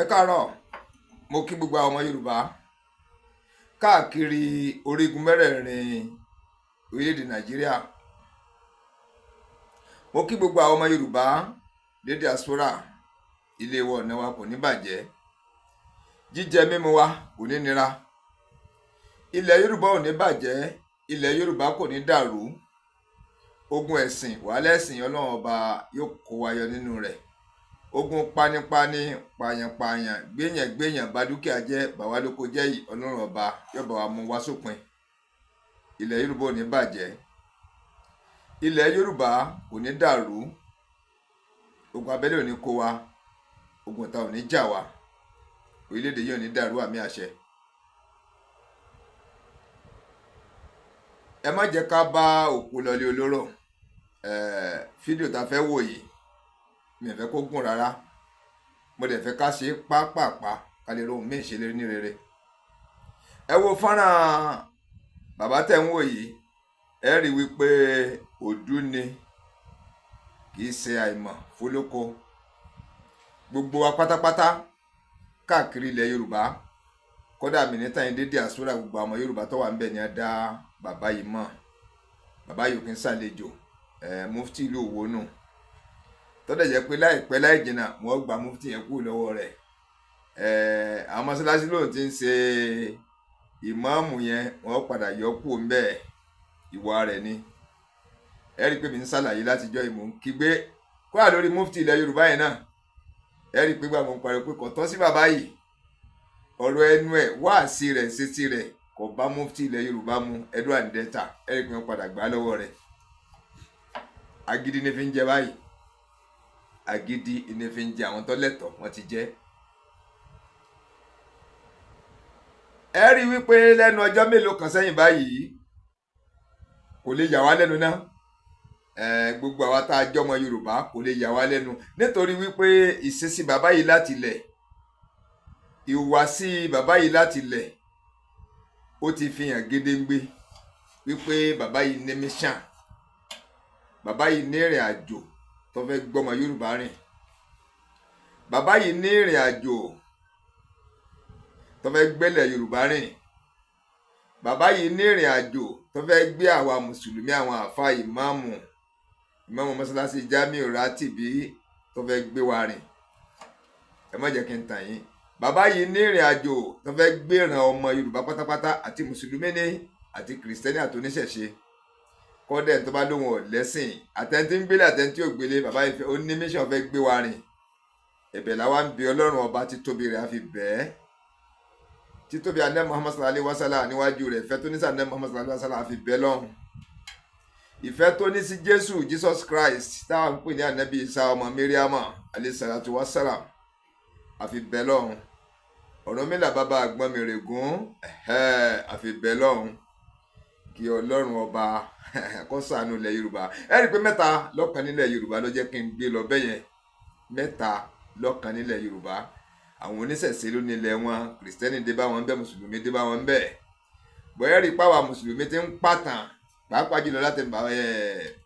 Ẹ káàárọ̀, mo kí gbogbo àwọn ọmọ Yorùbá káàkiri orígun mẹ́rẹ̀ẹ̀rin orílẹ̀-èdè Nàìjíríà. Mo kí gbogbo àwọn ọmọ Yorùbá ní diaspora. Ilé wa, ọ̀nà wa kò ní bàjẹ́, jíjẹ mímu wa kò ní nira, ilẹ̀ Yorùbá ò ní bàjẹ́, ilẹ̀ Yorùbá kò ní dàrú. Ogun ẹ̀sìn, wàhálà ẹ̀sìn, Ọlọ́run Ọba yóò kó wa yọ nínú rẹ̀. Ogun panipani, pààyàn-pààyàn, gbéyàn-gbéyàn, bá dúkìá jẹ́, bàwá lóko jẹ́ yìí, Ọlọ́run Ọba yóò bá wa mú wá sópin. Ilẹ̀ Yorùbá ò ní bàjẹ́, ilẹ̀ Yorùbá kò ní dàrú, ogun abẹ́lé ò ní kó wa, ogun ìta ò ní jà wá, orílẹ̀-èdè yìí ò ní dàrú, àmì àṣẹ. Ẹ má jẹ́ ká bá òkú lọlé olóró. Fídíò tá a fẹ́ wò yìí, mi ò fẹ́ kó gùn rárá, mo dẹ̀ fẹ́ ká ṣe é pápápá ká lè rohùn míì ṣe lé ní rere. Ẹ wo fọ́nrán bàbá tẹ̀ ń wò yìí, ẹ rí wípé òdú ni, kì í ṣe àìmọ̀ fólóko. Gbogbo wa pátápátá káàkiri ilẹ̀ Yorùbá, kódà mìíràn yìí dé diaspora, gbogbo àwọn Yorùbá tó wà ń bẹ̀ ni a dá bàbá yìí mọ̀. Bàbá yìí ò kí ń ṣàlejò, mufti ìlú Òwò nù, tọ́dẹ̀ jẹ́ pé láìpẹ́ láì jìnnà wọ́n gba mufti yẹn kúrò lọ́wọ́ rẹ̀. Àwọn mọ́sálásí lóun ti ń ṣe ìmáàmù yẹn, wọ́n padà yọ kúrò ńbẹ̀, ìwà rẹ̀ ni. Ẹ rí i pé mi ń ṣàlàyé látijọ́ ìmọ̀ ń kígbe kódà lórí mufti ilẹ̀ Yorùbá yẹn náà. Ẹ rí i pé gbà mọ̀ ń pariwo pé kò tọ́ sí bàbá yìí, ọ̀rọ̀ ẹnu ẹ̀, wáàsí rẹ̀, ṣetí rẹ̀ kò bá mufti ilẹ̀ Yorùbá mu, Edo and Delta. Ẹ rí i pé wọ́n padà gbà lọ́wọ́ rẹ̀. Agídí ní fi ń jẹ báyìí, agídí ní fi ń jẹ. Àwọn tó lẹ́tọ̀ọ́ wọ́n ti jẹ́. Ẹ rí i wípé lẹ́nu ọjọ́ mélòó kan sẹ́yìn báyìí, kò lè yà wá lẹ́nu náà. Gbogbo àwa tá a jọmọ Yorùbá, kò lè yà wá lẹ́nu nítorí wípé ìṣesí bàbá yìí láti lẹ̀, ìhùwàsí bàbá yìí láti lẹ̀, ó ti fi hàn gédéǹgbé wípé bàbá yìí ní mission, bàbá yìí ní ìrìn àjò tó fẹ́ gbọ́mọ Yorùbá rìn, bàbá yìí ní ìrìn àjò tó fẹ́ gbẹ́lẹ̀ Yorùbá rìn, bàbá yìí ní ìrìn àjò tó fẹ́ gbé àwa mùsùlùmí, àwọn àfa, ìmáàmù, ìmáàmù mọ́sálásí Jamiu Ratibi, tó fẹ́ gbé wa rìn. Ẹ má jẹ́ kí n tàn yín, bàbá yìí ní ìrìn àjò tó fẹ́ gbéran ọmọ Yorùbá pátápátá, àti mùsùlùmí ní àti kìrìsìtẹ́nì àti oníṣẹ̀ṣe, kọ́dẹ̀ tó bá lóun ò lẹ́sìn, àtẹ̀ntí ń gbélé, àtẹ̀ntí ò gbélé, bàbá yìí ó ní mission fẹ́ gbé wa rìn. Ẹ̀bẹ̀ làwa ń bi Ọlọ́run Ọba, títóbi rẹ̀ á fi bẹ́ẹ̀, títóbi anẹ́ Muhammad sallallahu alayhi wa sallam níwájú rẹ̀, ìfẹ́ tó ní sí anẹ́ Muhammad sallallahu alayhi wa sallam á fi bẹ́ẹ̀ lọ́hùn, ìfẹ́ tó ní sí Jésù, Jesus Christ, táwọn ń pè ní anabi Isa ọmọ Mariama alayhi salatu wa salam, á fi bẹ́ẹ̀ lọ́hùn, Ọ̀rúnmìlà bàbá àgbọn mèrègún, á fi bẹ́ẹ̀ lọ́hùn kí Ọlọ́run Ọba kó ṣàánú ilẹ̀ Yorùbá. Ẹ rí i pé mẹ́ta lọ́kan nílẹ̀ Yorùbá ló jẹ́ kí n gbé lọ bẹ́yẹn. Mẹ́ta lọ́kan nílẹ̀ Yorùbá: àwọn oníṣẹ̀ṣe ló nílẹ̀ wọn, kìrìsìtẹ́nì dé bá wọn bẹ́ẹ̀, mùsùlùmí dé bá wọn bẹ́ẹ̀. Bọ́yá rí i páwa mùsùlùmí ti ń pàtàn, pàápàá jùlọ láti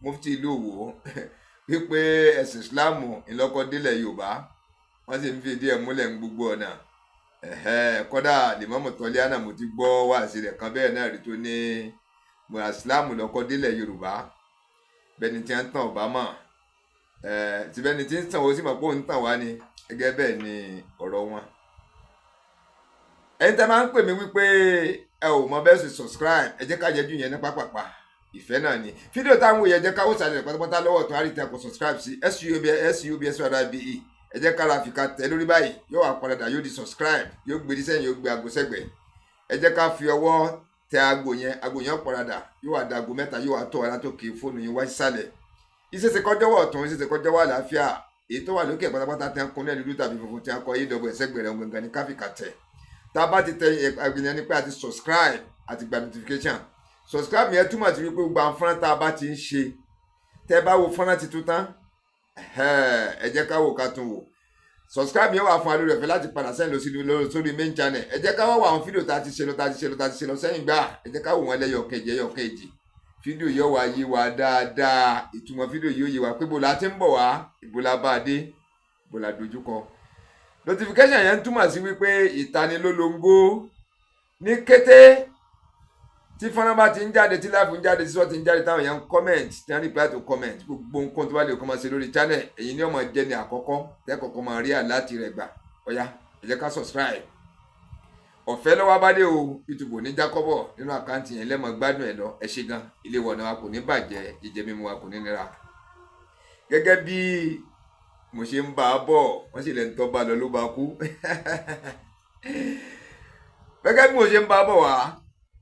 mufti ìlú Òwò, wípé ẹ̀sìn Ìsìláàmù ìlọ́kọ́ délẹ̀ Yorùbá, wọ́n sì ń fi ìdí ẹ̀ múlẹ̀ ń gbogbo ọ̀nà. Kódà lèmọ́mù tọ́líánà, mo ti gbọ́ wáàsí rẹ̀ kan bẹ́ẹ̀ náà rí tó ní ìsìláàmù lọ́kọ́ délẹ̀ Yorùbá. Bẹ́ẹ̀ni tí ń tàn ọ̀bá mọ̀, tìbẹ́ni tí ń tàn ó sì mọ̀ pé òun ń tàn wá ni. Gẹ́gẹ́ bẹ́ẹ̀ ni ọ̀rọ̀ wọn. Ẹ̀yin tẹ́ máa ń pè mí wípé ẹ ò mọ bẹ́ẹ̀ sì subscribe, ẹ jẹ́ ká yẹjú yẹn ní pápápá. Ìfẹ́ náà ni fídíò táwọn òye. Ẹ jẹ́ ká ó sàlẹ̀ pátápátá lọ́wọ́ tó àríta kò subscribe sí subscribe. Ẹ jẹ́ ká ra fìkà tẹ̀ lórí báyìí, yóò wá padà, yóò di subscribe, yóò gbé ní sẹ́yìn, yóò gbé aago sẹ́gbẹ̀ẹ́. Ẹ jẹ́ ká fi ọwọ́ tẹ aago yẹn, aago yẹn padà yóò wá da aago mẹ́ta, yóò wá tó wa látòkè fóònù yín wá sísàlẹ̀. Ìṣẹ̀ṣẹ̀ kọjọ́wọ́ ọ̀tún, ìṣẹ̀ṣẹ̀ kọjọ́wọ́ àlàáfíà, èyí tó wà lókè pátápátá tí wọ́n kún ní dúdú tàbí funfun tí wọ́n kọ yí dọ̀bọ̀ ẹ̀sẹ̀gbẹ̀rẹ̀ gangan ní káfíkà tẹ̀. Tá a bá ti tẹ ẹgbẹ̀yẹn ní pé a ti subscribe àti gba notification. Subscribe yẹn túmọ̀ sí wípé gbogbo àwọn fọ́nrán tá a bá ti ń ṣe, tẹ́ bá wo fọ́nrán tuntun tán, ẹ jẹ́ ká wò, ká tún wò. Subscribe yẹn wà fún alórí ọ̀fẹ́ láti padà sẹ́yìn lọ sí sórí main channel. Ẹ jẹ́ ká wá wọ àwọn fídíò tá a ti ṣe lọ, tá a ti ṣe lọ, tá a ti ṣe lọ sẹ́yìn gbà. Ẹ jẹ́ ká wò wọ́n lẹ́yọ̀ kejì, ẹyọ kejì. Fídíò yóò wá yé wa dáadáa, ìtumọ̀ fídíò yóò yé wa pé bó la ti ń bọ̀ wá, ìbò la bá a dé, bó la dojúkọ. Notification yẹn ń túmọ̀ sí wípé ìtanilólobó ní kété tí fọ́nrán bá ti ń jáde, tí live ń jáde, tí sọ́ọ́ ti ń jáde, táwọn èèyàn ń comment, tí wọ́n reply to comment, gbogbo nǹkan tó bá lè kọ́ máa ṣe lórí channel èyí ni ó máa jẹ́ ní àkọ́kọ́ tẹ́kọ̀ọ́kọ́ máa rí alert rẹ̀ gbà. Ọ̀yá, ẹ jẹ́ ká subscribe. Ọ̀fẹ́ lọ́wọ́ bá dé o. YouTube ní jákọ́bọ̀ nínú account yẹn lẹ́mọ̀ gbádùn ẹ̀ lọ. Ẹ ṣe gan. Ilé wọ̀nà wa kò ní bàjẹ́, jíjẹ mímu wa kò ní nira. Gẹ́gẹ́ bí mo ṣe ń bá a bọ̀, wọ́n sì lẹ́nu tó bá lọ ló bá kú. Gẹ́gẹ́ bí mo ṣe ń bá a bọ̀ wá,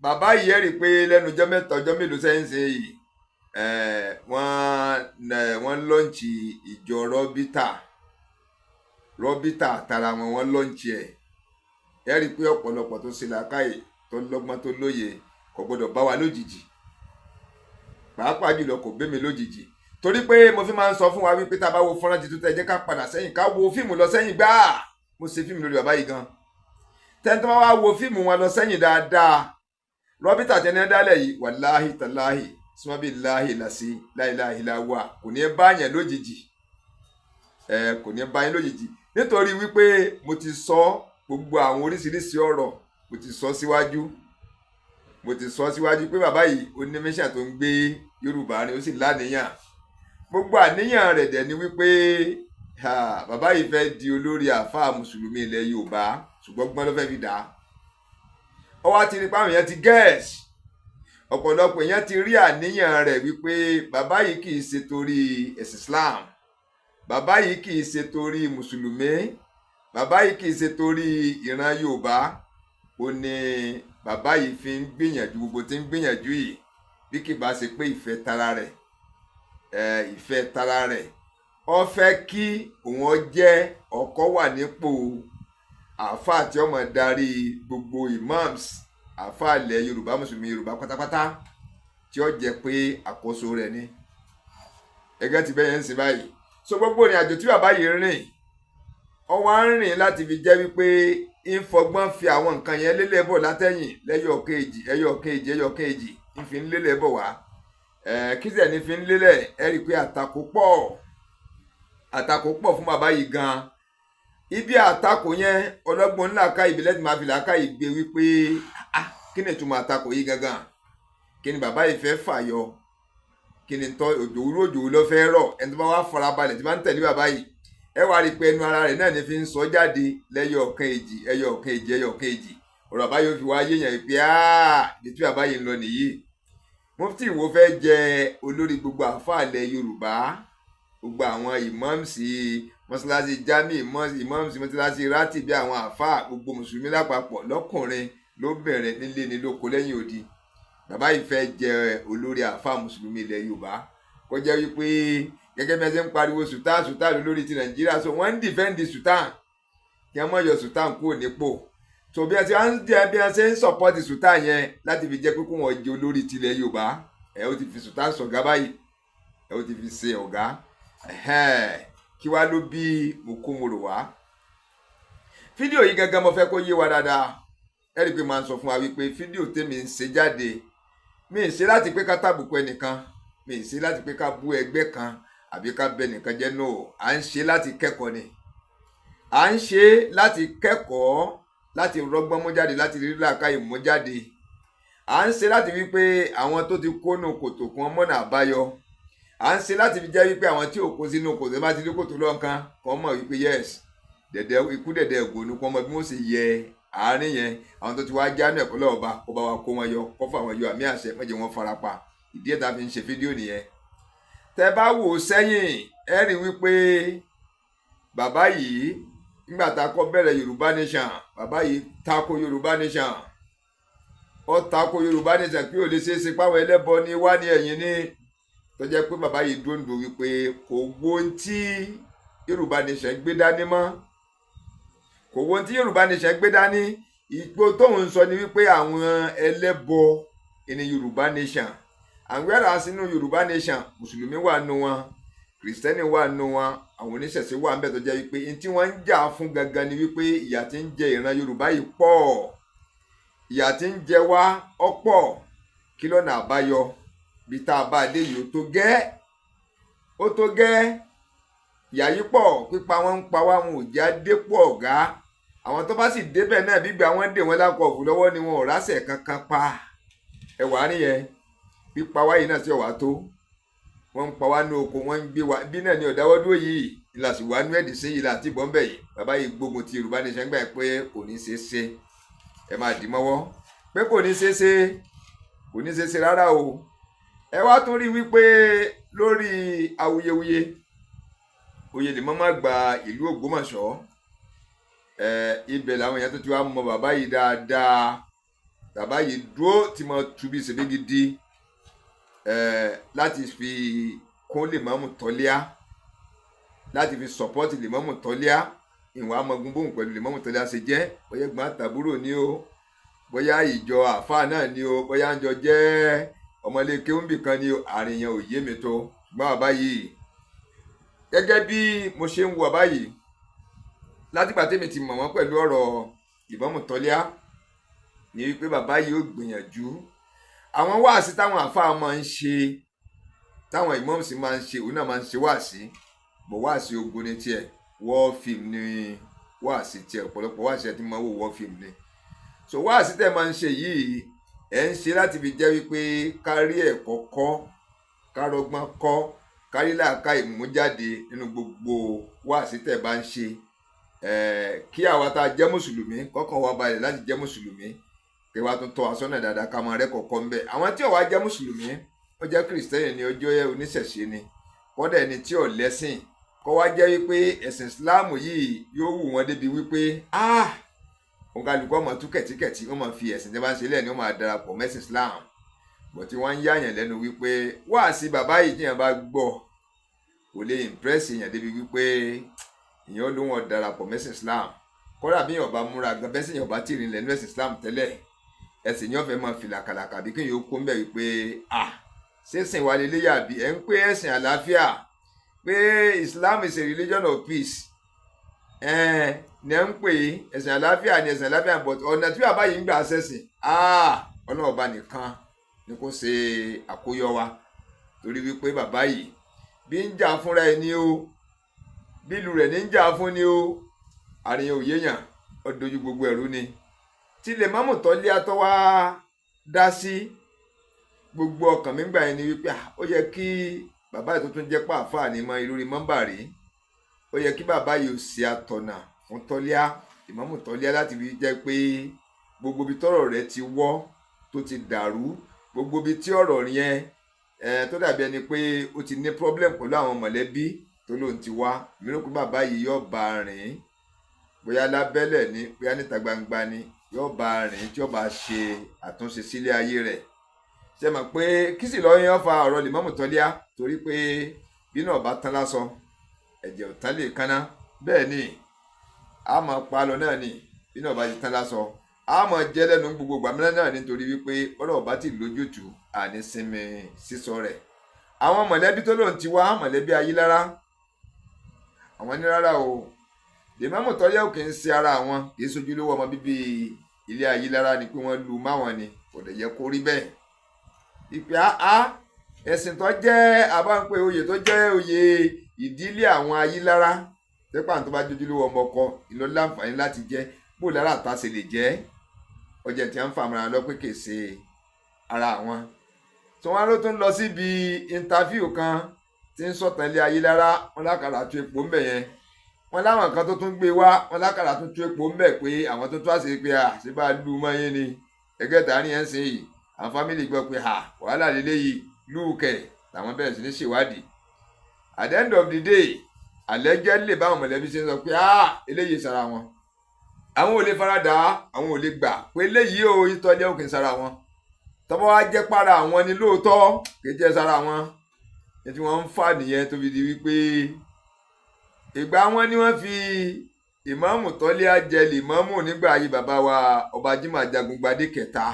bàbá yìí, ẹ̀ rí i pé lẹ́nu ọjọ́ 3, ọjọ́ mélòó sẹ́yìn sẹ́yìn yìí, wọ́n launch ìjọ Rọ́bítà, Rọ́bítà tara wọn, wọ́n launch ẹ̀. Ẹ rí i pé ọ̀pọ̀lọpọ̀ tó ṣe làákàyè, tó lọ́gbọ́n, tó lóye, kò gbọ́dọ̀ bá wa lójijì, pàápàá jùlọ kò bẹ́ mi lójijì, torí pé mo fi máa ń sọ fún wa wípé tá a bá wo fọ́nrán tuntun, tẹ́ jẹ́ ká padà sẹ́yìn, ká wo fíìmù lọ sẹ́yìn gbáà. Mo ṣe fíìmù lórí bàbá yìí gan. Tẹ́ni tó bá wá wo fíìmù wọn lọ sẹ́yìn dáadáa, Rọ́bítà tẹ́ni dálẹ̀ yìí, wàláhì tàláhì sùmọ́bí láhì làṣí láìláhì láwà, kò ní bá yẹn lójijì. Ẹ kò ní bá yẹn lójijì, nítorí wípé mo ti sọ gbogbo àwọn oríṣiríṣi ọ̀rọ̀, mo ti sọ síwájú, mo ti sọ síwájú pé bàbá yìí ó ní mission tó ń gbé Yorùbá rìn, ó sì láníyàn. Gbogbo àníyàn rẹ̀ dẹ̀ ni wípé bàbá yìí fẹ́ di olórí àáfàá mùsùlùmí ilẹ̀ Yorùbá, ṣùgbọ́n gbọ́n ló fẹ́ fi dà á. Ó wá ti rí pé àwọn èèyàn ti guess, ọ̀pọ̀lọpọ̀ èèyàn ti rí àníyàn rẹ̀ wípé bàbá yìí kì í ṣe torí ẹ̀sìn Islam, bàbá yìí kì í ṣe torí mùsùlùmí, bàbá yìí kì í ṣe torí ìran Yorùbá. Ó ní bàbá yìí fi ń gbìyànjú gbogbo tí ń gbìyànjú yìí, bí kì bá ṣe pé ìfẹ́ tara rẹ̀, ìfẹ́ tara rẹ̀, ó fẹ́ kí òun jẹ́ ọkọ wà nípò àáfàá tí ó máa darí gbogbo imams, àáfàá ilẹ̀ Yorùbá, mùsùlùmí Yorùbá pátápátá, tí ó jẹ́ pé àkóso rẹ̀ ni. Ẹgẹ́ ti bẹ́yẹn ń sìn báyìí. So gbogbo ìrìn àjò tí bàbá yìí rìn, ó wá ń rìn láti fi jẹ́ wípé ń fọgbọ́n fi àwọn nǹkan yẹn lélẹ̀ bọ̀ látẹ̀yìn, lẹ́yọ̀ kejì, ẹyọ kejì, ẹyọ kejì, ń fi ń lélẹ̀ bọ̀ wá. Kí sì ní fi ń lélẹ̀? Ẹ rí i pé àtakò pọ̀, àtakò pọ̀ fún bàbá yìí gan. Ibi àtakò yẹn, ọlọ́gbọ́n ńlá ká ìbílẹ̀ tí máa fi làákà yìí gbé wípé, ah, kí ni ìtumọ̀ àtakò yìí gangan? Kí ni bàbá yìí fẹ́ fàyọ? Kí ni tọ́ òjò wúrò, òjò ló fẹ́ rọ̀? Ẹni tó bá wá farabalẹ̀ tí bá ń tẹ̀lé bàbá yìí, ẹ wá rí i pé ẹnu ara rẹ̀ náà ní fi ń sọ jáde lẹ́yọ̀ ọ̀kan èjì, ẹyọ ọ̀kan èjì, ẹyọ ọ̀kan èjì. Ọ̀rọ̀ bàbá yóò fi wá yéèyàn pé ibi tí bàbá yìí ń lọ nìyí. Mufti Ìwó fẹ́ jẹ olórí gbogbo àfáà ilẹ̀ Yorùbá, gbogbo àwọn imams mọ́ṣáláṣí jami, imams mọ́ṣáláṣí rátì, bí àwọn àfáà, gbogbo mùsùlùmí lápapọ̀, lọ́kùnrin lóbìnrin, nílé ní lóko, lẹ́yìn odi. Bàbá yìí fẹ́ jẹ olórí àfáà mùsùlùmí ilẹ̀ Yorùbá, kó jẹ́ wípé gẹ́gẹ́ bí wọ́n ṣe ń pariwo sultan, sultan lórí ti Nàìjíríà, so wọ́n ń defend sultan kí wọ́n má yọ sultan kúrò nípò. So bí wọ́n ṣe ń jẹ́, bí wọ́n ṣe ń support sultan yẹn láti fi jẹ́ pé kó wọ́n jẹ olórí tilẹ̀ Yorùbá, ẹ̀ ó ti fi sultan sọ̀gá báyìí, ẹ̀ ó ti fi ṣe ọ̀gá. Kí wá ló bí mo rò wá fídíò yìí gangan? Mo fẹ́ kó yé wa dáadáa. Ẹ rí i pé máa ń sọ fún wa wípé fídíò tèmi ń ṣe jáde, mi ì ṣe láti pé ká tàbùkù ẹnìkan, mi ì ṣe láti pé ká bú ẹgbẹ́ kan àbí ká bẹ nìkan jẹ́. No, à ń ṣe láti kẹ́kọ̀ọ́ ni. À ń ṣe láti kẹ́kọ̀ọ́, láti rọ́gbọ́n mú jáde, láti rí làákàyè mú jáde. À ń ṣe láti wípé àwọn tó ti kónú kòtò kan mọ́nà àbáyọ. À ń ṣe láti fi jẹ́ wípé àwọn tí ò kó sínú kòtò bá ti rí kòtò lọ́nkán kàn mọ̀ wípé yes, dẹ̀dẹ̀ ikú dẹ̀dẹ̀ ẹ̀gònú kan mọ̀ bí wọ́n ṣe yẹ àárín yẹn. Àwọn tó ti wá jánu ẹ̀kọ́ lọ́wọ́ bá kó bá wa kó wọn yọ, kó fà wọn yọ, àmì àṣẹ mọ̀jẹ̀ wọn farapa. Ìdí ẹ̀ tá a fi ń ṣe fídíò nìyẹn. Tẹ bá wò ó sẹ́yìn, ẹ rí wípé bàbá yìí, nígbà tá a kọ́ bẹ̀rẹ̀ Yorùbá Nation, bàbá yìí tako Yorùbá Nation. Ó tako Yorùbá Nation pé ò lè ṣeé ṣe, páwọn ẹlẹ́bọ ní wá ní ẹ̀yìn ní, tó jẹ́ pé bàbá yìí dòǹdò wípé kò wo ohun tí Yorùbá Nation gbé dání mọ́, kò wo ohun tí Yorùbá Nation gbé dání. Ìpò tóun sọ ni wípé àwọn ẹlẹ́bọ ní Yorùbá Nation, àwọn ẹ̀rọ sínú Yorùbá Nation, mùsùlùmí wà nù wọn, kìrìsìtẹ́nì wà nù wọn, àwọn oníṣẹ̀ṣe wà ńbẹ̀, tó jẹ́ wípé n tí wọ́n ń jà fún gangan ni wípé ìyà tí ń jẹ ìran Yorùbá yìí pọ̀, ìyà tí ń jẹ wá ọ̀pọ̀, kí lọ́nà àbáyọ bí tá a bá dé yìí? Ó tó gẹ́, ó tó gẹ́. Ìyà yìí pọ̀, pípa wọn ń pa wá, wọn ò já dépò ọ̀gá. Àwọn tó bá sì débẹ̀ náà, gbígbà wọn dè wọ́n lákọ̀ọ́fù lọ́wọ́ ni, wọn ò rásẹ̀ kankan pa. Ẹwà nìyẹn. Pípa wáyé náà sí ọ̀wá tó wọ́n ń pa wá ní oko, wọ́n ń gbé wa bí náà ní ọ̀dáwọ́dúró yìí ìlàsì wà nú ẹ̀dì sí yìí láti bọ́ ń bẹ̀ yìí. Bàbá yìí gbógun ti Yorùbá Nation gbà pé kò ní ṣeé ṣe. Ẹ máa dì mọ́wọ́ pé kò ní ṣeé ṣe, kò ní ṣeé ṣe rárá o. Ẹ wá tún rí wípé lórí awuyewuye oyè lè mọ́mọ́ gba ìlú Ògbómọ̀ṣọ́, ẹ ibẹ̀ làwọn èèyàn tó ti wá mọ bàbá yìí dáadáa. Bàbá yìí dúró tí mo tu bí ṣèbí gidi ẹ láti fi kún Lèmọ́mù Tọ́líà, láti fi support Lèmọ́mù Tọ́líà. Ìwọ̀n amọ̀gun bóun pẹ̀lú Lèmọ́mù Tọ́líà ṣe jẹ́, bóyá ẹ̀gbọ́n àtàbúrò ni o, bóyá ìjọ àáfàá náà ni o, bóyá ń jọ jẹ́ ọmọlé kéwùnbì kan ni o, àárín yẹn ò yé mi tó. Ṣùgbọ́n bàbá yìí, gẹ́gẹ́ bí mo ṣe ń wo bàbá yìí látìgbà tèmi ti mọ̀ wọ́n pẹ̀lú ọ̀rọ̀ Lèmọ́mù Tọ́líà, ní wípé bàbá yìí ó gbìyànjú. Àwọn wáàsí táwọn àáfàá máa ń ṣe, táwọn ìmọ̀ọ́mù sì máa ń ṣe, òun náà máa ń ṣe wáàsí bọ̀. Wáàsí ogun ní tiẹ̀, war film ní wáàsí tiẹ̀. Ọ̀pọ̀lọpọ̀ wáàsí ẹ̀ tí máa wò, war film ni. So wáàsí tẹ̀ máa ń ṣe yìí, ẹ̀ ń ṣe láti fi jẹ́ wípé kárí ẹ̀kọ́ kọ́, kárọ́gbọ́n kọ́, kárí làákà ìmújáde nínú gbogbo wáàsí tẹ̀ bá ń ṣe, kí àwa tá a jẹ́ mùsùlùmí kọ́kàn wa balẹ̀ láti jẹ́ mùsùlùmí, kí wàá tún tọ́ wa sọ́nà dáadáa, ká máa rẹ́kọ̀ọ́ kọ́ ń bẹ̀. Àwọn tí ò wá jẹ́ mùsùlùmí, ó jẹ́ kìrìsìtẹ́nì ni, ó jẹ́ oníṣẹ̀ṣe ni, kọ́dà ẹni tí ò lẹ́sìn, kọ́ wá jẹ́ wípé ẹ̀sìn ìsìláàmù yìí yóò wù wọ́n débi wípé, ah, òǹkàlùkọ́ ọmọ tú kẹ̀tíkẹ̀tí, wọ́n máa fi ẹ̀sìn tí wọ́n bá ń ṣe lẹ́ẹ̀ ni wọ́n máa darapọ̀ mẹ́sìn Islam bọ̀, tí wọ́n ń yáyàn lẹ́nu wípé wáàsí bàbá yìí tí yẹn bá gbọ́ kò lè impress èèyàn débi wípé èèyàn ló wọn darapọ̀ mẹ́sìn Islam. Kọ́dà bí èèyàn bá múra gan bẹ́sìn, èèyàn bá tì rìn lẹ́nu ẹ̀sìn Islam tẹ́lẹ̀, ẹ̀sìn yẹn fẹ́ máa fi làkàlàkà bí kéèyàn ó kó ń bẹ̀ wípé, ah, ṣẹ́sìn wa lélẹ́yà bí ẹ̀ ń pé ẹ̀sìn àlàáfíà, pé Islam is a religion of peace, ní ẹ̀ ń pè é ẹ̀sìn àlàáfíà ni, ẹ̀sìn àlàáfíà, but ọ̀nà tí bàbá yìí ń gbà ṣẹ̀sìn, ah, ọ̀nà ọba nìkan ni kò ṣe àkóyọ wa, torí wípé bàbá yìí bí ń jà fúnra ẹ̀ ní o, bí ìlú rẹ̀ ní ń jà fún ni o, àríyàn òye yàn ó dojú gbogbo ẹ̀rú ni. Tí lè mọ́mù tọ́lé atọ́ wá dá sí gbogbo ọkàn mi gbà yẹn ni wípé ó yẹ kí bàbá yìí tó tún jẹ́ pàáfàá ní mọ ìlú rí mọ́mbà rí, ó yẹ kí bàbá yìí ó ṣe àtọ̀nà fún Tọ́líà, ìmọ̀mù Tọ́líà, láti fi jẹ́ pé gbogbo ibi tọ́rọ̀ rẹ̀ ti wọ́, tó ti dàrú, gbogbo ibi tí ọ̀rọ̀ yẹn tó dàbí ẹni pé ó ti ní problem pẹ̀lú àwọn mọ̀lẹ́bí tó lóun ti wá mìíràn, pé bàbá yìí yóò bá a rìn, bóyá lábẹ́lẹ̀ ni, bóyá níta gbangba ni, yóò bá a rìn tí yóò bá ṣe àtúnṣe sílé ayé rẹ̀. Ṣe mọ̀ pé kí sì lọ́ọ́ yẹn fa ọ̀rọ̀ Lèmọ́mù Tọ́líà, torí pé bí náà bá tán lásọ, ẹ̀jẹ̀ ò tán lè kánná. Bẹ́ẹ̀ ni a máa pa lọ náà ni, bí náà bá ti tán lásọ, a máa jẹ́ lẹ́nu gbogbo gbàmílẹ̀ náà, nítorí wípé ọ̀rọ̀ bá ti lójútùú, àní sinmi sísọ rẹ̀. Àwọn mọ̀lẹ́bí tó lóun ti wá, mọ̀lẹ́bí Ayílára, àwọn ní rárá o, Lèmọ́mù Tọ́líà ò kì í ṣe ara àwọn, kì í sojúlówó ọmọ bíbí ilé Ayílára, ni pé wọ́n lu máwọn ni, kò dẹ̀ yẹ kó rí bẹ́ẹ̀. Ìpè áá ẹ̀sìn tó jẹ́ àbáńpẹ́ oyè tó jẹ́ oyè ìdílé àwọn Ayílára, tẹ́pà tó bá jójúlówó ọmọ ọkọ ìlọ láǹfààní láti jẹ́, bó lára àta ṣe lè jẹ́ ọjà tí wọ́n ń fàmìlà lọ pé kì í ṣe ara àwọn tí wọ́n ló tún lọ síbi interview kan tí ń sọ̀tàn ilé Ayílára. Wọn lákàrà tó epo ńbẹ̀ yẹn, wọn láwọn kan tó tún gbé wá, wọn lákàrà tó tó epo ńbẹ̀, pé àwọn tó tó àṣírí pé à ṣe bá lu mọ́ yín ni ẹgẹ́ tààrí yẹn ń sìn yìí. Àwọn family gbọ́ pé à wàhálà lélẹ́yìí lúùkẹ̀, làwọn bẹ̀rẹ̀ sí ní ṣèwádìí. At the end of the day, àlẹ́jẹ́ lè báwọn mọ̀lẹ́bí ṣe ń sọ pé ah, eléyìí sara wọn, àwọn ò lè farada, àwọn ò lè gbà pé eléyìí ò ìtọ́jú òkè sara wọn. Tọ́bọ́ wá jẹ́ para àwọn ni lóòótọ́, kì í jẹ́ sara wọn ní tí wọ́n ń fà nìyẹn, tó fi di wípé ìgbà wọn ni wọ́n fi ìmáàmù Tọ́líà jẹ lìmáàmù nígbà ayé bàbá wa ọba Jimoh Ajagungbadé kẹta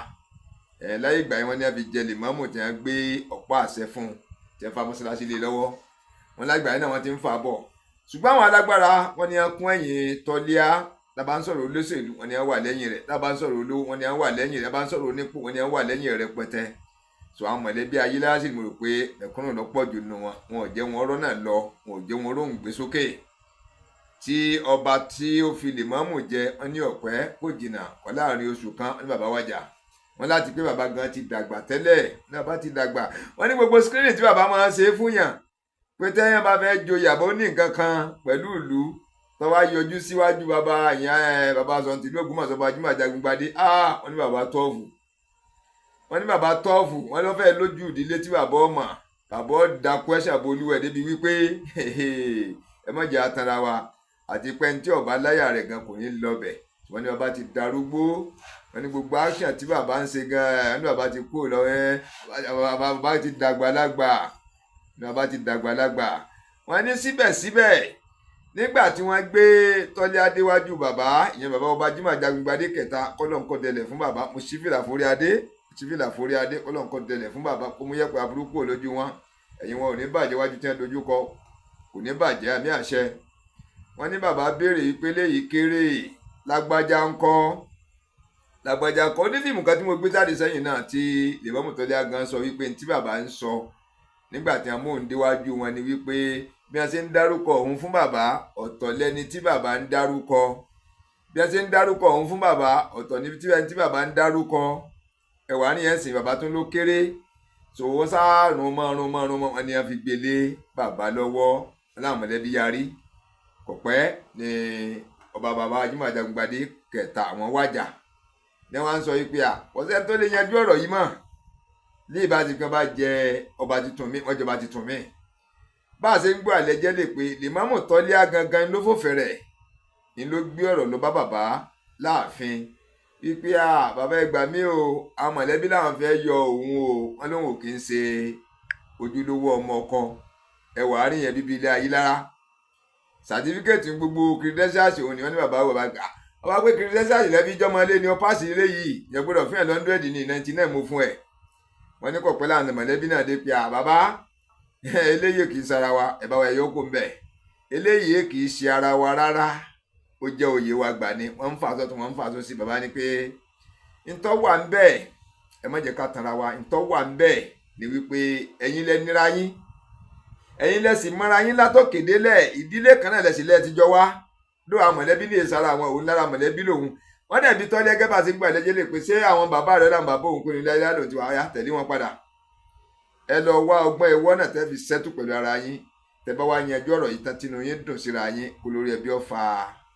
ẹ. Láyé ìgbà yẹn, wọ́n ní wọ́n fi jẹ lìmáàmù tí wọ́n gbé ọ̀pá àṣẹ fún un, tí wọ́n fa mọ́ṣáláṣí lé lọ́wọ́ wọn. Lágbà yẹn náà wọ́n ti ń fà bọ̀, ṣùgbọ́n àwọn alágbára wọ́n ní wọ́n kún ẹ̀yìn Tọ́líà. Tá bá ń sọ̀rọ̀ olóṣèlú, wọ́n ní wọ́n wà lẹ́yìn rẹ̀. Tá bá ń sọ̀rọ̀ olówó, wọ́n ní wọ́n wà lẹ́yìn rẹ̀. Tá bá ń sọ̀rọ̀ onípò, wọ́n ní wọ́n wà lẹ́yìn rẹ̀ pẹ̀tẹ́. So àwọn mọ̀lẹ́bí Ayílára sì mo rò pé mẹ̀kúnnù lọ́pọ̀ jù nù wọn, wọn ò jẹ́ wọn rọ́nà lọ, wọn ò jẹ́ wọn róhùn gbé sókè. Tí ọba tí ó fi lèmọ́mù jẹ, wọn ní ọ̀pẹ́ kò jìnnà kọ́ láàrin oṣù kan, wọn ní bàbá wàjà. Wọn láti pé bàbá gan ti dàgbà tẹ́lẹ̀, ní bàbá ti dàgbà. Wọn ní gbogbo screening tí bàbá máa ń ṣe fún yàn pé tẹ́yàn bá fẹ́ joyè àbó ní nǹkan kan pẹ̀lú ìlú, tó wá yọjú síwájú bàbá ìyẹn ẹ bàbá sọ̀ǹtì ìlú Ògbómọ̀ṣọ́, bàbá Jimoh Ajagungbadé, wọ́n ní bàbá tọ́ọ̀fù, wọ́n ní bàbá tọ́ọ̀fù. Wọ́n lọ́ fẹ́ lójú ìdílé tí bàbá ọmọ bàbá da kwẹ́sà bolúwẹ̀ débi wípé ẹ má jẹ́ atanra wa, àti pé ní tí ọba láyà rẹ̀ gan kò ní lọbẹ̀. Wọ́n ní bàbá ti darúgbó, wọ́n ní gbogbo action tí bàbá ń ṣe gan, wọ́n ní bàbá ti kú lọ, ẹ bàbá ti dàgbà lágbà, bàbá ti dàgbà lágbà. Wọ́n ní síbẹ̀síbẹ̀, nígbà tí wọ́n gbé Tọ́lé adéwájú bàbá ìyẹn, bàbá ọba Jimoh Ajagungbadé kẹta, kọ́lọ́ǹkọ́ dẹlẹ̀ fún bàbá. Mo ṣí fìlà forí adé, ṣí fìlà forí adé, kọ́lọ́ǹkọ́ dẹlẹ̀ fún bàbá, kó mú yẹ̀pẹ̀ aburú kúrò lójú wọn, ẹ̀yìn wọn ò ní bàjẹ́, wájú tí wọ́n dojú kọ kò ní bàjẹ́, àmì àṣẹ. Wọ́n ní bàbá béèrè ìpele yìí kéré, lágbájá ń kọ́, lágbájá ń kọ́. Ní fíìmù kan tí mo gbé jáde sẹ́yìn náà tí lèmọ́mù Tọ́lé gan sọ wípé tí bàbá ń sọ nígbà tí wọ́n mú òun déwájú wọn ni wípé bí wọ́n ṣe ń dárúkọ òun fún bàbá, ọ̀tọ̀ lẹni tí bàbá ń dárúkọ. Bí wọ́n ṣe ń dárúkọ òun fún bàbá, ọ̀tọ̀ níbi tí ẹni tí bàbá ń dárúkọ. Ẹ̀wà ní ẹ̀sìn bàbá tún ló kéré sòwò sáàrùn mọ́rún mọ́rún mọ́. Wọn ni wọ́n fi gbélé bàbá lọ́wọ́ láwọn mọ̀lẹ́bí yarí. Kò pẹ́ ni ọba bàbá Jimoh Ajagungbadé kẹta àwọn wájà ní wọ́n á sọ yìí pé à kò sẹ́ni tó lè yanjú ọ̀rọ̀ yìí mọ́ ní ìbá ti kan bá jẹ ọba tuntun mi, wọ́n jọba tuntun mi. Bá a ṣe ń gbọ́ àlẹ́jẹ́ lè pé lèmọ́mù Tọ́lé gangan ló fòfẹ̀rẹ̀ ni ló gbé ọ̀rọ̀ lọ bá bàbá láàfin wípé à bàbá ẹ gbà mí o, àwọn mọ̀lẹ́bí làwọn fẹ́ yọ òun o, wọ́n lóun ò kì í ṣe ojúlówó ọmọ ọkọ. Ẹwà àárín yẹn bíbí ilé ayé lára sàtífíkẹ́ẹ̀tì gbogbo credentials òun ni. Wọ́n ní bàbá bàbá gbà ọba pé credentials lẹ́bí jọmọ ilé ni ó pàṣẹ ilé yìí yẹn gbọ́dọ̀ fún ẹ̀ 100 ní 99 mo fún ẹ̀. Wọ́n ní kọ̀pẹ́ láwọn mọ̀lẹ́bí náà dé pé à bàbá, eléyìí kì í sara wa, ẹ̀ bá wa ẹ̀yọ́ kó ń bẹ̀, eléyìí kì í ṣe ara wa rárá, ó jẹ́ òye wa gbà ni. Wọ́n ń fà sọ́tún, wọ́n ń fà sósì. Bàbá ní pé ntọ́ wà ń bẹ̀, ẹ má jẹ́ ká tanra wa, ntọ́ wà ń bẹ̀ ni wípé ẹ̀yin lẹ nira yín, ẹ̀yin lẹ sì mọ́ra yín látòkè délẹ̀, ìdílé kan náà lẹ sì lẹ́ẹ̀ ti jọ wá ló. Àwọn mọ̀lẹ́bí ní ìsara àwọn òun lára mọ̀lẹ́bí lòun. Wọ́n dẹ̀ bí Tọ́lé gẹ́gẹ́ bá ti gbà lẹ́jẹ́ lè pè ṣé àwọn bàbá rẹ̀ làwọn bàbá òun pé ní láyé lòun ti wà á tẹ̀lé wọn padà. Ẹ lọ wá ọgbọ́n ìwọ́ náà tẹ́ fi sẹ́tù pẹ̀lú ara yín, tẹ́ bá wá yanjú ọ̀rọ̀ yìí tán tínú yín dùn síra yín, kó lórí ẹbí ọ̀fà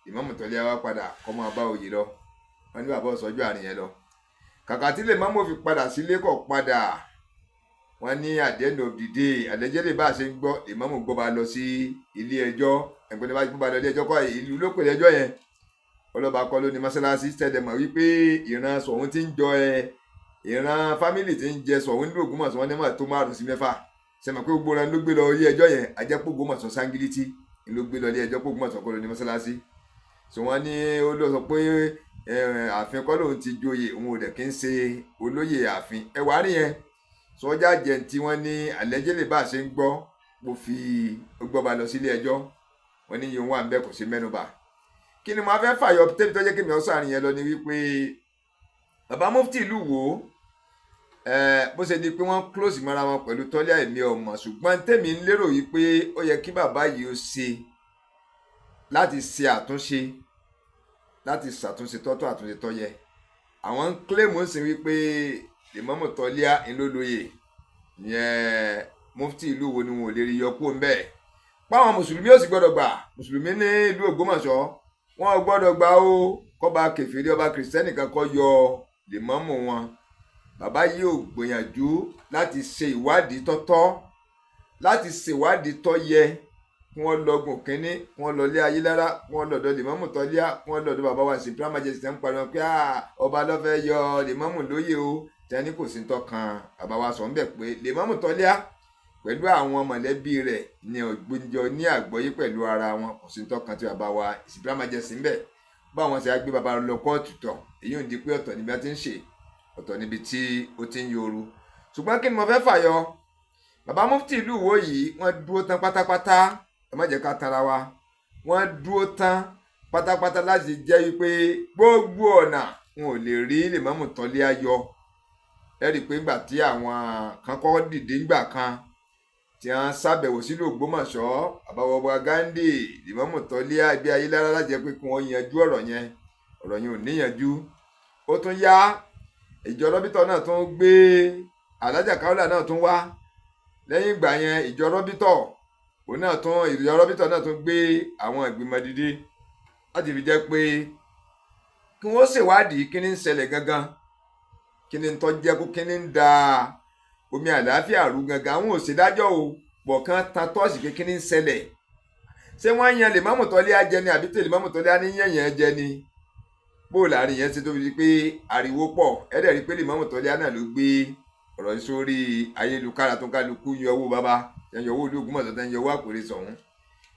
ìmáàmù Tọ́lé wá padà kọ́ máa bá òye lọ. Wọ́n ní bàbá ọ̀sọ́jú àárín yẹn lọ. Kàkà tí lè máàmù fi padà sílé kọ̀ padà. Wọ́n ní at the end of the day, àlẹ́jẹ́ lè bá a ṣe ń gbọ́, ìmáàmù gbọ́ bá lọ sí ilé ẹjọ́. Ẹ̀gbọ́n ní bá gbọ́ bá lọ ilé ẹjọ́ kọ́, ìlú ló pè lẹ́jọ́ yẹn. Ọlọ́ba kọ́ ló ní mọ́sálásí tẹ́lẹ̀ mọ̀ wípé ìran Ṣọ̀ún ti ń jọ ẹ, ìran family ti ń jẹ Ṣọ̀ún ní Ògbómọ̀ṣọ́, wọn ní mọ̀ tó márùn sí mẹ́fà. Sẹ́mi pé gbogbo wọn ló gbé lọ ilé ẹjọ́ yẹn? Ajẹ́pọ̀ Ògbómọ̀ṣọ́ sángílítì ló gbé lọ ilé ẹjọ́ pé Ògbómọ̀ṣọ́ kọ́ ló ní mọ́sálásí. So wọ́n ní ó lọ sọ pé ààfin kọ́ lòun ti joyè, òun ò dẹ̀ kí ń ṣe olóyè ààfin. Ẹ wàá rí yẹn sọjá jẹ tí wọ́n ní àlẹ́jẹ́ lè bá a ṣe ń gbọ́ mo fi gbọ́ ba lọ sílé ẹjọ́. Wọ́n ní yòówù wà ń bẹ́ kò sí mẹ́nuba. Kí ni mo fẹ́ fàyọ tẹ́bi tó jẹ́ kí mi ọ̀sán àrùn yẹn lọ ni wípé bàbá mufti ìlú Ìwó, bó ṣe di pé wọ́n close mọ́ra wọn pẹ̀lú Tọ́lé àìmí ọmọ, ṣùgbọ́n tèmi ń lérò yìí pé ó yẹ kí bàbá yìí ó ṣe láti ṣe àtúnṣe, láti ṣàtúnṣe tọ́tọ́, àtúnṣe tó yẹ. Àwọn ń claim ń sìn wípé Ìmáàmù Tọ́líà ńlọlọyè ìyẹn mufti ìlú Ìwó ni wọn ò lè rí yọ kúrò ńbẹ̀, páwọn mùsùlùmí ò sì gbọ́dọ̀ gbà. Mùsùlùmí ní ìlú Ògbómọ̀ṣọ́ wọn ò gbọ́dọ̀ gbà ó kọ́ba kèfèrí, ọba kìrìsìtẹ́nì kan kọ́ yọ lèmọ́mù wọn. Bàbá yìí ò gbìyànjú láti ṣe ìwádìí tọ́tọ́, láti ṣèwádìí tó yẹ, kí wọ́n lọ́gùn kínní, kí wọ́n lọ lé Ayélára, kí wọ́n lọ́dọ̀ lèmọ́mù Tọ́líà, kí wọ́n lọ́dọ̀ bàbá wa Supreme Majesty ń pariwo pé ọba ló fẹ́ yọ lèmọ́mù lóyè o, tẹ́ni kò sí tọkàn bàbá wa sọ ń bẹ̀ pé lèmọ́mù Tọ́líà pẹ̀lú àwọn mọ̀lẹ́bí rẹ̀ ní ògbóǹjọ ní àgbọ́yé pẹ̀lú ara wọn, kò sí tọkàn tí bàbá wa Supreme Majesty ń bẹ̀. Báwọn ṣe á gbé bàbá lọ kóòtù tọ̀, èyí ò ní di pé ọ̀tọ̀ níbi a ti ń ṣe, ọ̀tọ̀ níbi tí ó ti ń yoru. Ṣùgbọ́n kí ni mo fẹ́ fàyọ? Bàbá mufti ìlú Ìwó yìí, wọ́n dúró tán pátápátá, ẹ má jẹ́ ká tanra wa, wọ́n dúró tán pátápátá láti jẹ́ wípé gbogbo ọ̀nà wọn ò lè rí lèmọ́mù Tọ́líà yọ. Ẹ rí i pé ńgbà tí àwọn kan kọ́ dìde ńgbà kan tí wọ́n ṣàbẹ̀wò sílùú Ògbómọ̀ṣọ́, àbáwọ̀ Gandhi, Ìmáàmù Tọ́líà, ibi Ayélára, láti jẹ́ pé kí wọ́n yanjú ọ̀rọ̀ yẹn. Ọ̀rọ̀ yẹn ò níyanjú. Ó tún yá, ìjọ rọ́bítọ̀ náà tún gbé Alájà Kaola náà tún wá. Lẹ́yìn ìgbà yẹn, ìjọ rọ́bítọ̀ òun náà tún, ìjọ rọ́bítọ̀ náà tún gbé àwọn ìgbìmọ̀ dìde láti fi jẹ́ pé kí wọ́n ṣèwádìí kí ni ń ṣẹlẹ̀ gangan, kí ni ń tó jẹ́ kó, kí ni ń da omi àlàáfíà rú gangan. Àwọn ò ṣèdájọ́ o, bọ̀ kán tan tọ́ọ̀sì pé kí ni ń ṣẹlẹ̀. Ṣé wọ́n yan Lèmọ́mù Tọ́líà jẹ ni, àbí tèlè Lèmọ́mù Tọ́líà ní yẹ̀yẹ̀ jẹ ni? Bó láàrin yẹn ṣe tó fi di pé ariwo pọ̀? Ẹ dẹ̀ rí pé Lèmọ́mù Tọ́líà náà ló gbé ọ̀rọ̀ yìí sórí ayélujára tó kálukú yọ owó bàbá, yẹn yọ owó ìlú Ògbómọ̀ṣọ́, tẹ́ ń yọ owó àpèrè sọ̀hún.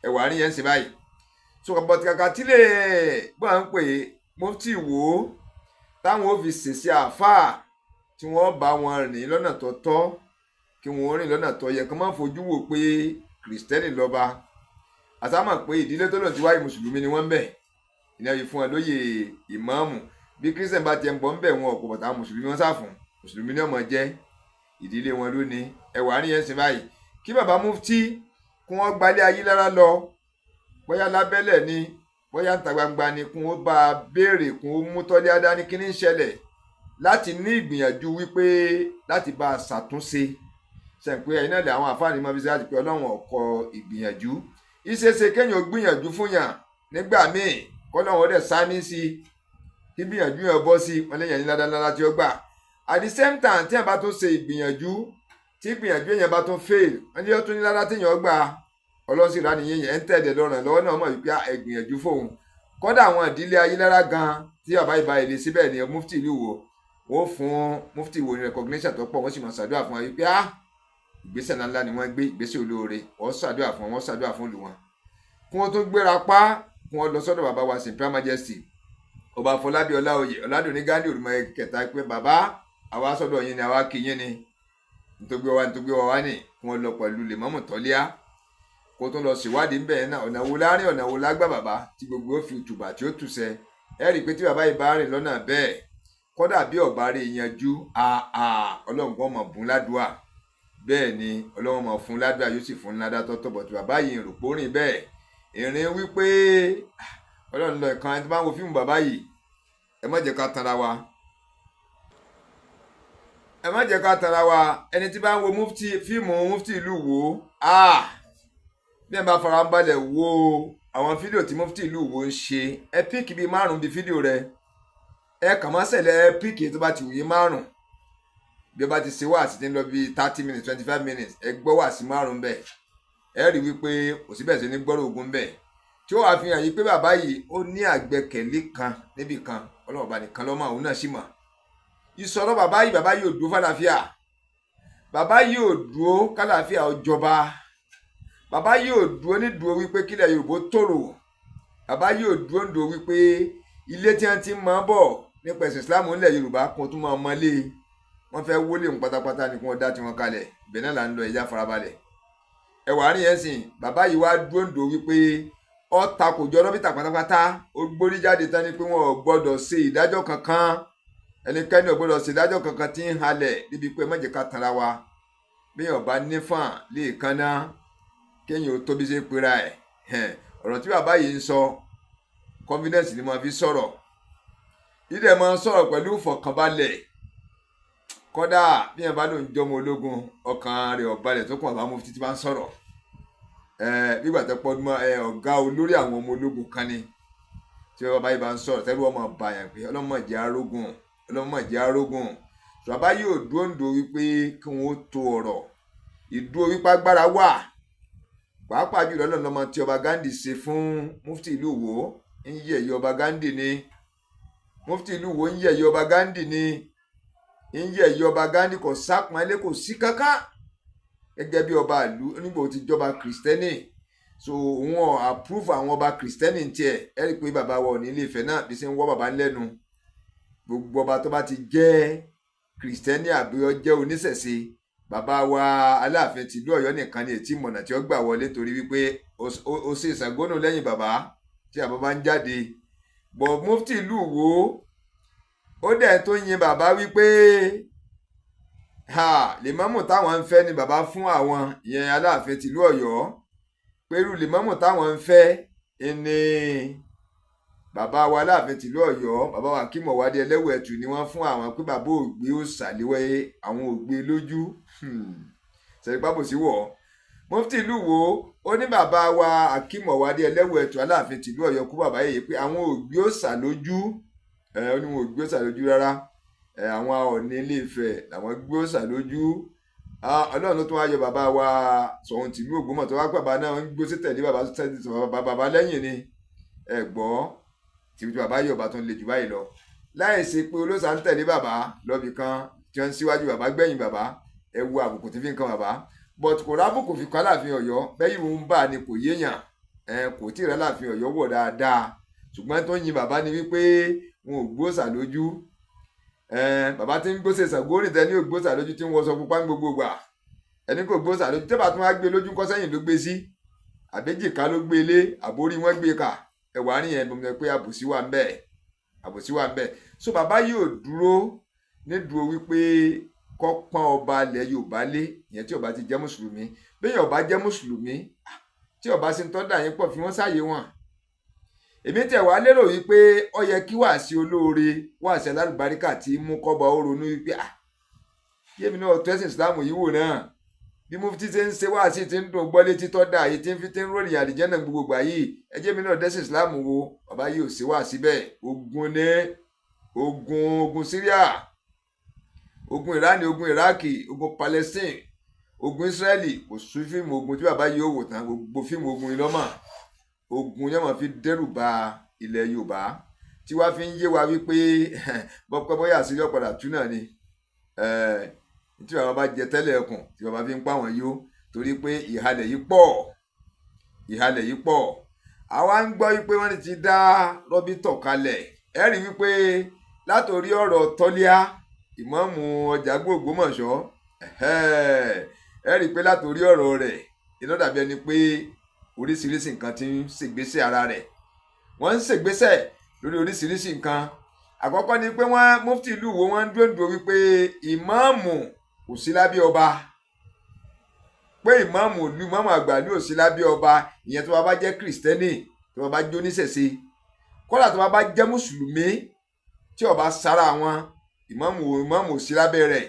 Ẹ̀wà àárín yẹn ń ṣe báyìí. So but kàkà tílé bó à ń pè mufti wò ó, táwọn ò fi ṣèṣe àáfàá tí wọ́n bá wọn rìn lọ́nà tó tọ́, kí wọ́n rìn lọ́nà tó yẹ, kí wọ́n má fojú wò pé Kìrìsìtẹ́nì lọ́ba. Àtàmọ̀ pé ìdílé tó lòun ti wáyé, mùsùlùmí ni wọ́n ń bẹ̀, ìní àbí fún wọn lóye ìmáàmù. Bí Christian bá tiẹ̀ ń bọ̀ ń bẹ̀, wọn ọ̀pọ̀ bàtà mùsùlùmí wọn sáfún mùsùlùmí ní ọmọ jẹ́ ìdílé wọn lónìí. Ẹwà àárín yẹn ń sìn báyìí, kí bàbá mufti kí wọ́n gbalẹ̀ ayé lára lọ, bóyá lábẹ́lẹ̀ ni, bóyá níta gbangba ni, kí wọ́n bá a béèrè, kí wọ́n mú Tọ́líà dání, kí ní ń ṣẹlẹ̀, láti ní ìgbìyànjú wípé láti bá a ṣàtúnṣe. Sẹ̀ǹpé ẹ̀yin náà lè àwọn àfáàní máa fi ṣe láti pé Ọlọ́run ọkọ̀ ìgbìyànjú ìṣeéṣe kéèyàn gbìyànjú fún yàn nígbà míì, kọ́lọ́run ó dẹ̀ sáni sí i, kí gbìyànjú yẹn bọ́ sí wọn lẹ́yìn ní ládàá tí ó gbà. At the same time, tí yẹn bá tún ṣe ìgbìyànjú, tí ìgbìyànjú yẹn bá tún fail, wọ́n ní ó tún ní ládàá tí yẹn gbà. Ọlọ́run sì rà nìyẹn yẹn ń tẹ̀lé lọ́rùn lọ́wọ́ náà mọ̀ wípé ẹ gbìyànjú fóun. Kọ́dà àwọn ìdílé Ayélára gan tí bàbá ìbá èdè síbẹ̀ ní mufti ìlú wo, wọ́n fún mufti wo ní recognition tó pọ̀, wọ́n sì máa ṣàdúrà fún wọn wípé ah, ìgbésẹ̀ ńláńlá ni wọ́n gbé, ìgbésẹ̀ olóore. Wọ́n ṣàdúrà fún wọn, wọ́n ṣàdúrà fún ìlú wọn, kí wọ́n tó gbéra pa, kí wọ́n lọ sọ́dọ̀ bàbá wa Supreme Majesty Ọba Afọlábí Ọláoyè Ọládùnní Ghandi Òrùmọ kẹta pé bàbá, àwa sọ́dọ̀ yín ni, àwa kí yín ni, nítorí wa wá ní kí wọ́n lọ pẹ̀lú Lèmọ́mù Tọ́líà, kó tó lọ ṣèwádìí ńbẹ̀ yẹn náà, ọ̀nà wo láàrin, ọ̀nà wo lágbà bàbá tí gbogbo ó fi tùbà tí ó tùsẹ̀. Ẹ rí i pé tí bàbá yìí bá rìn lọ́nà bẹ́ẹ̀, kódà bí ọ̀bá rí yanjú, Ọlọ́run kan mọ̀ bùn ládùúà. Bẹ́ẹ̀ ni, Ọlọ́run mọ̀ fún ládùúà, yóò sì fún ládàá tọ́tọ̀. Bọ̀ tí bàbá yìí rò pó rìn bẹ́ẹ̀, ìrìn wípé Ọlọ́run lọ ìkan. Ẹni tó bá ń wo fíìmù bàbá yìí, ẹ má jẹ́ ká tanra wa, ẹ má jẹ́ ká tanra wa. Ẹni tí bá ń wo mufti, fíìmù mufti ìlú wo, bí ẹ bá fara balẹ̀ wo àwọn fídíò tí mufti ìlú wo ń ṣe, ẹ pick bíi márùn bíi fídíò rẹ, ẹ kàn má ṣẹlẹ̀, ẹ pick tó bá ti wù yín márùn, bí ó bá ti ṣe wáàsí tí ń lọ bíi 30 minutes, 25 minutes, ẹ gbọ́ wáàsí márùn bẹ́ẹ̀, ẹ rí wípé kò síbẹ̀ sí ní gbọ́rọ̀ ogun bẹ́ẹ̀ tí ó wàá fi hàn yí pé bàbá yìí ó ní àgbẹ́kẹ̀lé kan níbì kan. Ọlọ́run ọba nìkan ló mọ̀, òun náà sì mọ̀ ìsọ̀rọ̀ bàbá yìí. Bàbá yìí ò dúró fàlàáfíà, bàbá yìí ò dúró kálàáfíà ó jọba, bàbá yìí ò dúró ní dúró wípé kílẹ̀ Yorùbá tòrò, bàbá yìí ò dúró ní dúró wípé ilé tí wọ́n ti ń mọ́ bọ̀ nípa ẹ̀sìn Islam ńlẹ̀ Yorùbá kan tún máa mọ́lé. Wọ́n fẹ́ wọlé òun pátápátá ni, kí wọ́n dá tiwọn kalẹ̀. Ibẹ̀ náà là ń lọ, ẹ̀yà farabalẹ̀. Ẹwà àárín yẹn sìn, bàbá yìí wá dúró ní dúró wípé ó takò jọ rọ́bìtà pátápátá. Ó gbórí jáde tán ni pé wọn ò gbọ́dọ̀ ṣe ìdájọ́ kankan, ẹnikẹ́ni ò gbọ́dọ̀ ṣe ìdájọ́ kankan tí ń halẹ̀ níbi pé má jẹ́ ká tanra wa. Bí èèyàn bá nífàn lè kanná, kéèyàn ó tóbi ṣe pera ẹ̀. Ọ̀rọ̀ tí bàbá yìí ń sọ, confidence ni mo fi sọ̀rọ̀, ìdẹ̀ máa ń sọ̀rọ̀ pẹ̀lú ìfọ̀kànbalẹ̀. Kódà bí èèyàn bá lòun jọmọ ológun, ọkàn rẹ̀ ò balẹ̀ tó kàn bá mufti tí bá ń sọ̀rọ̀ nígbà tó pọ̀ ọ̀gá olórí àwọn ọmọ ológun kan ni. Tí bàbá yìí bá ń sọ̀rọ̀, tẹ́lú ọmọ bàyàn pé ọlọ́mọ jẹ́ arógùn, ọlọ́mọ jẹ́ arógùn. Bàbá yìí ò dúró ń do wípé kí wọ́n tó ọ̀rọ̀ ìdúró wípé agbára wà, pàápàá jùlọ lọ́nà ọmọ tí ọba Ghandi ṣe fún mufti ìlú Ìwó ń yẹ̀yẹ́ ọba Ghandi ni. Mufti ìlú Ìwó ń yẹ̀yẹ́ ọba Ghandi ni, ń yẹ̀yẹ́ ọba Ghandi. Kò sápọ́nlé, kò sí kankan gẹ́gẹ́ bí ọba ìlú nígbà tó ti jọba Kìrìsìtẹ́nì. So òun ọ̀ approve àwọn ọba Kìrìsìtẹ́nì tiẹ̀. Ẹ rí i pé bàbá wa ò ní Ilé Ifẹ̀ náà bí ṣe ń wọ́ bàbá ńlẹ́nu, gbogbo ọba tó bá ti jẹ́ Kìrìsìtẹ́nì àbí ó jẹ́ oníṣẹ̀ṣe, bàbá wa Aláàfin tìlú Ọ̀yọ́ nìkan ni ètí mọ̀nà tí ó gbà wọlé, torí wípé ó ṣe ìṣàgónù lẹ́yìn bàbá tí àbá bá ń jáde bọ̀. Mufti ìlú Ìwó ó dẹ̀ tó yin bàbá wípé Lèmọ́mù táwọn ń fẹ́ ni bàbá fún àwọn, ìyẹn Aláàfin tìlú Ọ̀yọ́, pẹ̀lú lèmọ́mù táwọn ń fẹ́ ni bàbá wa Aláàfin tìlú Ọ̀yọ́, bàbá wa Akeem Ọwọ́adé Ẹlẹ́wù Ẹ̀tù ni wọ́n fún àwọn, pé bàbá ògbé òsàléwẹ́ àwọn ògbé lójú sẹ̀rípàbòsí wọ̀. Mufti ìlú Ìwó ó ní bàbá wa Akeem Ọwọ́adé Ẹlẹ́wù Ẹ̀tù Aláàfin tìlú Ọ̀yọ́ kú bàbá yìí pé àwọn ògbé òsà lójú. Ó ní wọn ògbé òsà lójú rárá, àwọn Ọọ̀ni Ilé Ifẹ̀ làwọn gbé òsà lójú. Ọlọ́run ló tún wá yọ bàbá wa Ṣọ̀ún tìlú Ògbómọ̀ṣọ́ tó wá pé bàbá náà ń gbó sí tẹ̀lé bàbá lẹ́yìn ni. Ẹ gbọ́ tí bàbá yìí ọba tó ń le jù báyìí lọ, láì ṣe pé olóòṣà ń tẹ̀lé bàbá lọ́bì kan tí wọ́n ń síwájú bàbá gbẹ̀yìn bàbá. Ẹ wo àbùkù tí fi ń kan bàbá, but kò rábùkù fi kan Aláàfin Ọ̀yọ́ bẹ́ẹ̀ yìí ń bà ní kò yéèyàn. Ẹ kò tí ì rẹ́ Aláàfin Ọ̀yọ́ wọ̀ dáadáa, ṣùgbọ́n tó ń yin bàbá ni wípé wọn ò gbóòṣà lójú. Bàbá tí ń gbóṣe Ṣàngó nìtẹ́ ní ògbóṣà lójú, tí ń wọṣọ pupa ní gbogbo gbà, ẹni kò gbóṣà lójú. Tẹ́bà tún wá gbé lójú kọ́ sẹ́yìn ló gbé sí, àbẹ́jìká ló gbé lé, àbórí wọn gbé kà. Ẹwà rí yẹn bọ́n pé àbòsí wà ń bẹ̀, àbòsí wà ń bẹ̀. So bàbá yóò dúró nídùú wípé kọ́ pọ́n ọba ilẹ̀ Yorùbá lé, ìyẹn tí ọba ti jẹ́ mùsùlùmí. Bẹ́ẹ̀ ọba jẹ́ mùsùlùmí, tí ọba sì ń tọ́ dà yín pọ̀, fi wọ́n sáàyè wọn. Èmi tẹ̀ wá lérò wípé ó yẹ kí wàásì olóore, wàásì alálùbáríkà tí mú kọ́ba ó ronú wípé yémi náà tó ẹ̀sìn Islam yìí wò náà, bí mufti ṣe ń ṣe wáàsí tí ń dùn gbọ́ létí tọ́ da yìí, tí ń fi tí ń ròyìn àlìjẹ́nà gbogbo gbà yìí, ẹ jẹ́ mi náà dẹ́sìn Islam wo. Bàbá yìí ò ṣe wáàsí bẹ́ẹ̀. Ogun ní ogun, ogun Syria, ogun Iran, ogun Iraki, ogun Palestine, ogun Israeli, kò sí fíìmù ogun tí bàbá yìí ò wò tán. Gbogbo fíìmù ogun yìí lọ́mọ ogun yẹn máa fi dẹ́rù ba ilẹ̀ Yorùbá, tí wàá fi ń yé wa wípé bọ́pẹ́ bóyá àṣírí ọ̀padà tú náà ni tí bàbá bá jẹ tẹ́lẹ̀ ẹkùn tí bàbá fi ń pa wọ́n yó, torí pé ìhalẹ̀ yìí pọ̀, ìhalẹ̀ yìí pọ̀. Àwa ń gbọ́ wípé wọ́n ti dá rọ́bìtọ̀ kalẹ̀. Ẹ rí wípé látòrí ọ̀rọ̀ Tọ́líà, ìmáàmù ọjà Ògbómọ̀ṣọ́, ẹ rí pé látòrí ọ̀rọ̀ rẹ̀ iná dàbí ẹni pé oríṣiríṣi nǹkan ti ń ṣègbésẹ̀ ara rẹ̀. Wọ́n ń ṣègbésẹ̀ lórí oríṣiríṣi nǹkan. Àkọ́kọ́ ni pé wọ́n mufti ìlú Ìwó wọ́n ń dúró wípé ìmáàmù kò sí lábẹ́ ọba, pé ìmáàmù ìlú, ìmáàmù àgbà ìlú ò sí lábẹ́ ọba. Ìyẹn tó bá jẹ́ kìrìsìtẹ́nì, tó bá jẹ́ oníṣẹ̀ṣe, kódà tó bá jẹ́ mùsùlùmí, tí ó bá sára wọn, ìmáàmù ò sí lábẹ́ rẹ̀.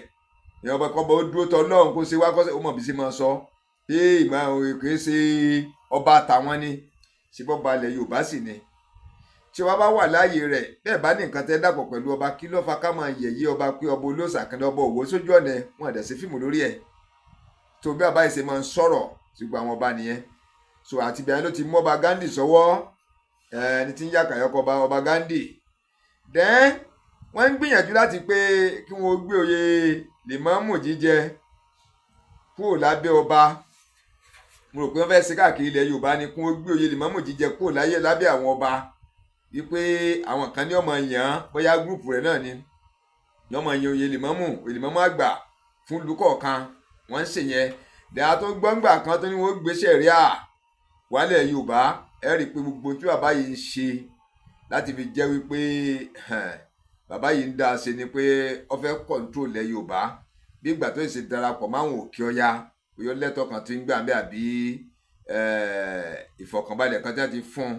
Ìyẹn ọba kọ́ba ó dúró tọ́ lọ́hùn kó ṣe wá kó ṣe ó mọ̀ bí ṣe máa sọ pé ìmáàmù kì í ṣe ọba tàwọn ni, ṣe bọ́ balẹ̀ Yorùbá sì ni. Tí ọba bá wà láàyè rẹ̀ bẹ́ẹ̀ bá ní nǹkan tẹ́ dàpọ̀ pẹ̀lú ọba, kí ló fa ká máa yẹ̀yẹ́ ọba pé ọba olóòṣà kan ní ọba òwò sójú ọ̀nà wọn àdẹ̀ sí fíìmù lórí ẹ̀ tó bí àbá ìṣe máa ń sọ̀rọ̀ sí gbogbo àwọn ọba nìyẹn. So àti ìbẹ̀rẹ̀ ló ti mú ọba Gandhi sọ́wọ́, ẹni tí ń yàkà yọkọ ọba Gandhi. Then wọ́n ń gbìyànjú láti pé kí wọ́n gbé oyè lèmọ́mù jíjẹ kúrò lábẹ́ ọba. Mo rò pé wọ́n fẹ́ ṣe káàkiri ilẹ̀ Yorùbá ni, kí wọ́n gbé oyè lèmọ́mù jíjẹ kúrò láyé lábẹ́ àwọn ọba, wípé àwọn kan ní ọmọ yàn án, bóyá group rẹ̀ náà ni ní ọmọ yàn oyè lèmọ́mù, oyè lèmọ́mù àgbà fún ìlú kọ̀ọ̀kan. Wọ́n ń ṣèyẹn. Dàá tó gbọ́ngbà kan tó ní wọ́n gbé ṣẹ̀ríà wálẹ̀ Yorùbá. Ẹ rí i pé gbogbo tí bàbá yìí ń ṣe láti fi jẹ́ wípé bàbá yìí ń dá a ṣe ni pé ó fẹ́ control ilẹ̀ Yorùbá, bí ìgbà tó ṣe darapọ̀ máwọn òkè ọya, bóyá lẹ́tọ̀ kan tí ń gbà ń bẹ́ àbí ìfọ̀kànbalẹ̀ kan tí wọ́n ti fún un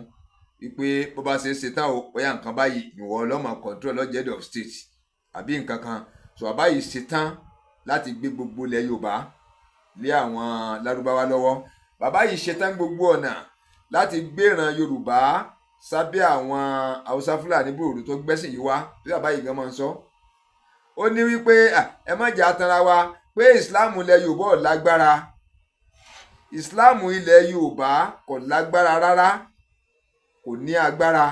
wípé bó bá ṣe é ṣe tán o, bóyá nǹkan báyìí ìwọ ọlọ́mọ control lọ́jọ́ head of state àbí nǹkan kan. So bàbá yìí ṣe tán láti gbé gbogbo ilẹ̀ Yorùbá lé àwọn Lárúbáwá lọ́wọ́. Bàbá yìí ṣe tán gbogbo ọ̀nà láti gbéran Yorùbá sábẹ́ àwọn Haúsá Fúlàní bòrò tó gbẹ́sìn yìí wá. Bí bàbá yìí gan máa ń sọ, ó ní wípé ẹ má jẹ́ atanra wa pé Ìsìláàmù ilẹ̀ Yorùbá ò lágbára. Ìsìláàmù ilẹ̀ Yorùbá kò lágbára rárá, kò ní agbára,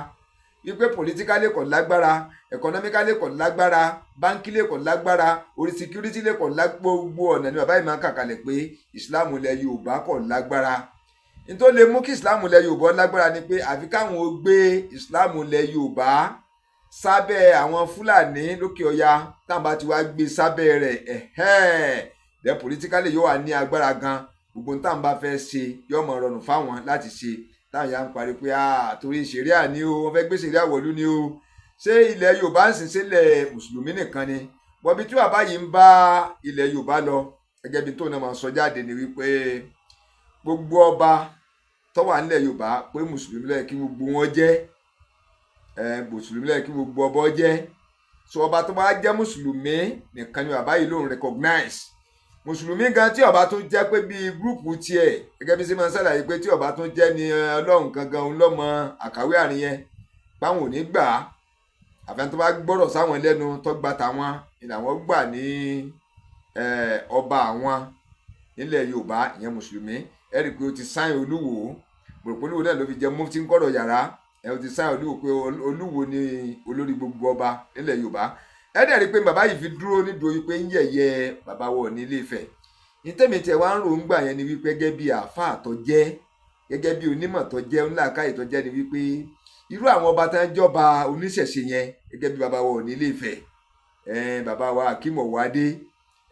wípé politically kò lágbára, economically kò lágbára, bankily kò lágbára, orí security lè kò lágbára. Gbogbo ọ̀nà ni bàbá yìí máa ń kàkàlẹ̀ pé Ìsìláàmù ilẹ̀ Yorùbá kò lágbára. Nítorí lè mú kí Ìsìláàmù ilẹ̀ Yorùbá lágbára ni pé àfi káwọn ó gbé Ìsìláàmù ilẹ̀ Yorùbá sábẹ́ àwọn Fúlàní lókè ọya. Táwọn bá ti wá gbé sábẹ́ rẹ̀, ẹ̀hẹ́n, then politically yóò wà ní agbára gan. Gbogbo táwọn bá fẹ́ ṣe yóò máa rọrùn fáwọn láti ṣe. Táwọn yà ń parí pé torí ṣẹ̀ríà ni o, wọ́n fẹ́ gbé ṣẹ̀ríà wọ̀lú ni o. Ṣé ilẹ̀ Yorùbá ń sìn sílẹ̀ mùsùlùmí nìkan ni? Bọ̀bí tí bàbá yìí ń bá ilẹ̀ Yorùbá lọ, gẹ́gẹ́ bí tóun náà máa sọ jáde ni wípé gbogbo ọba tó wà nílẹ̀ Yorùbá, pé mùsùlùmí ló yẹ kí gbogbo wọn jẹ́, mùsùlùmí ló yẹ kí gbogbo ọba jẹ́. So ọba tó bá jẹ́ mùsùlùmí nìkan ni bàbá yìí lòun recognize. Mùsùlùmí gan tí ọba tó jẹ́ pé bíi group tiẹ̀, gẹ́gẹ́ bí ṣe máa ń ṣàlàyé pé tí ọba tó jẹ́ ni Ọlọ́run gangan òun lọ́mọ àkàwé àárín yẹn, báwọn ò ní gbà á, àfẹn tó bá gbọ́rọ̀ sáwọn lẹ́nu tó gba tàwọn ni làwọn gbà ní ọba àwọn nílẹ̀ Yorùbá, ìyẹn mùsùlùmí. Ẹ rí i pé ó ti sáyìn Olúwo, gbòròpó Olúwo náà ló fi jẹ mufti ń kọ̀rọ̀ yàrá ẹ. Ó ti sáyìn Olúwo pé Olúwo ni olórí gbogbo ọba nílẹ̀ Yorùbá. Ẹ dẹ̀ rí i pé bàbá yìí fi dúró nídòó wípé ń yẹ̀yẹ́ bàbá wọ̀ ní Ilé Ifẹ̀. Ní tèmi tiẹ̀ wá ń rò ń gbà yẹn ni wípé gẹ́gẹ́ bí àáfàá tó jẹ́, gẹ́gẹ́ bí onímọ̀ tó jẹ́, ńláàkáyè tó jẹ́, ni wípé irú àwọn ọba tán jọba oníṣẹ̀ṣe yẹn, gẹ́gẹ́ bí bàbá wọ̀ ní Ilé Ifẹ̀, bàbá wa Akeem Ọ̀wádé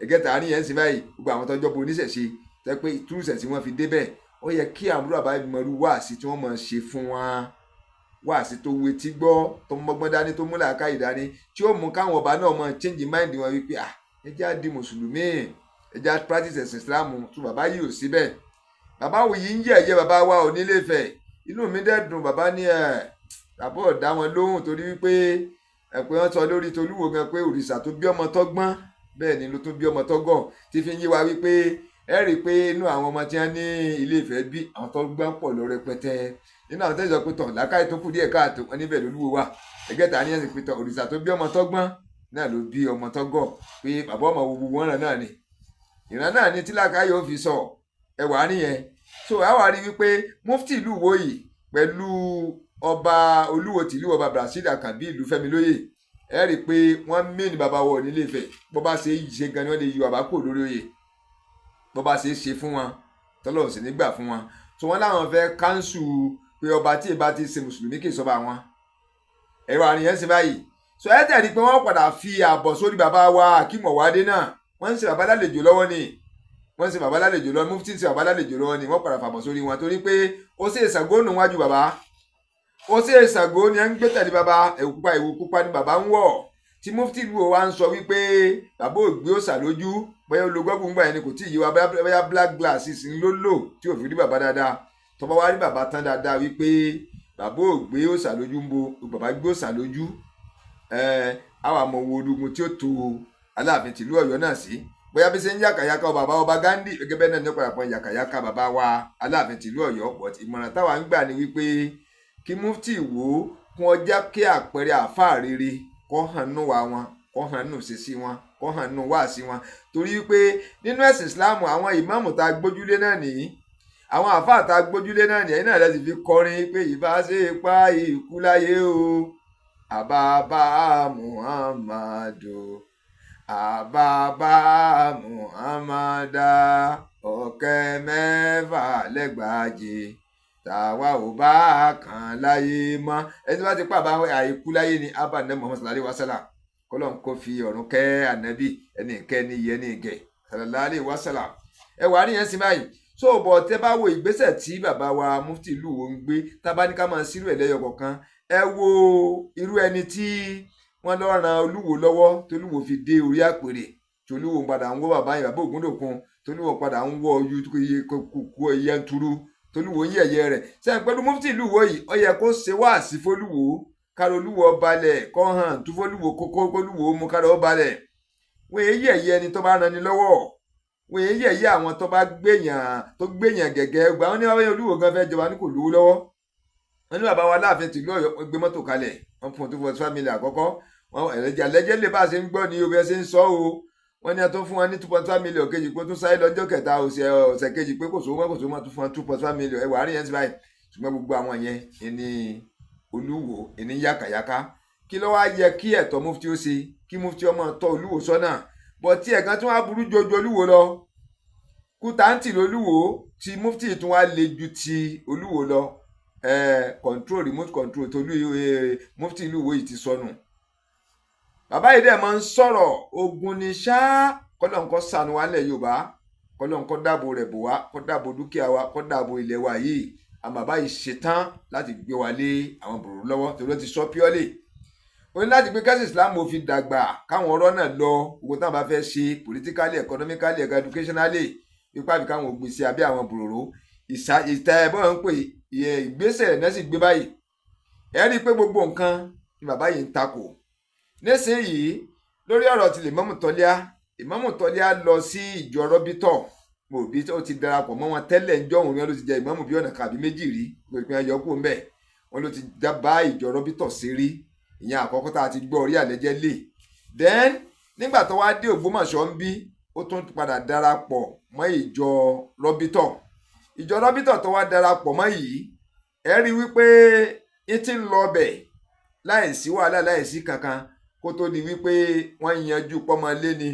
ẹgẹ́ tààrin yẹn ń sìn báyìí, gbogbo àwọn tó jọba oníṣẹ̀ṣe tẹ́ pé ìtúrùsẹ̀ tí wọ́n fi débẹ̀, ó yẹ kí àbúrò àbá mọ̀rú wáàsí tí wọ́n máa ṣe fún wa, wáàsí tó wetí gbọ́, tó mọ́gbọ́n dání, tó mú làákàyè dání, tí ó mú káwọn ọba náà máa change mind wọn wípé ah, ẹ jẹ́ á di mùsùlùmí, ẹ jẹ́ á practice ẹ̀sìn Islam. Tó bàbá yìí ò síbẹ̀, bàbá wò yìí ń yẹ̀yẹ́ bàbá wa ò nílé Ifẹ̀. Inú mi dẹ̀ dùn, bàbá ní ẹ̀ bàbá ò dá wọn lóhùn, torí wípé ẹ̀ pé wọ́n sọ lórí tolúwo gan pé òrìṣà tó bí ọmọ tọ́gbọ́n bẹ́ẹ̀ ni ló tún bí ọmọ tọ́gọ̀, tí fi ń yé wa wípé ẹ rí i pé inú àwọn ọmọ tí wọ́n ní Ilé Ifẹ̀ bí, àwọn tó gbọ́n pọ̀ lọ rẹpẹtẹ. Nínú àwọn tẹ́sán pé tọ̀ làákàyè tó kù díẹ̀ káàtó wọn níbẹ̀ lólúwo wà. Ẹgẹ́ta ní ẹ̀sìn pé tọ̀ òrìṣà tó bí ọmọ tọ́gbọ́n náà ló bí ọmọ tọ́gọ̀, pé bàbá ọmọ gbogbo wọn ràn náà ni ìran náà ni tí làákàyè ó fi sọ ẹwà nìyẹn. So àwa rí wípé mufti ìlú Ìwó yìí pẹ̀lú ọba Olúwo tìlú ọba Brazil Àkànbí ìlú Fẹ́mi lóyè, ẹ rí i pé wọ́n mí ní bàbá wọ̀ nílé Ifẹ̀. Bó bá ṣe é ṣe gan ni wọ́n lè yọ àbá kò lórí oyè, bó bá ṣe é ṣe fún wọn tọ́lọ̀ sì nígbà fún wọn. So wọ́n láwọn fẹ́ cancel pé ọba tí ìbá ti ṣe mùsùlùmí kì í sọba wọn. Ẹ̀rọ àrùn yẹn ń ṣe báyìí. So ẹ tẹ̀rí pé wọ́n padà fi àbọ̀ sórí bàbá wa Akeem Ọ̀wádé náà. Wọ́n ń ṣe bàbá lálejò lọ́wọ́ ni, wọ́n ń ṣe bàbá lálejò lọ́wọ́, mufti ń ṣe bàbá lálejò lọ́wọ́ ni wọ́n padà fàbọ̀ sórí wọn, torí pé ó ṣe Ṣàngó nù wájú bàbá, ó ṣe Ṣàngó ni ẹ ń gbé tẹ̀lé bàbá. Ẹ̀wù pupa, ẹ̀wù pupa ni bàbá ń wọ̀, tí mufti ìlú wa ń sọ wípé bàbá ò gbé òòṣà lójú. Bóyá olùgbọ́gbùn gbà yẹn ni kò tí ì yé wa, bóyá black glasses ń ló lò tí ò fi rí bàbá dáadáa. Tọ́ba wá rí bàbá tán dáadáa wípé bàbá ò gbé òòṣà lójú, ń bo bàbá gbé òòṣà lójú. Ẹ àwọn àmọ̀ wo ológun tí ó to Aláàfin tìlú Ọ̀yọ́ náà sí, bóyá bí ṣe ń yàkàyàkà bàbá ọba Gandhi gẹ́gẹ́ bẹ́ẹ̀ náà ní ọ̀pọ̀lọpọ̀ yàkàyàkà bàbá wa Aláàfin tìlú Ọ̀yọ́. But ìmọ̀ràn táwa ń gbà ni wípé kí mufti Ìwó kún ọjà, kí àpẹẹrẹ àáfàá rere kọ́ hàn nù wá wọn, kọ́ hàn nù sísí wọn, kọ́ hàn nù wá sí wọn, torí pé nínú ẹ̀sìn Islam, àwọn ìmáàmù tá a gbójúlé náà nìyí, àwọn àáfàá tá a gbójúlé náà nìyí náà lẹ́sìn fi kọrin pé ìbá ṣe pa ikú láyé o, àbábá Muhammadu, àbábá Muhammada, 6,000 tàwa ò bá kàn láyé mọ́. Ẹni tí wọ́n ti pa àbá àìkú láyé ni abba ní Muhammad sallallahu alaihi wasallam, kọ́lọ́n kó fi ọ̀run kẹ́ ànábì, ẹni kẹ́ ní iye ní ìgẹ̀ sallallahu alaihi wasallam. Ẹ wà á níyẹn sí báyìí. So bọ̀ tẹ́ bá wo ìgbésẹ̀ tí bàbá wa mufti ìlú Ìwó ń gbé, tá bá ní ká máa sírò ẹ̀ lẹ́yọ kọ̀ọ̀kan, ẹ wo irú ẹni tí wọ́n lọ ran Olúwo lọ́wọ́ tolúwo fi dé orí àpèrè, tolúwo padà ń wọ́ bàbá yẹn, bàbá Ògúndòkun, tolúwo padà ń wọ́ ojú kúkú yẹntúrú, tolúwo ń yẹ̀yẹ́ rẹ̀ sẹ́yìn pẹ̀lú mufti ìlú Ìwó yìí. Ó yẹ kó ṣe wáàsí fólúwo, kára Olúwo balẹ̀, kọ́ hàn tú fólúwo, kókó kólúwo mú kára ó balẹ̀. Wọ́n èyí yẹ̀yẹ́ ẹni tó bá ran ni lọ́wọ́, wọ́n èyí yẹ̀yẹ́ àwọn tó bá gbèyàn, tó gbèyàn gẹ̀gẹ́ gbà. Wọ́n ní wọ́n Olúwo gan fẹ́ jọba ní kò lówó lọ́wọ́. Wọ́n ní bàbá wa Láàfin tìlú Ọ̀yọ́, wọ́n gbé mọ́tò kalẹ̀, wọ́n fún 2.5 million àkọ́kọ́. Wọ́n ẹ̀rẹ́jà lẹ́jẹ́ lè bá a ṣe ń gbọ́ ní obi ẹ ṣe ń sọ o. Wọ́n ní a tó fún wọn ní 2.5 million kejì, pé tó sáré lọ́jọ́ kẹta ọ̀sẹ̀ kejì pé kò sówó mọ́, kò sówó mọ́, tó fún wọn 2.5 million. Ẹ̀wà àárín yẹn ti báyìí. Ṣùgbọ́n gbogbo àwọn yẹn ẹni Olúwo ẹni yàkàyàkà. Kí ló wá yẹ kí ẹ̀tọ́ mufti ó ṣe? Kí mufti ọmọ tọ́ Olúwo sọ́nà bọ̀ tí ẹ̀gán tí wọ́n á burú jojú Olúwo lọ. Kútàǹtì lolúwo tí mufti tún wá le ju ti Olúwo lọ. Control, remote control tolú mufti ìlú Ìwó yìí ti sọnù. Bàbá yìí dẹ̀ máa ń sọ̀rọ̀ ogun ni ṣá. Kọ́lọ́n kó ṣàánú wa nílẹ̀ Yorùbá, kọ́lọ́n kó dáàbò rẹ̀ bò wá, kó dáàbò dúkìá wa, kó dáàbò ilẹ̀ wa yìí. Àwọn bàbá yìí ṣetán láti gbé wa lé àwọn bòrò lọ́wọ́, torí ó ti sọ purely. Ó ní láti pé kẹ́sì Islam ò fi dàgbà, káwọn ọ̀rọ̀ náà lọ, gbogbo táwọn bá fẹ́ ṣe politically, economically, educationally, wípé àfi káwọn ò gbèsè abẹ́ àwọn bòròró ìta ẹ̀ bọ́ọ̀ ń pè ìgbésẹ̀ rẹ̀ náà sì gbé báyìí. Ẹ rí i pé gbogbo nǹkan ni bàbá yìí ń takò nísìnyìí lórí ọ̀rọ̀ ti Ìmámù Tọ́líà. Ìmámù Tọ́líà lọ sí ìjọ rọ́bítọ̀ mo bí ó ti darapọ̀ mọ́ wọn tẹ́lẹ̀ ń jọ̀hún, wọn ló ti jẹ ìmámù bí ọ̀nà kàbí méjì rí, pé ayọ̀ kú mbẹ̀ wọn ló ti bá ìjọ rọ́bítọ̀ sí rí. Ìyẹn àkọ́kọ́ tá a ti gbọ́ orí àlẹ́jẹ́ lè. Then nígbà tó wá dé Ògbómọ̀ṣọ́ ń bí, ó tún padà darapọ̀ mọ́ ìjọ rọ́bítọ̀. Ìjọ rọ́bítọ̀ tó wá darapọ̀ mọ́ yìí, ẹ rí wípé ń ti ń lọ ọbẹ̀ láìsí wàhálà, láìsí kankan, kó tó di wípé wọ́n yanjú pọ́mọlé ni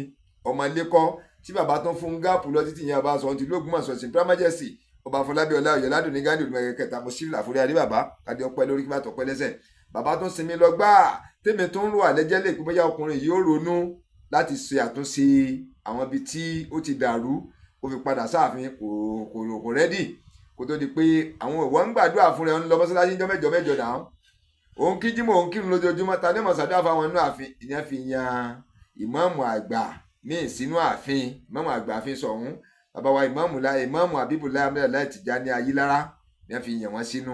ọmọlé kọ́ tí bàbá tó ń fún gap lọ títí. Yẹn bá sọ ti lÓgbómọ̀ṣọ́ sí Majesty Ọba Afọlábí Ọláoyè Ọládùnní Ghandi Olùmọ̀ọ́kẹ́ kẹta, mo sí àforí adé bàbá, kàdé ọpẹ́ lórí, kí bá tọpẹ́ lẹ́sẹ̀. Bàbá tó ń sinmi lọ gbáà, tèmi tó ń rò àlẹ́jẹ́ lè pé bóyá ọkùnrin yìí ó ronú láti ṣe àtúnṣe àwọn ibi tí ó ti dàrú, kó fi padà sáàfin. Kò ready kó tó di pé àwọn ìwọ ń gbàdúrà fún rẹ, ń lọ mọ́sálásí jọ́ mẹ́jọ mẹ́jọ náà, òun kí jímọ̀, òun kírun lójoojúmọ́. Ta ní mọ̀sádúrà fáwọn inú ààfin? Ìyẹn fi yan ìmáàmù àgbà míì sínú ààfin. Ìmáàmù àgbà ààfin sọ̀hún, bàbá wa ìmáàmù la ìmáàmù Abíbùláì Amúlẹ̀ Tìjání Ayílára ní wọ́n fi yàn wọ́n sínú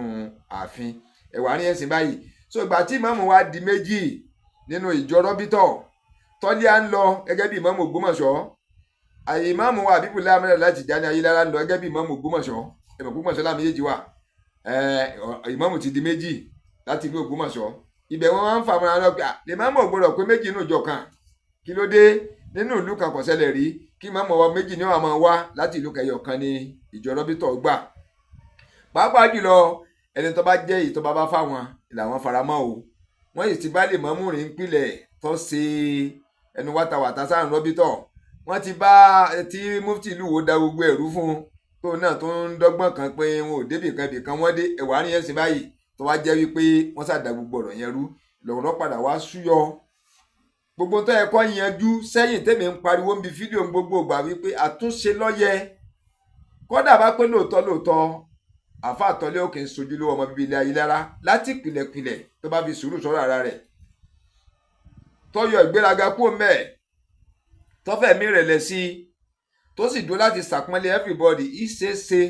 ààfin. Ẹ̀wà ní ẹ̀sìn báyìí. So ìgbà tí ìmáàmù wa di méjì nínú ìjọ rọ́bítọ̀, Tọ́líà ń lọ gẹ́gẹ́ bí ìmáàmù Ògbómọ̀ṣọ́, àyè ìmáàmù wa Abíbùláì Amúlẹ̀ Tìjání Ayílára ń lọ gẹ́gẹ́ bí ìmáàmù Ògbómọ̀ṣọ́. Ẹ̀mọ̀ Ògbómọ̀ṣọ́ láàmì méjì wà, ìmáàmù ti di méjì láti ìlú Ògbómọ̀ṣọ́. Ibẹ̀ wọn máa ń fa àwọn ará pé lè má mọ̀ gbọ́dọ̀ pé méjì nínú ìjọ kan. Kí ló dé? Nínú ìlú kan kò ṣẹlẹ̀ rí kí ìmáàmù wa méjì ní wàá máa wá láti ìlú kẹyọ kan ní ìjọ rọ́bítọ̀ gbà. Pàápàá jùlọ ẹni tó bá jẹ́ èyí tó bá bá fáwọn làwọn faramọ́ o. Wọ́n sì ti bá lè mọ́mú rìn pìlẹ̀ tó ṣe ẹnu wátawàtá sáà rọ́bítọ̀. Wọ́n ti bá tí mufti ìlú wo da gbogbo ẹ̀rú fún un, tó náà tó ń dọ́gbọ́n kan pé wọn ò débì kan, ibì kan wọ́n dé. Ẹ̀wà rí ẹ̀sìn báyìí tó wá jẹ́ wípé wọ́n ṣàdá gbogbo ọ̀rọ̀ yẹn rú, lọ̀rọ̀ padà wá súyọ. Gbogbo tó yẹ kó yanjú sẹ́yìn, tèmi ń pariwo ń bi fídíò gbogbo ìgbà wípé àtúnṣe lọ́yẹ. Kódà bá pé lóòótọ́ lóòótọ́ àfa àtọ́lé òkè ń sojú lówó ọmọ bíbí ilé ayé lára láti pìlẹ̀pìlẹ̀, tó bá fi sùúrù sọ̀rọ̀ ara rẹ̀, tọ́yọ̀ ìgbéraga kúrò mẹ́ẹ̀, tọ́fẹ̀mí rẹ̀ lẹ̀ sí, tó sì dúró láti ṣàpọ́nlé everybody, ìṣeéṣe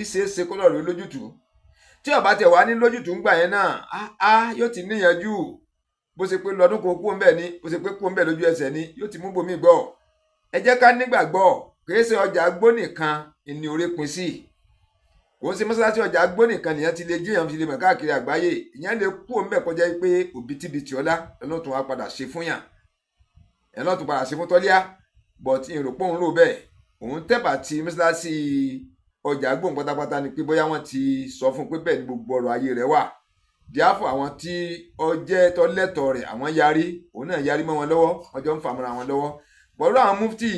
ìṣeéṣe kó lọ́ọ́ rí lójútùú. Tí ó bá tẹ̀ wá ní lójútùú ńgbà yẹn náà, á yóò ti níyanjú. Bó ṣe pé lọ́dún kan kú ńbẹ̀ ni, bó ṣe pé kú ńbẹ̀ lójú ẹsẹ̀ ni, yóò ti mú bomi gbọ́. Ẹ jẹ́ ká nígbàgbọ́, kìí ṣe ọjà agbó nìkan ni orí pin sí. Kò ń ṣe mọ́ṣáláṣí ọjà agbó nìkan nìyẹn ti lè jíyàn fi lè mọ̀ káàkiri àgbáyé. Ìyẹn lè kú ńbẹ̀ kọjá pé òbítíbitì ọlá lọ́nà tó wá padà ṣe fún yàn, ẹ̀ náà tó padà ṣe fún Tọ́líà. But ìrò pé òun rò bẹ́ẹ̀, òun tẹ̀bà ti mọ́ṣáláṣí ọjà agbóhùn pátápátá ni pé bóyá wọ́n ti sọ fún pé bẹ́ẹ̀ ni gbogbo ọ̀rọ̀ ayé rẹ̀ wà. Díàfọ̀ àwọn tí ọjẹ́ tọ́lẹ́tọ̀ rẹ̀, àwọn yarí, òun náà yarí mọ́ wọn lọ́wọ́, wọ́n jọ ń fàmọ́ra wọn lọ́wọ́. Pẹ̀lú àwọn mufti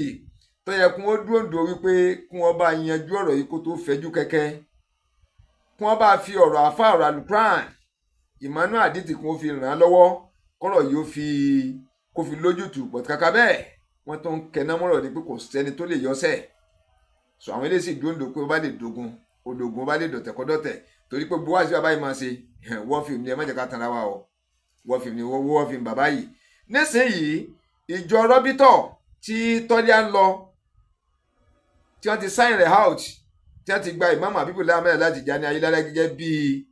tó yẹ kí wọ́n dúró dúró wípé kí wọ́n bá yanjú ọ̀rọ̀ yìí kó tó fẹjú kẹ́kẹ́, kí wọ́n bá fi ọ̀rọ̀ àfa, ọ̀rọ̀ alukuran, ìmọ̀nú àdìtì, kí wọ́n fi ràn án lọ́wọ́ kọ́rọ̀ yìí ó fi kó fi lójútùú. Pọ̀ kàkà bẹ́ẹ̀, wọ́n tó ń kẹná mọ́rọ̀ ni pé kò sẹ́ni tó lè yọ́sẹ̀. So àwọn eléyìí sì dúró pé ó bá lè dogun ó dogun, ó bá lè dọ̀tẹ̀ kọ́ dọ̀tẹ̀, torí pé gbogbo wáṣí bàbá yìí máa ṣe wọ́n fíìmù ni. Ẹ má jẹ́ ká tanra wa o, wọ́n fíìmù ni, wọ́n fíìmù bàbá yìí. Nísìnyìí, ìjọ rọ́bítọ̀ tí Tọ́líà ń lọ, tí wọ́n ti sign rẹ̀ out, tí wọ́n ti gba ìmáàmù Abíbùlá Ahmed láti Tìjání Ayélára gẹ́gẹ́ bí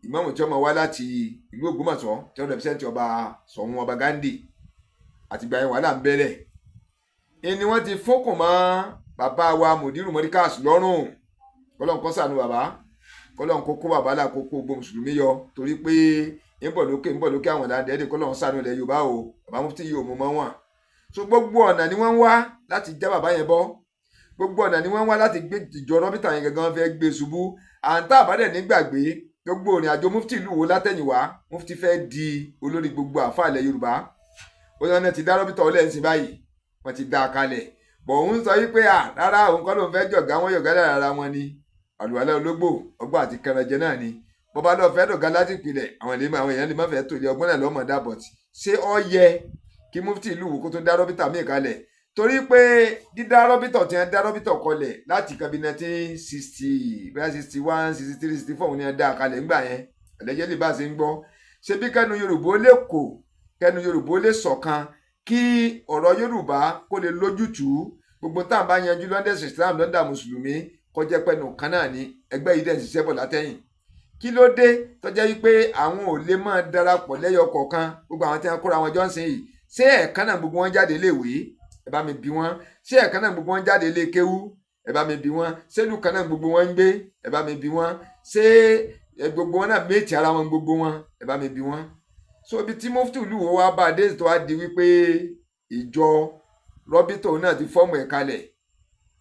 ìmáàmù tí wọ́n máa wá láti ìlú Ògbómọ̀ṣọ́, tí wọ́n represent ọba Ṣọ̀ún, ọba Ghandi, àtìgbà yẹn wàhálà ń bẹ̀rẹ̀. Ìní wọ́n ti fókùn mọ́ bàbá wa Mùdírù Mọ́ríkàs lọ́rùn. Kọ́lọ́n kó ṣàánú bàbá, kọ́lọ́n kó kó bàbá là, kó kó gbogbo mùsùlùmí yọ, torí pé ń bọ̀ lókè, ń bọ̀ lókè. Àwọn ìdáǹdẹ́ẹ̀dẹ́, kọ́lọ́n ṣàánú ilẹ̀ Yorùbá o. Bàbá mufti yìí ò mú mọ́ wọn. So gbogbo ọ̀nà ni wọ́n ń wá láti já bàbá yẹn bọ́, gbogbo ọ̀nà ni wọ́n ń wá láti gbé ìjọ rọ́bìtà yẹn gangan fẹ́ gbé ṣubú. Àǹtá àbádẹ́ nígbàgbé gbogbo ìrìn àjò mufti ìlú wo látẹ̀yìnwá, mufti fẹ́ di olórí gbogbo àfáà ilẹ̀ Yorùbá. Ó yọ ti dá rọ́bìtà ọlẹ́ ń sìn báyìí, wọ́n ti dá a kalẹ̀ bọ̀. Òun sọ wípé à rárá, òun kọ́ ló ń fẹ́ jọ̀gá wọn, yọ̀gá lára ara wọn ni. Àlùwalẹ̀ ológbò ọgbọ́n àti kẹrànjẹ náà ni. Bọ́bá lọ́ọ́ fẹ́ dọ̀gá láti ìpìlẹ̀, àwọn èèyàn lè má fẹ́ tó ilé ọgbọ́n náà lọ́mọ dá. But ṣé ó yẹ kí mufti ìlú wo kó tó dá rọ́bìtà míì kalẹ̀? Torí pé dídá rọ́bìtọ̀ tí wọ́n dá rọ́bìtọ̀ kọlẹ̀ láti kan bí 1960, bóyá 61, 63, 64 ni wọ́n dá kalẹ̀ ńgbà yẹn. Ẹ̀lẹ́jẹ̀ lè bá a ṣe ń gbọ́. Ṣebí kẹ́nu Yorùbá ó lè kò, kẹ́nu Yorùbá ó lè ṣọ̀kan, kí ọ̀rọ̀ Yorùbá kó lè lójútùú. Gbogbo tá à ń bá yanjú lọ́ndẹ̀sì Islam lọ́ndà mùsùlùmí kọjá pẹ́nu kan náà ni ẹgbẹ́ yìí dẹ̀ ń ṣiṣẹ́ bọ̀ látẹ̀yìn. Kí ló dé tó jẹ́ wípé àwọn ò lè máa darapọ̀ lẹ́yọ kọ̀ọ̀kan? Gbogbo àwọn tí wọ́n kóra wọn jọ́sìn yìí, ṣé ẹ̀ẹ̀kan náà gbogbo wọn jáde léèwé? Ẹ bá mi bi wọ́n. Ṣé ẹ̀ẹ̀kan náà gbogbo wọn jáde lé kéwú? Ẹ bá mi bi wọ́n. Ṣé ìlú kan náà gbogbo wọn ń gbé? Ẹ bá mi bi wọ́n. Ṣé gbogbo wọn náà méjì ara wọn gbogbo wọn? Ẹ bá mi bi wọ́n. So ibi tí Mufti Olúwo wá bá dé tó wá di wípé ìjọ rọ́bìtò náà ti fọ́ọ̀mù ẹ̀ kalẹ̀,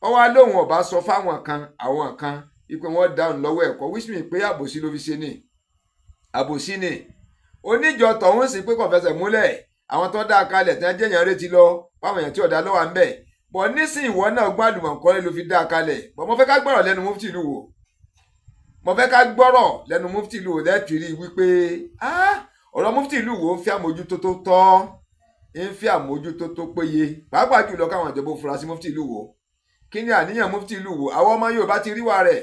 ó wá lóun ọba sọ fáwọn kan, àwọn kan wípé wọ́n dáhùn lọ́wọ́ ẹ̀kọ́, which mean pé àbòsí ló fi ṣe ni, àbòsí ni. Oníjọ tọ̀hún sì pé kò fẹsẹ̀ múlẹ̀. Àwọn tó dá a kalẹ̀ tí wọ́n jẹ́yàn retí lọ fáwọn èèyàn tí ọ̀dà lọ́wọ́ à ń bẹ̀ bọ̀ nísìnyí, ìwọ náà gbọ́n àlùmọ̀kọ́lé ló fi dá a kalẹ̀ bọ̀. Mo fẹ́ ká gbọ́rọ̀ lẹ́nu Mufti Olúwo, mo fẹ́ ká gbọ́rọ̀ lẹ́nu Mufti Olúwo lẹ́tìrí wípé ọ̀rọ̀ Mufti Olúwo ń fi àmójútó tó tọ́, ń fi àmójútó tó péye, pàápàá jùlọ káwọn ìjọba ó fura sí Mufti Olúwo. Kí ni àníyàn Mufti Olúwo? Àwọn ọmọ Yorùbá ti rí wa rẹ̀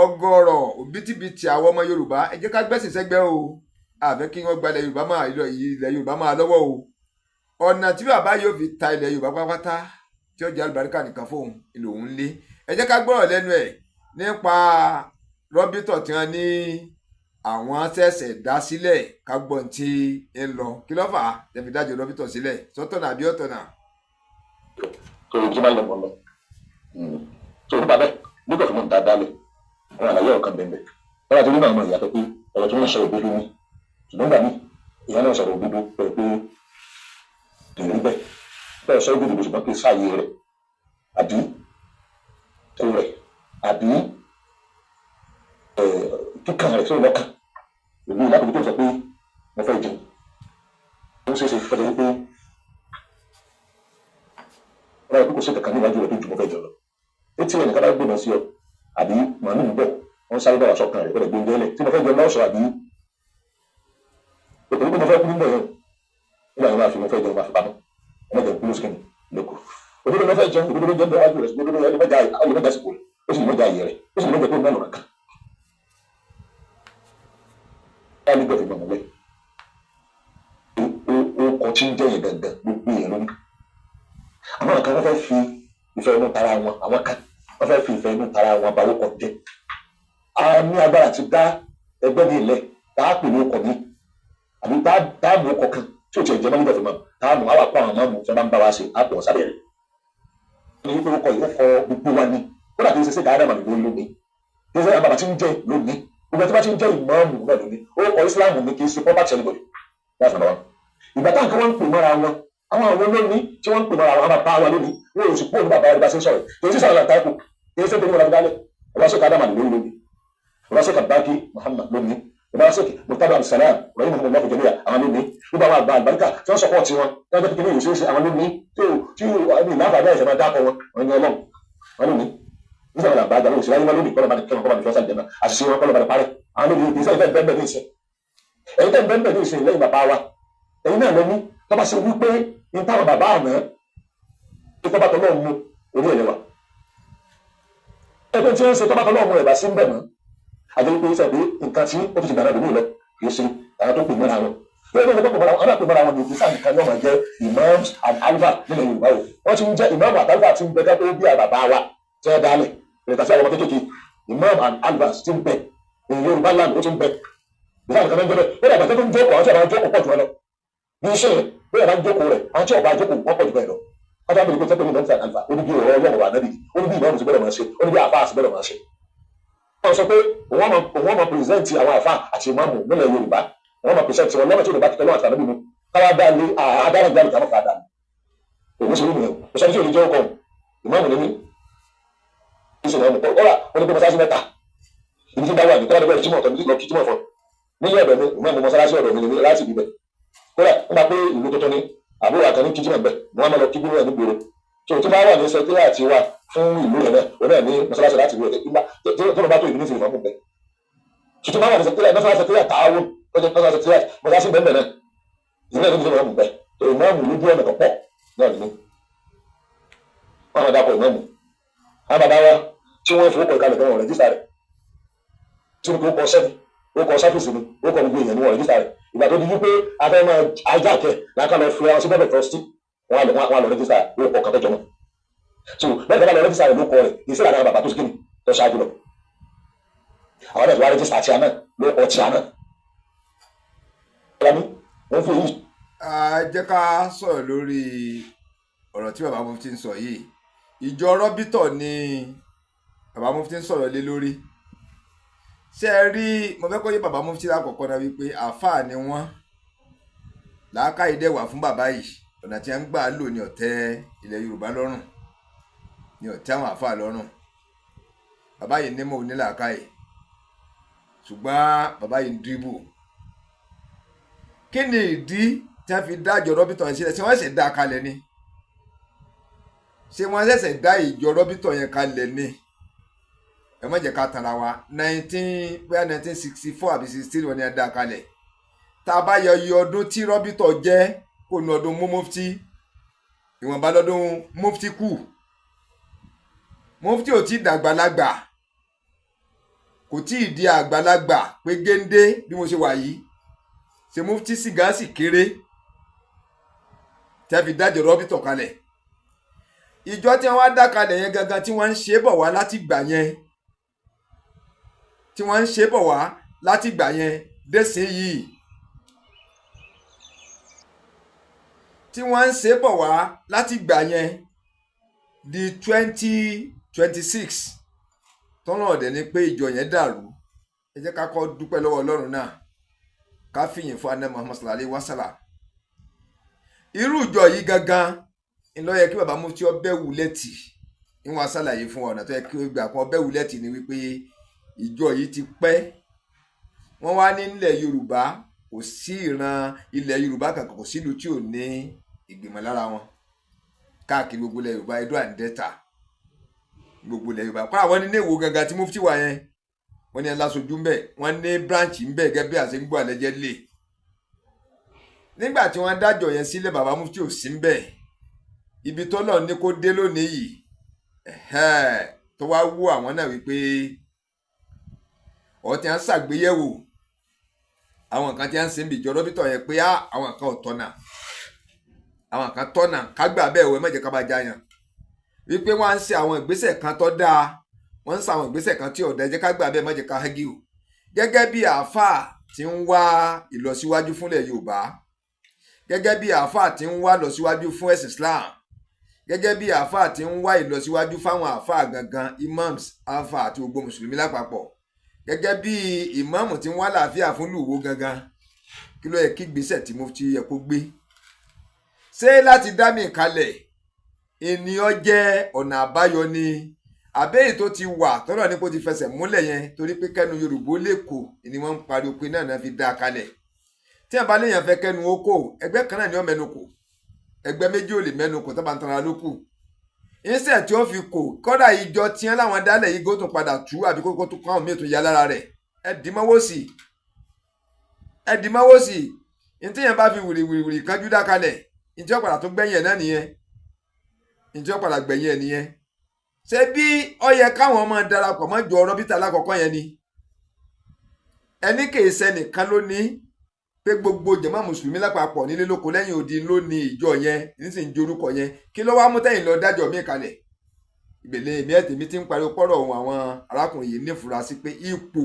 ọ̀gọ̀rọ̀ òbítíbitì. Àwọn ọmọ Yorùbá, ẹ jẹ́ ká gbẹ́sìn sẹ́gbẹ́ o. Àfẹ́ kí wọ́n gba ilẹ̀ Yorùbá máa ilẹ̀ Yorùbá máa lọ́wọ́ o. Ọ̀nà tí bàbá yóò fi ta ilẹ̀ Yorùbá pátápátá tí ó jẹ́ àlùbáríkà nìkan fóun lòun lé. Ẹ jẹ́ ká gbọ́rọ̀ lẹ́nu ẹ̀ nípa rọ́bìtọ̀ tí wọ́n ní àwọn ṣẹ̀ṣẹ̀ dá sílẹ̀, ká gbọ́n tí ń lọ. Kí ló fà á tẹ̀fi dájọ́ rọ́bìtọ̀ sílẹ̀? Sọ́tọ̀nà àbí ọ̀tọ̀nà? Tó o jí máa lọ mọ lọ tó o nípa bẹ́ẹ̀ nígbà tó mọ̀ ń dáadáa lẹ̀, àwọn àlàyé ọ̀kan bẹ̀ẹ̀ wọ́n àti nínú àwọn ìyàtọ̀ pé ọ̀rọ̀ tí wọ́n sọ òdodo ni, ṣùgbọ́n gbà mí ìyá náà sọ̀rọ̀ òdodo pẹ̀lú pé kì í rí bẹ́ẹ̀ bẹ́ẹ̀ sọ òdodo, ṣùgbọ́n pé sáàyè rẹ̀ àbí tó rẹ̀ àbí kíkàn rẹ̀ sóò lọ́kàn ìlú ìlàkùnrin tó sọ pé mo fẹ́ jẹun, ó ṣeé ṣe fẹ́ wípé ọ̀rọ̀ ìkókò sí kankan níwájú rẹ̀ tó ju mo fẹ́ jẹun lọ. Etí rẹ̀ nìkan bá gbìmọ̀ sí ọ àbí màálù ń bọ̀, wọ́n sáré bá wà sọ́kàn rẹ̀, ó lè gbóúnjẹ lẹ̀ tí mo fẹ́ jẹun lọ́sọ̀ àbí òkú mo fẹ́ kú níbẹ̀ yẹn. Nígbà yẹn máa fi mo fẹ́ jẹun máa fi pamọ́, ọmọ jẹun kúló skin lóko. Òdodo ló fẹ́ jẹun, òdodo ló jẹun níwájú rẹ̀, òdodo yẹn ló mẹ́ja àsìkò rẹ̀, ó sì lè mẹ́ja àyè rẹ̀, ó sì lè mẹ́ja pé mẹ́nu kankan. Báyìí gbọ́dọ̀ fi gbọ̀ngàn lẹ̀ ó kọ tí ń jẹ́ yẹn gangan gbogbo yẹn lónìí. Àwọn kan wọ́n fẹ́ fi ìfẹ́ inú tara wọn, àwọn kan wọ́n fẹ́ fi ìfẹ́ inú tara wọn bá wọ́kọ̀ jẹ́. A ní agbára ti dá ẹgbẹ́ ní ilẹ̀ tá a pè ní ọkọ̀ ní àbí tá a mú ọkọ̀ kan tí ò tiẹ̀ jẹ́ mọ́lẹ́dọ̀ fún mọ́ tá a mú àwọn àpò àwọn mọ́mú tí wọ́n bá ń bá wa ṣe á pọ̀ sábẹ́ rẹ̀. Ní wípé ọkọ̀ yìí ó kọ gbogbo wa ní kódà kì í ṣe ṣe dáadáa màmí lónìí lónìí, kì í ṣe àbàbà tí ń jẹ́ lónìí, gbogbo ẹni tí wọ́n ti ń jẹ́ ìmáàmù náà lónìí. Ó kọ Ìsìláàmù ní kì í ṣe property anybody. That's number one. Ìgbà táwọn kan wọ́n ń pè mọ́ra wọn, àwọn lónìí tí wọ́n ń pè mọ́ra wọn, àwọn bàbá wa lónìí, wọn ò sì kúrò ní bàbá wa ní bá ṣe ń sọ̀rọ̀. Kì í ṣe sọ̀rọ̀ àtàkù, kì í ṣe torí wọn láti dálẹ̀. Ọba sọ̀kà Ádámà lórí lónìí, ọba sọ̀kà Bákí Muhammad lónìí, ọba sọ̀kà Murtada Abdulsalam rahim muhammad lọ́kọ̀ jẹ́míyà àwọn lónìí, gbogbo àwọn àgbà àlùbáríkà tí wọ́n sọ̀kọ̀ tiwọn tí wọ́n jẹ́ kékeré yìí ṣe àwọn lónìí tí ní ìlànà àìsàn máa dákọ̀ wọn, wọn ní Ọlọ́run wọn lónìí nígbà wọn àgbà àgbà lónìí síwájú wọn lónìí kọ́lọ́ bá ní kẹ́wọn kọ́lọ́ bá ní fọ́sà jẹ́nà àṣìṣe wọn kọ́lọ́ bá ní parẹ́ àwọn lónìí. Kì í sẹ́yìn bẹ́ẹ̀ bẹ́ẹ̀ ní ìsìn ẹ̀yin tẹ́ bẹ́ẹ̀ bẹ́ẹ̀ ní ìsìn lẹ́yìn bàbá wa, ẹ̀yin náà lẹ́ni tó bá ṣe wípé ní táwọn bàbá àná tó tọ́ bá tọ́ lọ́ọ̀ mú orí ẹ̀lẹ́wà ẹgbẹ́ tí ó ń ṣe tọ́ bá tọ́ lọ́ọ̀ mú rẹ̀ bá sí ń bẹ̀ mọ́ àti wípé sọ pé nǹkan tí ó ti gbàgbọ́ lómi lọ kì í ṣe àwọn tó pè mọ́ra wọn. Lórí ẹgbẹ́ tó pè mọ́ra wọn, àwọn tó pè mọ́ra wọn ní ìfisà nìkan ní ọmọ jẹ́ imams and alva nílẹ̀ Yorùbá o. Wọ́n ti ń jẹ́ imam and alva ti ń bẹ ká tó bí àbàbà wa tí wọ́n dálẹ̀ ìrètà sí àwọn ọmọ kéékèèké. Imam and alva ti ń bẹ ní Yorùbá land, ó ti ń bẹ ìfisà nìkan ń jẹ́ bẹ́ẹ̀. Ó dàgbà tó ń jókòó, àwọn tí àwọn jókòó pọ̀ jù wọn lọ ní iṣẹ́ bí àwọn jókòó rẹ̀, àwọn tí ọba jókòó wọ́n pọ̀ jù bẹ́ẹ̀ lọ. Wọ́n ti wá bẹ̀rẹ̀ pé tẹ́pẹ́ ní imams and alva ó ní bí ọ̀rọ̀ Ọlọ́run wà nábì, ó ní bí ìmáàmù ti gbọ́dọ̀ máa ṣe, ó ní bí àfáà sì gbọ́dọ̀ máa ṣe. Wọ́n sọ pé òun ọmọ pírẹsẹ̀ntì àwọn àfa àti ìmáàmù nílẹ̀ Yorùbá, wọ́n máa pírẹsẹ̀ntì wọn lọ́nà tí Yorùbá ti tọ́lọ́ àti ànábì mu káwá dá lé àádára ìgbàlù táwọn fà dà òun sì rí nìyẹn. Kò sẹ́ni tí ò ní jẹ́ ọkọ̀ ìmáàmù ní mí kí sì ìmáàmù kọ́lá wọn ní pé mọ́sálásí mẹ́ta ibi tí bá wà ní kọ́lá nígbà tí mọ̀ tọ́ lọ kí tí mọ̀ fọ́ nílé ọ̀dọ̀ mi, ìmáàmù mọ́sálásí ọ̀dọ̀ mi ní láti ibẹ̀. Kódà wọ́n máa pé ìlú tuntun ní àbúrò àkànní kí jìmọ̀ bẹ́ẹ̀ ni wọ́n máa lọ kí gbúrú ẹ̀ nígboro tó tó bá wà ní sẹkírà àti wa fún ìlú rẹ̀ náà, òun náà ní mọ́sálásí láti ìlú rẹ̀ tó lọ bá tó ìlú ní ìfìfà fún bẹ́ẹ̀. Tuntun bá wà ní sẹkírà mọ́sálásí sẹkírà tààwọn tó jẹ́ mọ́sálásí sẹkírà mọ́sálásí bẹ́ẹ̀ náà ìlú náà ní ìfìfà fún bẹ́ẹ̀. Tó ìmáàmù lójú ọ̀nà tó pọ̀ náà nínú wọn máa dápọ̀ ìmáàmù. Àwọn bàbá wa tí wọ́n fowó kọ̀ ìkàlẹ̀ gan-an rẹ̀jísà rẹ̀ tí wọ́n kọ́ sẹ́ni Ó kọ service ni, ó kọ gbogbo èèyàn ní wọn register rẹ̀. Ìgbà tó di wípé afẹ́ máa hijack ẹ̀ láká lọ fi ara sí bẹ́ẹ̀ trustee, wọn á lọ register ó kọ kan tó jọ mọ́. So bẹ́ẹ̀ tó bá lọ register rẹ̀ ló kọ rẹ̀ ìṣe àdára bàbá tó sì kíni tó ṣáájú lọ. Àwọn náà tó wá register tí a náà ló kọ tí a náà. Wọ́n fi èyí. Jẹ́ ká sọ̀rọ̀ lórí ọ̀rọ̀ tí bàbá Mufti ń sọ yìí. Ìjọ rọ́bítọ̀ ni bàbá Mufti ń sọ̀rọ̀ lé lórí. Ṣé ẹ rí, mo fẹ́ kó yé bàbá Mufti lákọ̀ọ́kọ́ náà wípé àáfàá ni wọ́n, làákàyè dẹ̀ wà fún bàbá yìí. Ọ̀nà tí wọ́n ń gbà lò ní ọ̀tẹ̀ ilẹ̀ Yorùbá lọ́rùn, ní ọ̀tẹ̀ àwọn àáfàá lọ́rùn. Bàbá yìí nímọ̀, onílàákàyè, ṣùgbọ́n bàbá yìí ń dìbò. Kí ni ìdí tí wọ́n fi dájọ́ rọ́bìtọ̀ yẹn sílẹ̀? Ṣé wọ́n ṣẹ̀ṣẹ̀ dá a kalẹ̀ ni? Ṣé wọ́n ṣẹ̀ṣẹ̀ dá ìjọ rọ́bìtọ̀ yẹn kalẹ̀ ni? Ẹ má jẹ́ ká tanra wa. Nineteen bóyá 1964 àbí 63 wọ́n ní a dá a kalẹ̀. Tá a bá yọ iye ọdún tí rọ́bìtọ̀ jẹ́ kó nu ọdún mú Mufti, ìwọ̀nba lọ́dún Mufti kù. Mufti ò tí ì dàgbàlagbà, kò tí ì di àgbàlagbà pé géńdé bí mo ṣe wà yìí. Ṣe Mufti sìgá sì kéré tí a fi dájọ́ rọ́bìtọ̀ kalẹ̀? Ìjọ tí wọ́n wá dá kalẹ̀ yẹn gangan, tí wọ́n ń ṣe bọ̀ wá láti gbà yẹn, tí wọ́n ń ṣe bọ̀ wá láti gbà yẹn dẹ́sìn yìí, tí wọ́n ń ṣe bọ̀ wá láti gbà yẹn di 2026, tọ́nà ọ̀dẹ̀ ni pé ìjọ yẹn dàrú. Ẹ jẹ́ ká kọ́ dúpẹ́ lọ́wọ́ Ọlọ́run náà, ká fìyìn fún anẹ́ Muhammad sallallahu alaihi wasallam. Irú ìjọ yìí gangan ńlọ yẹ kí baba Mufti ọbẹ̀ wulẹ̀ tì. Ń wá ṣàlàyé fún ọ̀nà tó yẹ kí ó gbà kó ọbẹ̀ wulẹ̀ tì ní wípé ìjọ yìí ti pẹ́. Wọ́n wá ní ilẹ̀ Yorùbá, kò sí ìran ilẹ̀ Yorùbá kankan, kò sílùú tí ò ní ìgbìmọ̀ lára wọn káàkiri gbogbo ilẹ̀ Yorùbá, Edo and Delta, gbogbo ilẹ̀ Yorùbá kọ́. Àwọn ní èwo gangan tí Mufti wà yẹn, wọ́n ní aláṣojú ńbẹ, wọ́n ní branch ńbẹ, gẹ́gẹ́ bí àṣẹ ń gbọ́ àlẹ́jẹ́ lè. Nígbà tí wọ́n dájọ́ yẹn sílẹ̀, bàbá Mufti ò sí ńbẹ̀. Ibi tó lọ ní kó dé lónìí yìí, tó wá wú àwọn náà wípé ọ̀ tí wọ́n ṣàgbéyẹ̀wò àwọn nǹkan tí wọ́n ń ṣe ń bì jọ rọ́bìtọ̀ yẹn pé àwọn nǹkan ò tọ̀nà, àwọn kan tọ̀nà, kágbà bẹ́ẹ̀ wẹ́ mọ̀jẹ̀ ká bá já yàn wípé wọ́n á ń ṣe àwọn ìgbésẹ̀ kan tó dáa, wọ́n ń ṣe àwọn ìgbésẹ̀ kan tí ò dáa, jẹ́ ká gbà bẹ́ẹ̀, mọ̀jẹ̀ ká hágìw. Gẹ́gẹ́ bí àáfàá tí ń wá ìlọsíwájú fúnlẹ̀ Yorùbá, gẹ́gẹ́ bí àáfàá tí ń wá ìlọsíwájú fún ẹ̀sìn Islam, gẹ́gẹ́ bí àáfàá tí ń wá ìlọsíwájú fáwọn àáfàá gangan, imams, alfa àti gbogbo mùsùlùmí lápapọ̀, gẹ́gẹ́ bí ìmáàmù tí ń wá làáfíà fún lùwó gangan, kí ló yẹ kí gbèsè tí Mufti yẹ kó gbé? Ṣé láti dá mi kalẹ̀ ènìyàn jẹ́ ọ̀nà àbáyọ ni, àbẹ́yì tó ti wà tọ́lọ̀ ní kó ti fẹsẹ̀ múlẹ̀ yẹn? Torí pé kẹ́nu Yorùbá ó lè kó ni wọ́n ń pariwo pé náà fi dá a kalẹ̀. Tí àbá léèyàn fẹ́ kẹ́nu ó kó, ẹgbẹ́ kan náà ni ó mẹ́nu kò, ẹgbẹ́ méjì ò lè mẹ́nu kò tábà ń tanra ló kù. Ìṣẹ̀ tí ó fi kò kọ́dà, ìjọ tiẹ́ láwọn dálẹ̀ yìí gótún padà tú àbí kókó tó kọ́ àwọn míì tó ya lára rẹ̀. Ẹ dì mọ́wọ́ sí, ẹ dì mọ́wọ́ sí. Ní tí yẹn bá fi wìrìwìrì kánjú dá kalẹ̀, ní tí ó padà tó gbẹ̀yìn ẹ̀ náà nìyẹn, ní tí ó padà gbẹ̀yìn ẹ̀ nìyẹn. Ṣé bí ó yẹ káwọn ọmọ darapọ̀ mọ́ jọ rọ́bìtà lákọ̀ọ́kọ́ yẹn ni? Ẹni kìí ṣẹnìkan ló ní pé gbogbo jàmá mùsùlùmí lápapọ̀ nílé lóko lẹ́yìn odi ló ní ìjọ yẹn, nísìnyí jorúkọ yẹn. Kí ló wá mú tẹ́yìn lọ dájọ́ mí kalẹ̀? Ìbẹ̀lẹ̀ èmi ẹ̀ tèmi ti ń pariwo pọ́rọ̀ ohun àwọn arákùnrin yìí nífura sí pé ipò,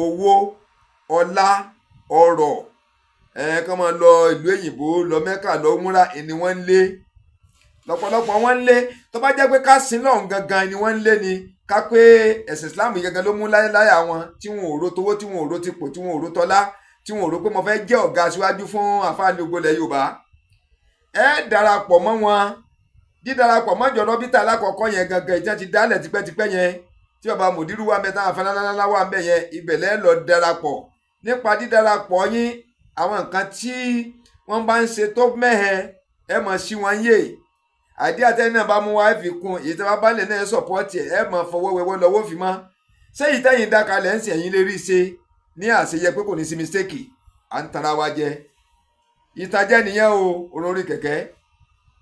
owó, ọlá, ọrọ̀ ẹ̀ kọ́ máa lọ ìlú èyìnbó, lọ Mẹ́kà, lọ múra ni wọ́n ń lé lọ́pọ̀lọpọ̀. Wọ́n ń lé tó bá jẹ́ pé ká sin lọ́hùn gangan ni wọ́n ń lé ni, ká pé ẹ̀sìn Islam yìí gangan ló mú láyà wọn, tí wọn ò ro towó, tí wọn ò ro tipò, tí wọn ò ro tọ́lá, tí wọn ò rò pé mo fẹ́ jẹ́ ọ̀gá aṣíwájú fún àfáàní ògbólẹ̀ Yorùbá. Ẹ darapọ̀ mọ́ wọn. Dídarapọ̀ mọ́ ìjọ rọ́bítà alákọ̀ọ́kọ́ yẹn gangan, ìjà ti dálẹ̀ tipẹ́tipẹ́ yẹn, tí bàbá mùdírù wà mẹ́ta, àfẹnálálá wà mẹ́ yẹn, ibẹ̀lẹ́ lọ darapọ̀. Nípa dídarapọ̀ yín, àwọn nǹkan tí wọ́n bá ń ṣe tó mẹ́hẹ, ẹ mọ̀ sí wọn yé. Àdí àtẹ́yìn náà bá mú wá fi kún èyí tí wọ́n bá lè náà sọ̀pọ́ọ̀tì ẹ̀, ẹ mọ̀ fọwọ́ wẹwọ́ lọ́wọ́ fi mọ́. Sẹ́yìn tẹ́yìn dákalẹ̀ ń sìn, ẹ̀yìn lè rí ṣe ní àṣeyẹ pé kò ní sí mistake. À ń tara wa jẹ, ìtajà nìyẹn o, olórí kẹ̀kẹ́.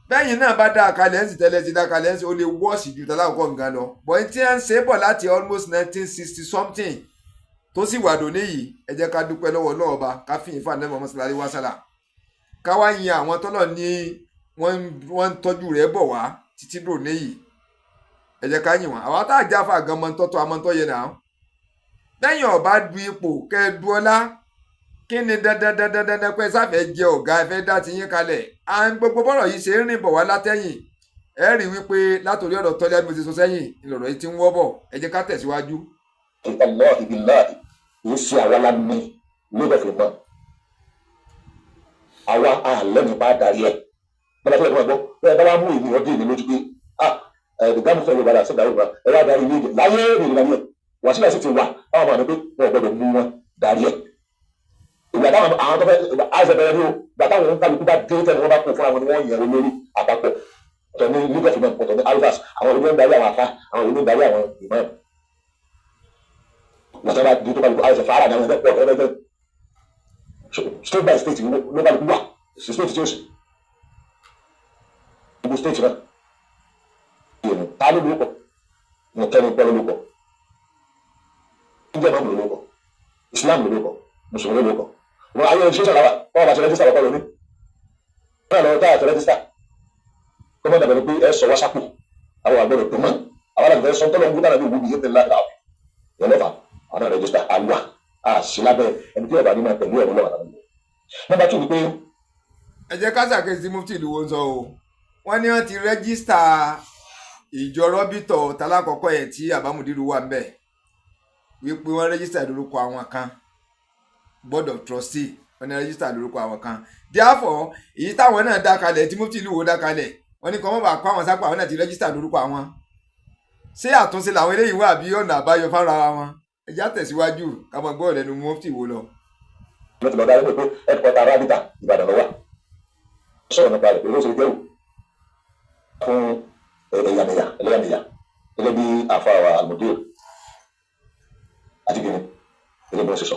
Bẹ́yìn náà bá dá kalẹ̀ ń sì tẹ́lẹ̀ ti dá kalẹ̀ ń sì, ó lè wọ́ọ̀sì ju tàlákọ̀ọ́ nǹkan lọ bọ̀. Tí à ń ṣe bọ̀ láti almost 1960 something. Tó sì wà dòní yìí, ẹ jẹ́ ká dúpẹ́ lọ́wọ́ Ọlọ́run Ọba, ká fìyìn fún Ànábì Muhammad sallallahu alaihi wasallam, ká wá yin àwọn tọ́lọ̀ ní wọ́n ń tọ́jú rẹ̀ bọ̀ wá títí dòní yìí. Ẹ jẹ́ ká yìn wọ́n. Àwọn tá a jáfa gan mọ́ tọ́tọ́ àmọ́ yẹn náà lẹ́yìn ọba du ipò kẹ́ ẹ du ọlá. Kí ni dandan dandan dandan pé sáfẹ́ jẹ ọ̀gá, ẹ fẹ́ dá ti yín kalẹ̀? À ń gbogbo bọ́rọ̀ yìí ṣe ń rìn bọ̀ wá látẹ̀yìn. Ẹ rí wípé látòrí ọ̀rọ̀ tọ́lá bí mo ti sọ sẹ́yìn, ìlọ̀rọ̀ yìí ti ń wọ́ bọ̀. Ẹ jẹ́ ká tẹ̀síwájú. Wallahi billahi, kìí ṣe àwa la ní lóbẹ̀ fi mọ́ àwa àlẹ́ bá darí ẹ̀ bọ́lá tó yẹ kó máa gbọ́ bẹ́ẹ̀ bá wá mú ìlú ọdún ìlú lójú pé ah ẹ̀ẹ́dẹ̀gbàmù fẹ́ Yorùbá dà sí ìdàrú ẹ wá darí ilé ìjẹ láyé ìlú darí ẹ̀ wàsílẹ̀ sì ti wà báwọn máa ní pé wọn ò gbọdọ̀ mú wọn darí ẹ̀. Ìgbà táwọn àwọn tó fẹ́ àìsàn bẹ̀rẹ̀ ní o, ìgbà táwọn kálukú bá dé tẹ́lẹ̀, wọ́n bá kó fúnra wọn ni wọ́n yẹ olórí àpapọ̀. Ọ̀tọ̀ ní League of Imam, ọ̀tọ̀ ní Alvas, àwọn olórí ń darí àwọn afá, àwọn olórí ń darí àwọn imam. Ìgbà táwọn bá dé tó kálukú àìsàn fara ní àwọn ẹgbẹ́ pọ̀ ẹgbẹ́ state by state ló kálukú wà sí state tí ó sì gbogbo state náà yẹnu ta ló lóko ní kẹ́ni pẹ́ ló lóko ǹjẹ́ mọ́mù ló lóko, Islam ló lóko, mùsùlùmí ló lóko. Wọn ayé registration làwà, wọn bá ṣe register lọ́kọ́ lóní wọn lọ́wọ́ tá a ṣe register kó mọ́ dàbẹ̀ ni pé ẹ sọ wásápù àwọn àgbẹ̀rẹ̀ tó mọ́ àwọn àgbẹ̀ sọ tọ́lọ́ ń gbúdọ̀ nàbí òwúbi yẹn tẹ̀lé láàbù yẹn lọ́fà àwọn náà register àwa àṣìlábẹ́ ẹni tí ọba ní máa pẹ̀lú ẹ̀rọ lọ́wọ́ àtàwọn. Nọ́mbà 2 ni pé. Ẹ jẹ́ ká ṣàkíyèsí mufti ìlú wo ń sọ o. Wọ́n ní wọ́n ti register ìjọ rọ́bìtọ̀ tálákọ̀ọ́kọ́ yẹn tí àbámúdírú wà ń bẹ̀, wípé wọ́n register lórúkọ àwọn kan, board of trustee, wọ́n ní register lórúkọ àwọn kan. Therefore, èyí táwọn náà dá kalẹ̀, tí mufti ìlú wo dá kalẹ̀, wọ́n ní kọ́ mọ́ bá kó àwọn sápò, àwọn náà ti register lórúkọ àwọn. Ṣé àtúnṣe làwọn eléyìí wà bí ọ̀nà àbáyọ fára wọn? Ẹ já tẹ̀síwájú ká máa gbọ́ lẹ́nu mufti wo lọ. Ló ti lọ darí pé headquarter Rabita Ìbàdàn ló wà, sọ̀rọ̀ nípa rẹ̀ pé ó ṣe jẹ́wò fún ẹ̀yàmẹ̀yà ẹlẹ́yàmẹ̀yà gẹ́gẹ́ bí àfàwà almudir àti gini gẹ́gẹ́ bí wọ́n ṣe sọ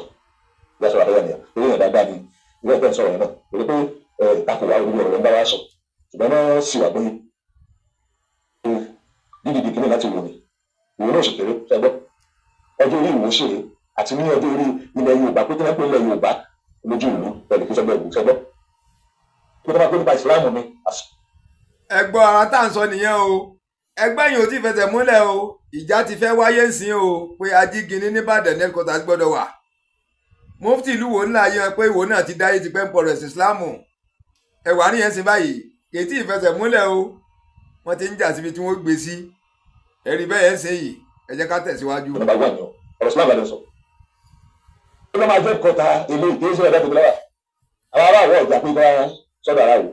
bí a sọ̀rọ̀ àfẹ́yàmẹ̀yà lórí ìyẹn dáadáa ni ìwé ẹ̀fẹ́ sọ̀rọ̀ yẹn náà lórí pé ìtakò wa orí ọ̀rọ̀ ń bá wa sọ, ṣùgbọ́n náà sì wà pé dídìdì kìíní láti wò ní ìwò náà sì kéré ṣẹgbọ́ ọjọ́ orí ìwò ṣèré àti ní ọjọ́ orí ilẹ̀ Yorùbá pé kí wọ́n pè ilẹ̀ Yorùbá lójú ìlú pẹ̀lú kí sọgbẹ́ ìwò ṣẹgbọ́ kí wọ́n bá pè nípa ìsìláàmù ni. Ẹgbọ́n ara tá à ń sọ nìyẹn o. Ẹgbẹ́ yìí ò tí ì fẹsẹ̀ múlẹ̀ o. Ìjà ti fẹ́ wáyé ńsìn o pé Ajígini nìbàdàn headquarters gbọ́dọ̀ wà. Mufti ìlú wo ńlá yẹn pé ìwò náà ti dáyé ti pẹ́ ń pọ̀rọ̀ ẹ̀sìn Ìsìláàmù ẹ̀wà níyẹn sí báyìí kì í tí ì fẹsẹ̀ múlẹ̀ o. Wọ́n ti ń jà síbi tí wọ́n gbé sí ẹ̀rí bẹ́ẹ̀ ń sìn yìí. Ẹ jẹ́ ká tẹ̀síwájú. Ọ̀nà bá wà ní ọ̀rọ̀ Islam ló sọ. Ó lọ́ máa jẹ́ kọta ilé ìkéésì ọ̀dọ́ tó lọ́wọ́ àwọn ará àwọ̀ ọ̀jà pé kọ́ sọ́dọ̀ ara wò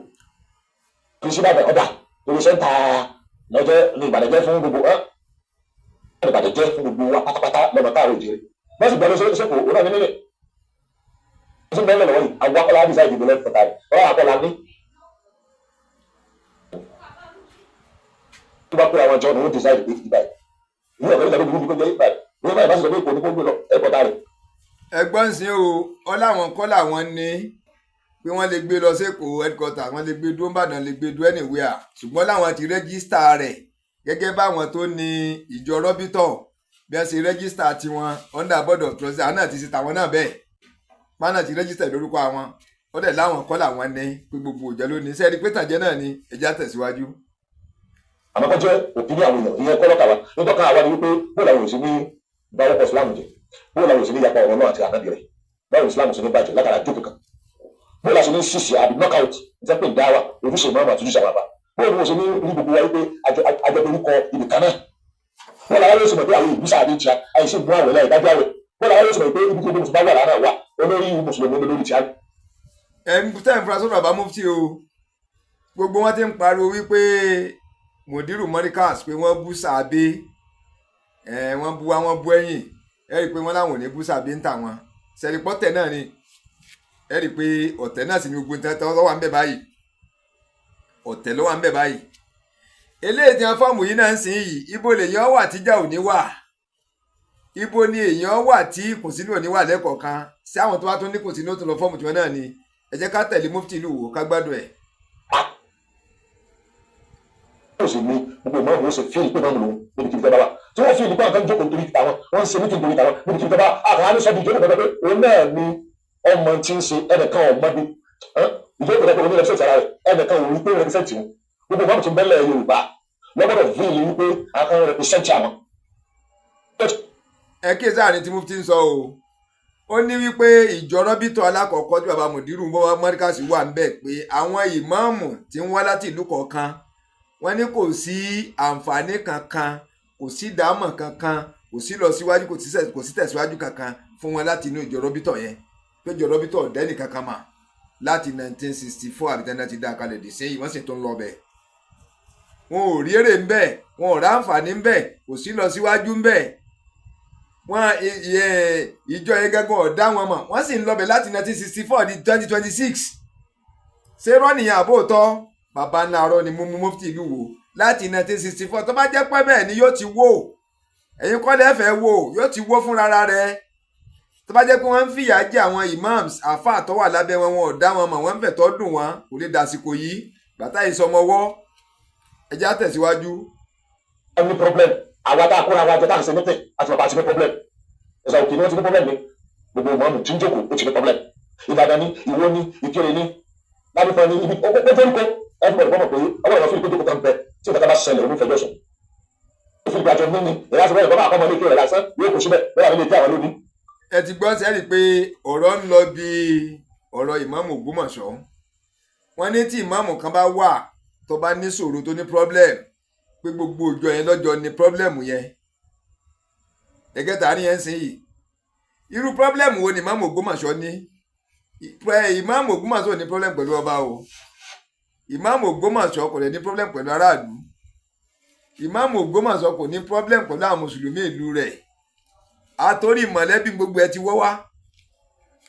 kì í sí bàbá ọ̀dà torí sẹ́ńtà lọ́jọ́ ní Ìbàdàn jẹ́ fún gbogbo ẹ́ Ìbàdàn jẹ́ fún gbogbo wa pátápátá lọ́nà káàró òjìrì wọ́n sì gbọ́dọ̀ sẹ́kọ̀ọ́ òun náà ní nílẹ̀ wọ́n sì ń bẹ́ẹ̀ lọ́wọ́ yìí. Àwọn akọ́lá àdìsá ìdìbò lẹ́fọ̀tà rẹ̀ ọ̀rọ̀ akọ́lá ní. Tó bá pé àwọn ọjọ́ ni wọ́n decide pé ìbàdàn ìlú ọ̀gá ìgbà gbogbo kó jẹ́ Ìbàdàn ìwé báyìí bá sì sọ pé kò ní kó gbé lọ ẹ̀kọ́ta rẹ̀. Ẹgbọ́n sí o, ọláwọn kọ́ làwọn ní pé wọ́n lè gbé lọ sẹ́kọ̀ọ́ headquarter, wọ́n lè gbé dúró Ìbàdàn, lè gbé dúró anywhere, ṣùgbọ́n láwọn ti register rẹ̀ gẹ́gẹ́ báwọn tó ní ìjọ rọ́bítọ̀ bí wọ́n ṣe register tiwọn under board of trustees. Àwọn náà ti ṣe tàwọn náà bẹ́ẹ̀ pánà ti register lórúkọ àwọn. Ó dẹ̀ láwọn kọ́ làwọn ní pé gbogbo ìjọ ló ní sẹ́ẹ̀rí pé tàjẹ́ náà ni. Ẹja tẹ̀síwájú. Àmọ́ kọ́ jẹ́ òpin àwọn èèyàn ìyẹn kọ́ lọ́kà wa. Nítorí ká àwa ni wípé bóòlù àwọn òsì ní báwọ́pọ̀ Islam jẹ, bóòlù àwọn òsì ní yapa ọ̀rọ̀ náà àti ànábì rẹ̀, báwo Islam sì ní bàjẹ́ látara jókòó kan, bóòlù àti ní ṣìṣì àbí knockout jẹ́ pé dáwà ojúṣe ìmọ̀ràn àti ojúṣe àwọn àbá, bóòlù wọn sì ní rí gbogbo wa wípé àjọ orúkọ ibì kan náà, bóòlù àwọn yóò sì mọ̀ pé àwọn ìbúsà àbí ìjà àìsí ìbú àwẹ̀ láì dájú àwẹ̀, bóòlù àwọn yóò sì mọ̀ pé ibi tí gbogbo mùsùlùmí wà lára wà olórí mùsùlùmí lórí tíá. Ẹ ń tẹ́ ń fura sọ́dọ̀ bàbá mufti o. Gbogbo wọn ti ń pariwo wípé Mùdírù Mọ́ríkàs pé wọ́n bú sàbí ẹ, wọ́n bú wa, wọ́n bú ẹ̀yìn. Ẹ rí i pé wọ́n láwọn ò ní bú sàbí ń tà wọ́n sẹ́rí pọ́tẹ̀ náà ni. Ẹ rí i pé ọ̀tẹ̀ náà sì ni gbogbo nǹkan tó wà ń bẹ̀ báyìí, ọ̀tẹ̀ ló wà ń bẹ̀ báyìí. Eléyìí tí wọ́n fọ́ọ̀mù yìí náà ń sìn yìí, ibo lèèyàn wà tíjà ò ní wà? Ibo ni èèyàn wà tí kùnsínú ò ní wà lẹ́kọ̀ọ̀kan? Sí àwọn tó bá tún ní kùnsínú tó lọ fọ́ọ̀mù tiwọn náà ni. Ẹ jẹ́ ká tẹ̀lé mufti ìlú wo ká gbádùn ẹ̀. Ó sì ní gbogbo ìmọ̀ òun ó sì fíìlì pé mọ́mù lòun níbi kí n fẹ́ bá wà. Tí wọ́n fi ìdíkọ́ nǹkan jókòó torí tàwọn, wọ́n ń ṣe meeting torí tàwọn níbi tí ìjọba àkàrà ní sọ́dún ìjókòó pé òun náà ni ọmọ tí ń ṣe ẹnìkan ọmọ bí ìjókòó pé òun ní represent ara rẹ̀, ẹnìkan òun pé represent wọn. Gbogbo ìmọ̀mù tí ń bẹ́lẹ̀ Yorùbá lọ́gbọ́dọ̀ fi ìlú wípé àwọn represent àwọn. Ẹ kí sáà ní tí mufti ń sọ o. Ó ní wípé ìjọ rọ́bìtọ̀ alákọ̀ọ́kọ́ tí baba Mùdírù Mọ́ríkàsì wà ń bẹ̀, pé àwọn ìmáàmù tí ń wá láti ìlú kọ̀ọ̀kan, wọ́n ní kò sí àǹfààní kankan, kò sí ìdámọ̀ kankan, kò sí lọ síwájú, kò sí tẹ̀síwájú kankan fún wọn láti inú ìjọ rọ́bìtọ̀ yẹn, pé ìjọ rọ́bìtọ̀ ọ̀dẹ́nì kankan mà láti 1964 àbí tẹ́lẹ̀ ti dá a kalẹ̀ dì sẹ́yìn. Wọ́n sì tún lọ bẹ̀, wọn ò rí èrè ń bẹ̀, wọn ò ráǹfààní ń bẹ̀, kò sí lọ síwájú ń bẹ̀. Wọn ìjọ yẹn gángan ọ̀dá wọn mọ̀, wọ́n sì ń lọ bẹ̀ láti 1964 di 2026. Ṣé rọ́nìyàn àbóòtọ́ bàbá ńlá arọ ni mú mufti ìlú wo láti 1964? Tó bá jẹ́ pé bẹ́ẹ̀ ni, yóò ti wó. Ẹ̀yin kọ́ lẹ́fẹ̀ẹ́ wò, yóò ti wó fúnra rẹ̀. Tó bá jẹ́ pé wọ́n ń fìyà jẹ àwọn imams, àáfàá tó wà lábẹ́ wọn, wọn ò dá wọn mọ̀, wọ́n ń fẹ̀tọ́ dùn wọ́n, kò lè dàsìkò yìí bàtà ìsọmọwọ́. Ẹ jẹ́ á tẹ̀síwájú. Ní problem, àwa tá a kóra wa jọ tá à ń ṣe meeting àti bàbá àti ní problem. Ẹ̀sà òkè ni wọ́n ti ní problem ni gbogbo ìmọ̀ọ́mù tí ń jókòó, ó ti ní problem. Ìbàdàn ni, Ìwó ni, Ìkirè ni, Lábífọ́n ni, ibi ó tó ń kó everybody gbọ́dọ̀ pé ọwọ́ ìwọ fílípù jókòó kan bẹ tí nǹkan bá ṣẹlẹ̀, òun fẹjọ́ sùn. Ó fi gbàjọ mímí ìyá sọ bẹ́ẹ̀, bàbá àkọ́mọ ní ìkirè lásán yóò kó síbẹ̀ bẹ́ẹ̀ àwọn ilé tí àwọn lónìí. Ẹ ti gbọ́ sẹ́rí pé ọ̀rọ̀ ń lọ bí ọ̀rọ̀ ìmáàmù Ògbómọ̀ṣọ́. Wọ́n ní tí ìmáàmù kan bá wà tó bá ní ṣòro, tó ní problem, pé gbogbo ìjọ yẹn lọ́jọ́ ní problem yẹn. Ẹgẹ́ta ní yẹn ń sìn yìí, irú problem wo ni ìmáàmù Ògbómọ̀ṣọ́ ní? Ìmáàmù Ògbómọ̀ṣọ́ ò ní problem pẹ̀lú ọba o. Ìmáàmù Ògbómọ̀ṣọ́ kò lè ní problem pẹ̀lú aráàlú. Ìmáàmù Ògbómọ̀ṣọ́ kò ní problem pẹ̀lú àwọn mùsùlùmí ìlú rẹ̀. Àtòrí mọ̀lẹ́bí gbogbo ẹ ti wọ́ wá.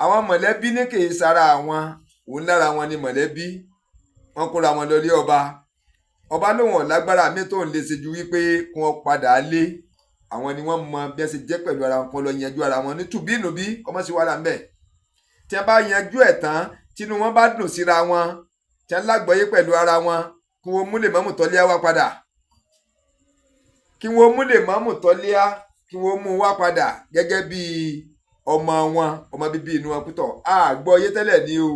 Àwọn mọ̀lẹ́bí ní kì í sara àwọn òun, lára wọn ni mọ̀lẹ́bí wọn kóra wọn lọ lé ọba. Ọba lóun ọ̀lágbára mi tó ń lè ṣe ju wípé kí wọ́n padà lé. Àwọn ni wọ́n mọ bí wọ́n ṣe jẹ́ pẹ̀lú ara wọn, kó lọ yanjú ara wọn ní tùbínùbí, kọ́mọ́ sí wàhálà ńbẹ̀. Tí wọ́n bá yanjú ẹ̀ tán, tínú wọn bá dùn síra wọn, tí wọ́n lágbọ́yé pẹ̀lú ara wọn, kí wọ́n mú lè mọ́mù tọ́lé wá padà, kí wọ́n mú lè mọ́mù tọ́lé, kí wọ́n mú wá padà gẹ́gẹ́ bí ọmọ wọn, ọmọ bíbí inú wọn pítọ̀. A gbọ́ yé tẹ́lẹ̀ ní o,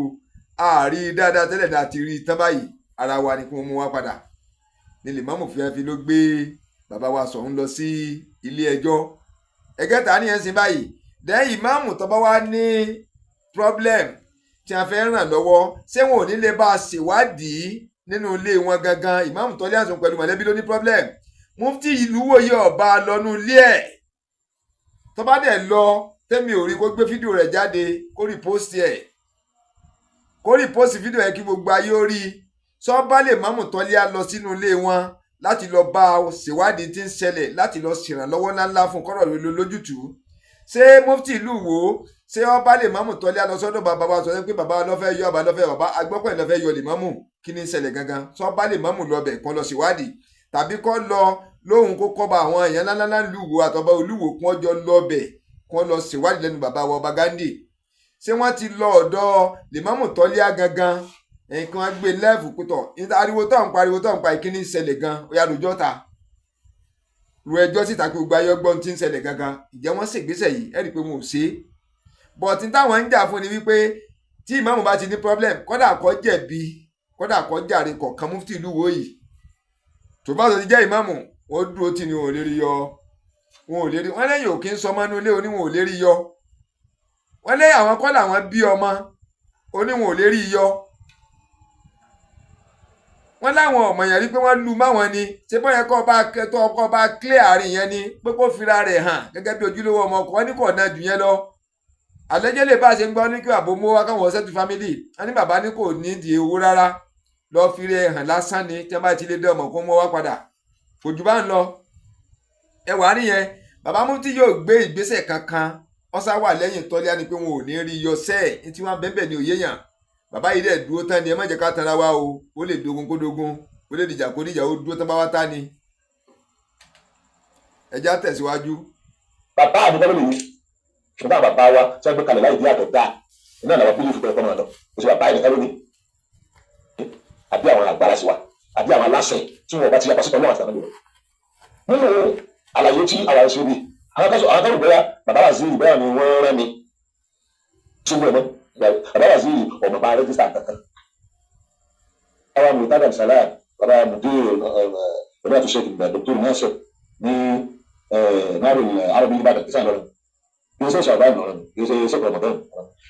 a rí i dáadáa tẹ́lẹ̀ ní, àti rí i tán báyìí, ara wa ni kí wọ́n mú wá padà. Ní lè mọ́mù fi ló gbé bàbá wa sọ̀hún lọ sí ilé ẹjọ́. Ẹgẹ́ta ní ẹ̀ ń sin báyìí dẹ́. Ìmáàmù tó bá wá ní problem tí a fẹ́ ràn lọ́wọ́, ṣé wọn ò ní lè bá a ṣèwádìí nínú ilé wọn gangan? Ìmáàmù tọ́lé àsùn pẹ̀lú mọ̀lẹ́bí ló ní problem. Mufti ìlú wòye ọba lọ́nú ilé ẹ̀, tó bá dẹ̀ lọ, tẹ́mi ò rí kó gbé fídíò rẹ̀ jáde, kó repost ẹ̀, kó repost fídíò yẹn kí gbogbo ayé ó rí i. Sọ́ba lè mọ́mù tọ́lé á lọ sínú ilé wọn láti lọ bá a ṣèwádìí tí ń ṣẹlẹ̀, láti lọ ṣèrànlọ́wọ́ ńláńlá fún kọ́rọ̀ lójútùú. Ṣé mufti ìlú wo, ṣé ọba lè mọ́mù tọ́lé á lọ sọ́dọ̀ bàbá wa sọ pé bàbá lọ́fẹ́ yọ, bàbá lọ́fẹ́, bàbá agbọ́pọ̀ lọ́fẹ́ yọ lè mọ́mù, kí ni ń ṣẹlẹ̀ gangan? Sọ́ba lè mọ́mù lọ bẹ̀ kán lọ ṣèwádìí, tàbí kọ́ lọ lóhun kó kọ́ bá àwọn èèyàn ńláńlá lù wò àtọ́ba olúwo kí wọ́n jọ lọ bẹ̀, kí wọ́n lọ ṣèwádìí lẹ́nu bàbá wa ọba Gandhi? Ṣé wọ́n ti lọ ọ̀dọ̀ lèmọ́mù tọ́líà gangan? Ẹ̀yìn kí wọ́n gbé lẹ́ẹ̀fù pẹ̀tọ̀, ariwo tó ń pariwo tó ń pa, ìkíní ṣẹlẹ̀ gan, ó yá rojọ́ ta, ru ẹjọ́ síta kí gbogbo ayé gbọ́n tí ń ṣẹlẹ̀ gangan. Ìjẹ́ wọ́n ṣègbésẹ̀ yìí? Ẹ rí i pé wọn ò ṣe é. But táwọn ń jà fún ni wípé tí ìmáàmù bá ti ní problem, kódà kó jẹ̀bi, kódà kó jàre, kọ̀ọ̀kan mufti ìlú wo yìí tó bá ti jẹ́ ìmáàmù, wọ́n dúró tì ní wọn ò lè rí yọ, wọn ò lè rí. Wọ́n lẹ́yìn òkè ń sọmọ́ inú ilé oníwọ̀n ò lè rí yọ. Wọ́n lẹ́yìn àwọn kọ́ làwọn bí ọmọ oníwọ̀n ò lè rí yọ. Wọ́n láwọn ọmọ yẹn rí pé wọ́n lu máwọn ni. Ṣé bọ́yẹn kọ́ bá tó ọkọ bá clear àárín yẹn ni pé kó fira rẹ̀ hàn gẹ́gẹ́ bí ojúlówó ọmọ ọkọ ní kò náà jù yẹn lọ. Àlẹ́jẹ́ lè bá a ṣe ń gbọ́ ní kí àbò mú wá káwọn settle family. Wọ́n ní bàbá ní kò ní di owó rárá, lọ́ọ́ fi rẹ̀ hàn lásán ni. Tí wọ́n bá ti lè dé ọmọ kó mú wá padà, kò jù bá ń lọ. Ẹ wàá nìyẹn. Bàbá mufti yóò gbé ìgbésẹ̀ kankan, wọ́n sá wà lẹ́yìn tọ́lá ni pé wọn ò ní rí yọ sẹ́ẹ̀ ní tí wọ́n bẹ́ẹ̀ ní òye yàn. Bàbá yìí dẹ̀ dúró tán ni. Ẹ má jẹ́ ká tanra wa o. Ó lè dogun kó dogun, ó lè dìjà kó dìjà, ó dúró tán bá wá tá ni. Ẹ já tẹ̀síwájú. Bàbá mi kọ́ ló lè yí, ṣùgbọ́n àwọn bàbá wa tí wọ́n gbé kalẹ̀ láì dí àtọ̀ dáa iná làwọn bílífù pẹ̀lú ọmọ lọ. Kò sí bàbá yìí nìkan lónìí, àbí àwọn àgbàlá sí wa, àbí àwọn aláṣẹ tí wọn bá ti yapa sí ọlọ́run àti àwọn ènìyàn nínú Àlàyé tí àwa ń ṣe bí àwọn kan sọ, àwọn kan rò bóyá bàbá Waziri bóyá ni wọ́n rán mi ṣùgbọ́n ẹ̀mọ́ bàbá Waziri ọ̀mọ̀ bá register kankan. Bàbá Murtada Salam, bàbá Mudir ọ̀dọ́ àtúnṣe Dr. Nasir ní Náró Arabi Ìbàdàn kìí sàn lọ́rùn, kì í ṣe ṣàbá lọ́rùn, kì í ṣe ṣe Ramadan,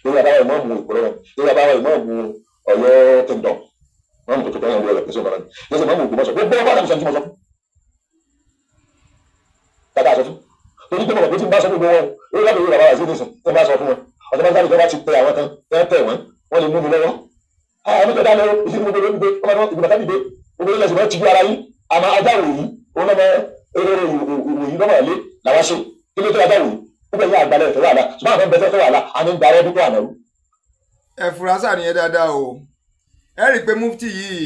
kì í ṣe àbáwọ̀ ìmọ̀ọ́mù Èkó lọ́rùn, kì í ṣe àbáwọ̀ ìmọ̀ọ́mù Ọ̀yọ́ Kingdom, mọ̀ọ́mù tó tó tẹ́yìn ọ̀rẹ́ kì í ṣe lọ́rùn, kì í ṣe mọ̀ọ́mù Ògbómọ̀ṣọ́. Gbogbo ọgbà àti sọ fún tata sọ fún torí pé mọ̀ pé tí n bá sọ gbogbo wọn lórí láti rí bàbá wà sí ìdísìn, tí n bá sọ fún wọn ọ̀sẹ̀ bá sáré, ìjọba ti tẹ àwọn kan tẹ́ tẹ̀ wọ́n, wọ́n lè mú mi lọ́wọ́. Àwọn tó dá lọ ìṣẹ́ gbogbo ló ń gbé ọmọ ìgbìmọ̀ tábìdé gbogbo ilẹ̀ ṣùgbọ́n ti gbé ara yín. Àmọ́ ajá wòyí òun lọ́mọ eré ìwòyí lọ́mọ ilé làwọn ṣe kí ló tó ajá wòyí ó bẹ̀ yá àgbàlẹ̀ ìfẹ́ wàhálà, ṣùgbọ́n àwọn bẹ́ẹ̀ fẹ́ wàhálà àní ń darọ́ dúpọ̀ àná rú. Ẹ fura sáà nìyẹn dáadáa o. Ẹ rí i pé mufti yìí,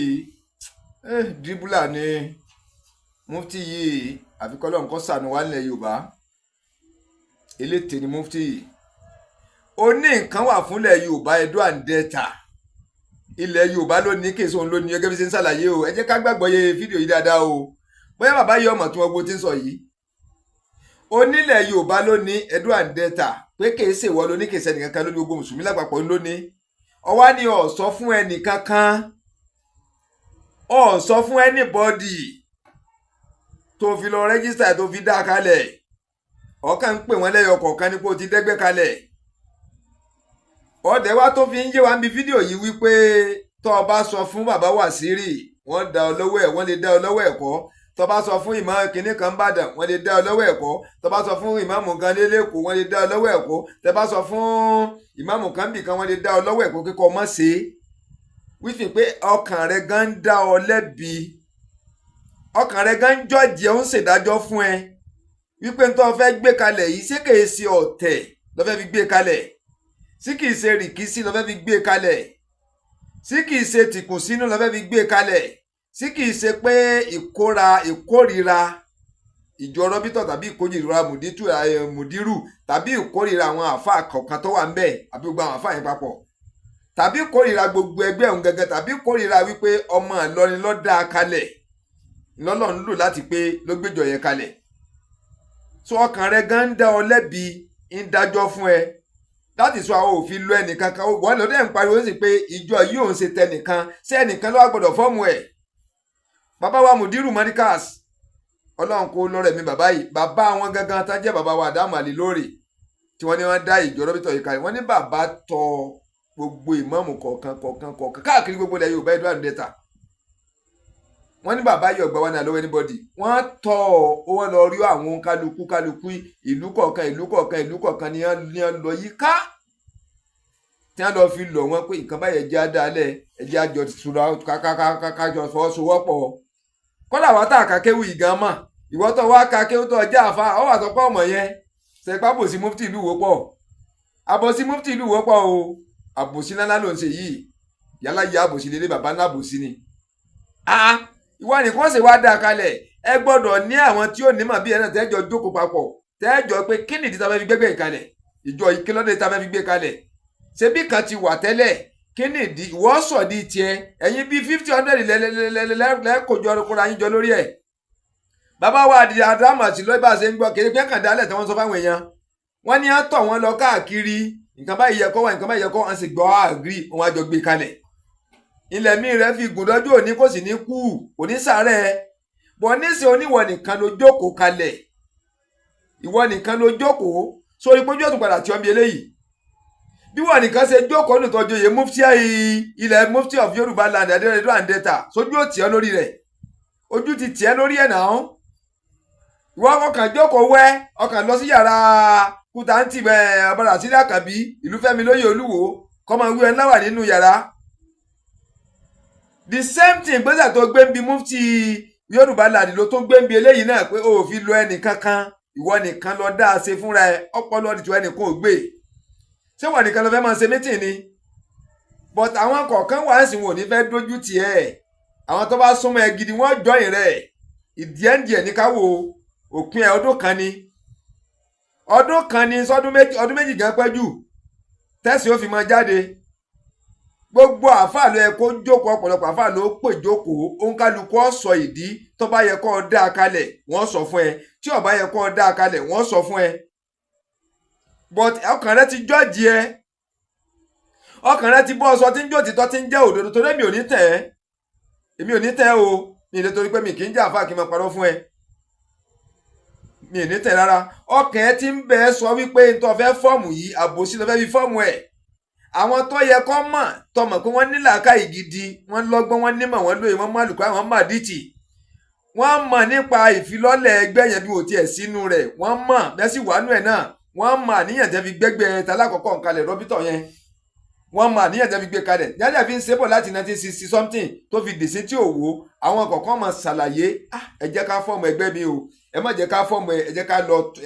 dribbler ni mufti yìí. Àfikọ́lọ́ nǹkan sànù wà nílẹ̀ Yorùbá, eléte ni mufti yìí. Ó ní nǹkan wà fúnlẹ̀ Yorùbá, Edo and Delta, ilẹ̀ Yorùbá ló ní kí èso òun ló ní. Gẹ́gẹ́ bí ṣe ń ṣàlàyé o, ẹ jẹ́ ká gbàgbọ́ yé fídíò yìí dáadáa o. Bóyá bàbá yìí ọmọ tí wọ́n gbó ti ń sọ yìí, onílẹ̀ Yorùbá ló ní Edo and Delta, pé kìí ṣèwọ ló ní, kìí ṣe ẹnìkankan ló ní, gbogbo mùsùlùmí lápapọ̀ ló ní. Ọwá ni ò sọ fún ẹnìkankan, ò sọ fún anybody tó fi lọ register, tó fi dá kalẹ̀. Ọ̀kan ń pè wọ́n lẹ́yọ kọ̀ọ̀kan ní pé ó ti dẹ́gbẹ́ kalẹ̀. Ọ̀dẹ̀ wa tó fi ń yé wa níbi fídíò yìí wípé tó o bá sọ fún bàbá Wàsíìrì, wọ́n dá ọ lọ́wọ́ ẹ̀, wọ́n lè dá ọ lọ́wọ́ ẹ̀kọ́. Tó bá sọ fún ìmọ̀ kìnní kan bàdàn, wọ́n lè dá ọ lọ́wọ́ ẹ̀kọ́. Tó bá sọ fún ìmáàmù kan lélẹ́kọ̀ọ́, wọ́n lè dá ọ lọ́wọ́ ẹ̀kọ́. Tó bá sọ fún ìmáàmù kan bì kan, wọ́n lè dá ọ lọ́wọ́ ẹ̀kọ́ kíkọ́ mọ́ ṣe é. Wífi pé ọkàn rẹ gan ń dá ọ lẹ́bi, ọkàn rẹ gan ń jọ́jì ẹ̀, ń ṣèdájọ́ fún ẹ wípé n tó fẹ́ gbé kalẹ̀ yìí, ṣé kìí ṣe ọ̀tẹ̀ ló fẹ́ fi gbé kalẹ̀, sí kìí ṣe rìkísí ló fẹ́ fi gbé kalẹ̀, sí kìí ṣe tìkùnsínú ló fẹ́ fi gbé kalẹ̀, sí kìí ṣe pé ìkóra ìkórira ìjọ rọ́bítọ̀ tàbí ìkórira mùdírù tàbí ìkórira àwọn àáfàá kọ̀ọ̀kan tó wà ń bẹ̀, àbí gbogbo àwọn àáfàá yẹn papọ̀, tàbí ìkórira gbogbo ẹgbẹ́ òun gẹ́gẹ́, tàbí ìkórira wípé ọmọ Ìlọrin ló dá a kalẹ̀, lọ́lọ́run lò láti pé ló gbéjọ yẹn kalẹ̀. So ọkàn rẹ gan ń dá ọ lẹ́bi, ń dájọ́ fún ẹ láti sọ àwọn òfin lọ ẹnìkan kan. Wọ́n lọ́dẹ̀ ń pariwo sí pé ìjọ yìí òun ṣe tẹnìkan, ṣé ẹnìkan ló wá gbọ́dọ̀ form ẹ̀? Bàbá wa Mudiru Markaz, Ọlọ́run kó lọ́rẹ̀ mi bàbá yìí, bàbá wọn gangan tá jẹ́ bàbá wa Adamu Ali lórí tí wọ́n ní wọ́n dá ìjọ rọ́bìtọ̀ yìí kalẹ̀, wọ́n ní bàbá tọ gbogbo ìmáàmù kọ̀ọ̀kan kọ̀ọ̀kan kọ̀ọ̀kan káàkiri gbogbo ilẹ̀ Yorùbá, Edo and Delta. Wọ́n ní bàbá yìí ọ̀gbà wọn náà lọ́wọ́ anybody. Wọ́n tọ̀ ọ́, wọ́n lọ rí àwọn kálukú kálukú, ìlú kọ̀ọ̀kan, ìlú kọ̀ọ̀kan, ìlú kọ̀ọ̀kan ni wọ́n lọ yí ká, tí wọ́n lọ fi lọ̀ wọ́n pé nǹkan báyẹn jẹ́ àdálẹ̀, ẹ̀jẹ̀ àjọ tura kájọ fọwọ́sowọ́pọ̀. Kọ́lá wa tá a kà kéwù yìí gan mọ̀, ìwọ́ tó wá ka kéwù tó jẹ́ àfa ọ wà tó pọ̀ ọmọ yẹn sẹ́pà bòsí. Mufti ìlú wo pọ̀, àbòsí mufti ìlú wo pọ̀ o. Àbòsí ńlá ló ń ṣe yìí. Yálà yá àbòsí lélẹ̀, bàbá ńlá àbòsí ni. Ìwọ nìkan ṣe wá dáa kalẹ̀. Ẹ gbọ́dọ̀ ní àwọn tí ó nímọ̀ bí ẹ náà tẹ́jọ jókòó papọ̀, tẹ́jọ pé kí nìdí tá a fẹ́ fi gbégbé kalẹ̀ ìjọ ìkílọ́dé tá a fẹ́ fi gbé kalẹ̀. Ṣebí kan ti wà tẹ́lẹ̀, kí nìdí ìwọ sọ̀ di tiẹ̀? Ẹ̀yin bíi 50 100 lẹ́ẹ̀kọ́jọ kóra yín jọ lórí ẹ̀. Bàbá wa àdàmà sí ló bá ṣe ń gbọ́ kéde pé kàn dálẹ̀ tí wọ́n sọ fáwọn èèyàn, wọ́n ní á tọ̀ wọ́n lọ káàkiri, nǹkan báyìí yẹ kọ́ wá, nǹkan báyìí yẹ kọ́ wọ́n sì gbọ́ agree, wọn á jọ gbé kalẹ̀. Ilẹ̀ mi rẹ̀ fi gùn dọ́jú òní, kò sì ní kú, kò ní sàárẹ̀ bọ̀. Níṣẹ́ oníwọ̀ nìkan ló jókòó kalẹ̀, ìwọ nìkan ló jókòó sórí pójú ọ̀tún padà tí ọ́ bí eléyìí. Bí wọ́n nìkan ṣe jókòó nùtọ́jú yẹ mufti ilẹ̀, mufti of Yorùbá land, Edo and Delta, sójú ò tì ọ́ lórí rẹ̀, ojú ti tì ẹ́ lórí ẹ̀ náà. Ìwọ ọkàn jókòó wẹ́, ọkàn lọ sí yàrá kúta ń tì bẹ́ẹ̀ ọba Rasidi Àkànbí ìlú Fẹ́mi lóye Olúwo kọ́ máa wí ẹ ńlá wà nínú yàrá. The same thing, gbèsè tó gbé ń bi mufti Yorùbá land ló tó gbé ń bi eléyìí náà, pé o ò fi lo ẹnì kankan, ìwọ nìkan lọ dá a ṣe fúnra ẹ. Ọpọlọ ìtú ẹnìkan ò gbé. Ṣé wọ́n nìkan ló fẹ́ máa ṣe meeting ni? But àwọn kọ̀ọ̀kan wà ń sìn, wọn ò ní fẹ́ dójú tì ẹ́. Àwọn tó bá súnmọ́ ẹ gidi, wọ́n jọyìn rẹ̀. Ìdí ẹ̀ ń díẹ̀ ní ká wo òpin ẹ̀. Ọdún kan ni, ọdún kan ni sọdún 2, ọdún 2 gan pẹ́ jù tẹ́sí ó fi máa jáde. Gbogbo àáfàá ló yẹ kó jókòó, ọ̀pọ̀lọpọ̀ àáfàá ló pè jókòó. Òǹkálukú ó sọ ìdí tó bá yẹ kó o dá a kalẹ̀, wọ́n sọ fún ẹ. Tí ó bá yẹ kó o dá a kalẹ̀, wọ́n sọ fún ẹ. But ọkàn rẹ ti jọ́ọ̀jì ẹ, ọkàn rẹ ti bọ́ ọ sọ tí ń jó títọ́, tí ń jẹ́ òdodo, torí èmi ò ní tẹ̀ ẹ́, èmi ò ní tẹ̀ ẹ́ o. Mi ì lè torí pé mi kì í jẹ́ àáfàá kí n máa parọ́ fún ẹ. Mi ì ní tẹ̀ rárá. Ọkàn ẹ ti ń bẹ ẹ sọ wípé n tó fẹ́ form yìí, àbòsí ló fẹ́ fi form ẹ̀. Àwọn tó yẹ kó mọ̀, tó mọ̀ pé wọ́n ní làákàyè gidi, wọ́n lọ́gbọ́n, wọ́n nímọ̀, wọ́n lóye, wọ́n mọ̀ àlùkò, àwọn mọ̀ àdìtì, wọ́n mọ̀ nípa ìfilọ́lẹ̀ ẹgbẹ́ yẹn bí wò tiẹ̀ sínú rẹ̀, wọ́n mọ̀ bẹ́ẹ̀ sì wà nú ẹ̀ náà. Wọ́n mọ̀ àníyàn tẹ́ fi gbẹ́gbẹ́ talákọ̀ọ́kọ́ nkalẹ̀ rọ́bítọ̀ yẹn. Wọ́n mọ̀ àníyàn tẹ́ fi gbé kalẹ̀ yálà fi ń ṣe bọ̀ láti 1960 something tó fi dìsí tí ò wó. Àwọn kọ̀ọ̀kan mọ̀ ṣàlàyé, ẹ jẹ́ ká form ẹgbẹ́ mi o, ẹ má jẹ́ ká form ẹ, ẹ jẹ́ ká lọ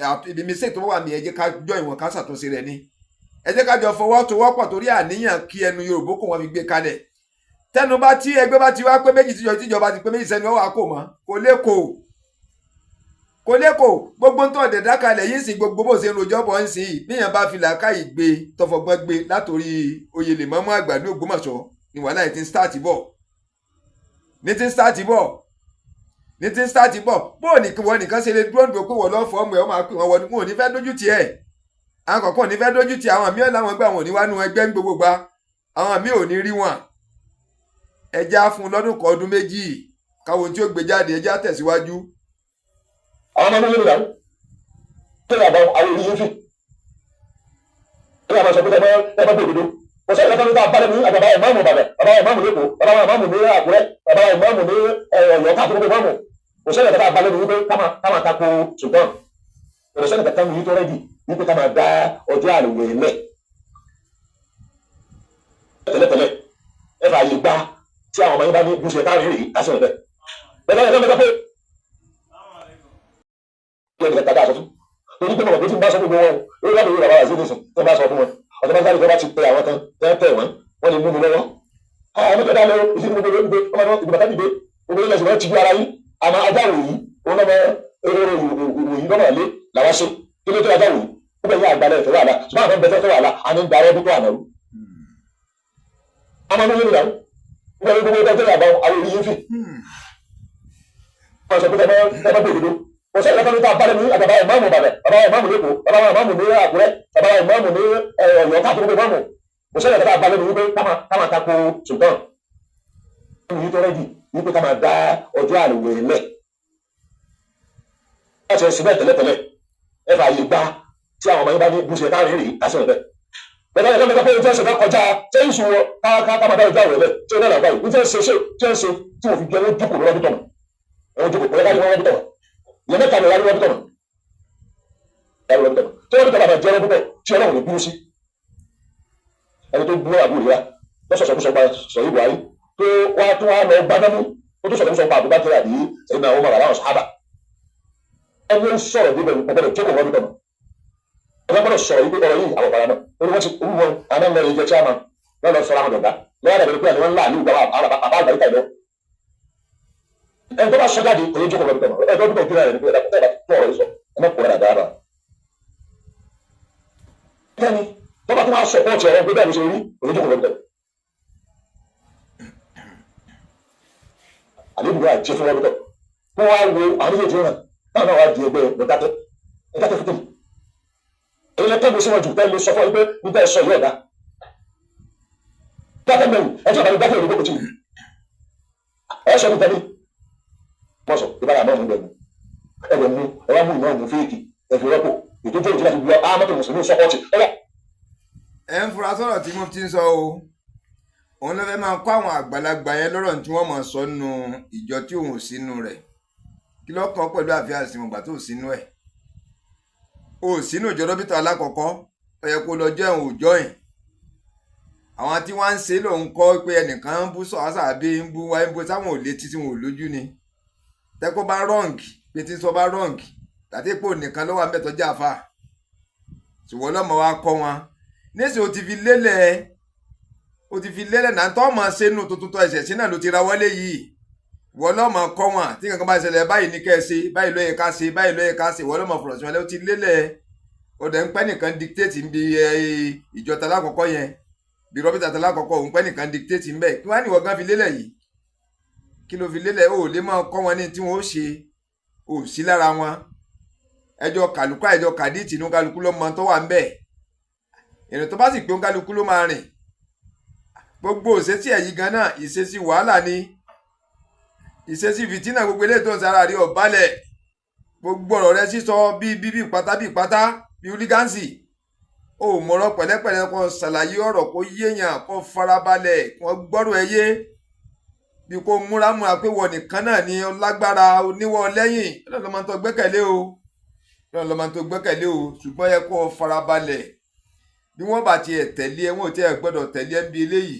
ibi mistake tó wà mí, ẹ jẹ́ ká jọ ìwọ̀n ká ṣàtúnṣe rẹ̀ ni, ẹ jẹ́ ká jọ fọwọ́sowọ́pọ̀, torí àníyàn kí ẹnu Yorùbá kò wọ́n fi gbé kalẹ̀. Tẹnu bá tí ẹgbẹ́ bá ti wá pé méjì, tíjọba ti pé méjì, sẹ́ni wọ́n wà kò mọ́, kò lè kò kò lè kò. Gbogbo ń tọ́ dẹ̀dá kalẹ̀ yìí sì, gbogbo bó ṣe ń rojọ́ bọ̀ ń sìn yìí, bíyàn bá fi làákàyè gbé, tọfọgbọ́n gbé látòrí oyè lè mọ́mú àgbà ní Ògbómọ̀ṣọ́ ni wàhálà yìí ti ń start bọ̀, ní ti ń start bọ̀, ní ti ń start bọ̀. Bó ní kí wọ́n nìkan ṣe lè dúró dúró pé wọ́n lọ́ form ẹ̀, wọ́n máa pè wọ́n wọ́n ò ní fẹ́ dójú tì ẹ̀. Àwọn kọ̀ọ̀kan ò ní fẹ́ dójú tì àwọn míì làwọn gbà wọn ò ní wá nú ẹgbẹ́ ń gbogbo gba àwọn míì ò ní rí wọn. Ẹja fún lọ́dún kan, ọdún 2, káwọn tí ó gbé jáde. Ẹja tẹ̀síwájú. Àwọn ọmọ mílíọ̀nù náà tó yà bá àwọn èyí fi tó yà bá sọ pé ẹ bá gbòdodo, kò sẹ́yìn lọ́kàn nípa abálẹ̀ ní àbàbà ìmáàmù Ìbàdàn, bàbá ìmáàmù l'Ékòó, bàbá ìmáàmù ní Àkúrẹ́, bàbá ìmáàmù ní Ọ̀yọ́, káàkiri gbogbo ìmáàmù. Kò sẹ́yìn lọ́kàn abálẹ̀ ní wípé ká máa tako sultan. Kò sẹ́yìn kankan ní tó ready wípé ká máa dá ọjọ́ àlùwẹ̀ lẹ̀ tẹ́lẹ̀tẹ́lẹ̀. Ẹ fà yé gbá tí àwọn ọmọ yín bá ní bó ṣe káàrin rèé kásìrò bẹ́ẹ̀ bẹ́ẹ̀ bẹ́ẹ̀ bẹ́ẹ̀ pé kí ẹnìkan tàbí àsọ fún, torí pé mọ̀ pé tí n bá sọ fún gbogbo wọn lórí láti rí bàbá àti ìdísìn tó bá sọ fún wọn ọ̀tọ̀ bá sáré tó bá ti pe àwọn kan tẹ́ tẹ̀ wọ́n, wọ́n lè mú mi lọ́wọ́. Àwọn ọmọ tó dá lọ ìsìn gbogbo gbogbo ọmọ ìgbà tá dìde gbogbo ilẹ̀ ṣùgbọ́n ti ju ara yín àmọ́ ajá wòyí òun lọ́mọ ehoro wòyí lọ́mọ lé làwọn ṣe kí ló tó ajá wòyí ó bẹ̀ yá àgbàlẹ̀ ìfẹ́ wàhálà, ṣùgbọ́n àwọn bẹ̀ fẹ́ wàhálà àní ń darọ́ bí tó àná rú. Ọmọ mi yé mi náà gbogbo gbogbo tó yà bá àwọn èyí fi wọ́n sọ pé ẹ bá gbòdodo, kò sẹ́yìn lọ́kàn nípa abálẹ̀ ní àbàbà ìmáàmù Ìbàdàn, bàbá ìmáàmù l'Ékòó, bàbá ìmáàmù ní Àkúrẹ́, bàbá ìmáàmù ní Ọ̀yọ́, káàkiri gbogbo ìmáàmù. Kò sẹ́yìn lọ́kàn abálẹ̀ ní wípé ká máa tako sultan ní tó ready wípé ká máa dá ọjọ́ àlùwẹ̀ lẹ̀ láti ẹ̀sìn bẹ́ẹ̀ tẹ́lẹ̀tẹ́lẹ̀. Ẹ fà yé gbá tí àwọn ọmọ yín bá ní bó ṣe káàrin rèé kásìrò bẹ́ẹ̀ bẹ́ẹ̀ bẹ́ẹ̀ bẹ́ẹ̀ pé ìjọ ṣe kọjá ṣé ìṣù wọn ká máa dá ọjọ́ àwẹ̀ lẹ̀ tí ó náà làgbáyé ìjọ ṣe ṣe tí ó ṣe tí wọ́n fi jẹ́ wọ́n jókòó lọ́dún tọ̀nà wọ́n jókòó pẹ̀lú káàdì wọ́n tọ̀nà ìyẹn mẹ́ta ni wọ́n tọ̀nà wọ́n tọ̀nà tí wọ́n tọ̀nà bá jẹ́ ọlọ́dún pọ̀ tí Ọlọ́run lè bínú sí ẹni tó gbọ́ àbúrò rẹ̀ lọ́sọ̀sọ̀ pa sọ̀rọ̀ Buhari tó wá tó wá lọ gbádámú tó tó sọ̀rọ̀ sọ pa Abubakar àbí sẹ́yìn náà wọ́n mọ̀ àwọn sábà ẹni ó sọ̀rọ̀ débẹ̀ ọ̀gbọ́dọ̀ jókòó wọ́n tọ̀nà ọ̀gá gbọ́dọ̀ sọ̀rọ̀ yìí pé ọ̀rọ̀ yìí àwọn ọ̀pára náà orí wọ́n ti orú wọn àwọn ọmọ rẹ̀ jẹ́ chairman wọ́n lọ sọ̀rọ̀ àwọn ọ̀gá lọ́wọ́ dàbí pé àwọn ńlá àlú ìgbà àwọn bàbá àgbàríkà ìlọ. Ẹni tó bá sọ jáde kò ní jókòó lọ́dún tọ̀nà ẹ̀ lọ́dún tó rẹ̀ ní pé ẹ̀dá tó ọ̀rọ̀ yìí sọ ẹ má kóra dáadáa. Kẹ́ni tó bá tó máa sọ pọ́ọ̀tì ọ̀rọ̀ pé bẹ́ẹ̀ ló ṣe rí, kò ní jókòó lọ́dún tọ̀nà. Àlébùrú àjẹ fún lọ́dún tọ̀ kó wá wo àwọn méjèèjì rẹ̀ táwọn náà wá di ẹgbẹ́ lọ́dátẹ́ ẹ̀dátẹ́ fún tèmi èyí lè kẹ́gun síwájú tẹ́ lè sọ fún ẹ pé níta ẹ sọ yóò dá dákẹ́ mẹ́rin ẹ tí ọ̀bá ní dákẹ́ òní gbogbo tì mí ẹ sọ níta ní mọ̀ sọ ìbára àmọ́ òun gbẹ̀mú ẹ bẹ̀ mú ẹ wá mú ìmọ̀ òun fíìkì ẹ fi rọ́pò ètò ìjọba ìjọba ti gbọ́ àmọ́tò mùsùlùmí sọ́kọ́tì ẹ wá. Ẹ ń fura sọ̀rọ̀ tí mo ti ń sọ o. Òun ló fẹ́ máa kó àwọn àgbàlagbà yẹn lọ́rọ̀ tí wọ́n máa sọ nù ìjọ tí òun ò sínú rẹ̀. Kí ló kàn pẹ̀lú àfihàn ìsìnmọ̀gbà tó sínú ẹ̀? O sínú ìjọ dókítà alákọ̀ọ́kọ́, ó yẹ kó lọ jẹ́ òun òjọ́ yìí. Àwọn tí wọ́n ń ṣe lòun kọ́ pé ẹnìkan ń bú sọ̀hásà bí ń bú wáyé ń bú sáwọn ò létí tí wọn ò lójú ni. Tẹ́kọ̀ bá wrong pé tí ń sọ bá wrong tàbí pò nìkan ló wà ń bẹ̀ tọ́jú àfa, ṣùgbọ́n lọ́mọ wa kọ́ wọn níṣẹ́. O ti fi lélẹ̀ náà tọ́ ọmọ sínú tuntun tó ẹsẹ̀ sínú ló ti ra wọlé yìí. Wọ́n lọ́mọ kọ́ wọn tí kankan bá ṣẹlẹ̀ báyìí ní kẹ́ ẹ ṣe báyìí, ló yẹ ká ṣe báyìí, ló yẹ ká ṣe. Wọ́n lọ́mọ fọ̀rọ̀ sí wọn lé. O ti lélẹ̀, o dẹ̀ ń pẹ́ nìkan dictate ń bi ìjọta lákọ̀ọ́kọ́ yẹn. Bí rọ́bìtà tó lákọ̀ọ́kọ́ òun pẹ́ nìkan dictate ń bẹ̀, kí wọ́n á níwọ̀ gan fi lélẹ̀ yìí? Kí ló fi lélẹ̀? Ó lè máa kọ́ wọn ní tí wọ́n ó ṣe, ò sí lára wọn. Ẹjọ́ kàlùkù, ẹjọ́ kàdíìtì inú kálukú ló mọ tó wà ń bẹ̀. Ìrìn tó bá sì pé kálukú ló máa rìn. Gbogbo ìṣesí ẹ̀yí gan náà, ìṣesí wàhálà ni, ìṣesí fìtínà. Gbogbo eléyìí tó ń sara rí ọ̀balẹ̀, gbogbo ọ̀rọ̀ rẹ sísọ bíi bíbí pátá bíi pátá bíi onígánsì. Ó mọ̀rọ̀ pẹ̀lẹ́pẹ̀lẹ́ kó ṣàlàyé ọ̀rọ̀ kó yéèyàn, kó farabalẹ̀ kó gbọ́rọ̀ ẹ yé, bí kò múramúra pé wọ́n nìkan náà ni lágbára oníwọ̀ lẹ́yìn. Ọlọ́run ló máa ń tó gbẹ́kẹ̀lé o, Ọlọ́run ló máa ń tó gbẹ́kẹ̀lé o. Ṣùgbọ́n yẹ kó farabalẹ̀. Bí wọ́n bá tiẹ̀ tẹ̀lé ẹ, wọn ò tiẹ̀ gbọ́dọ̀ tẹ̀lé ẹ ń bi eléyìí.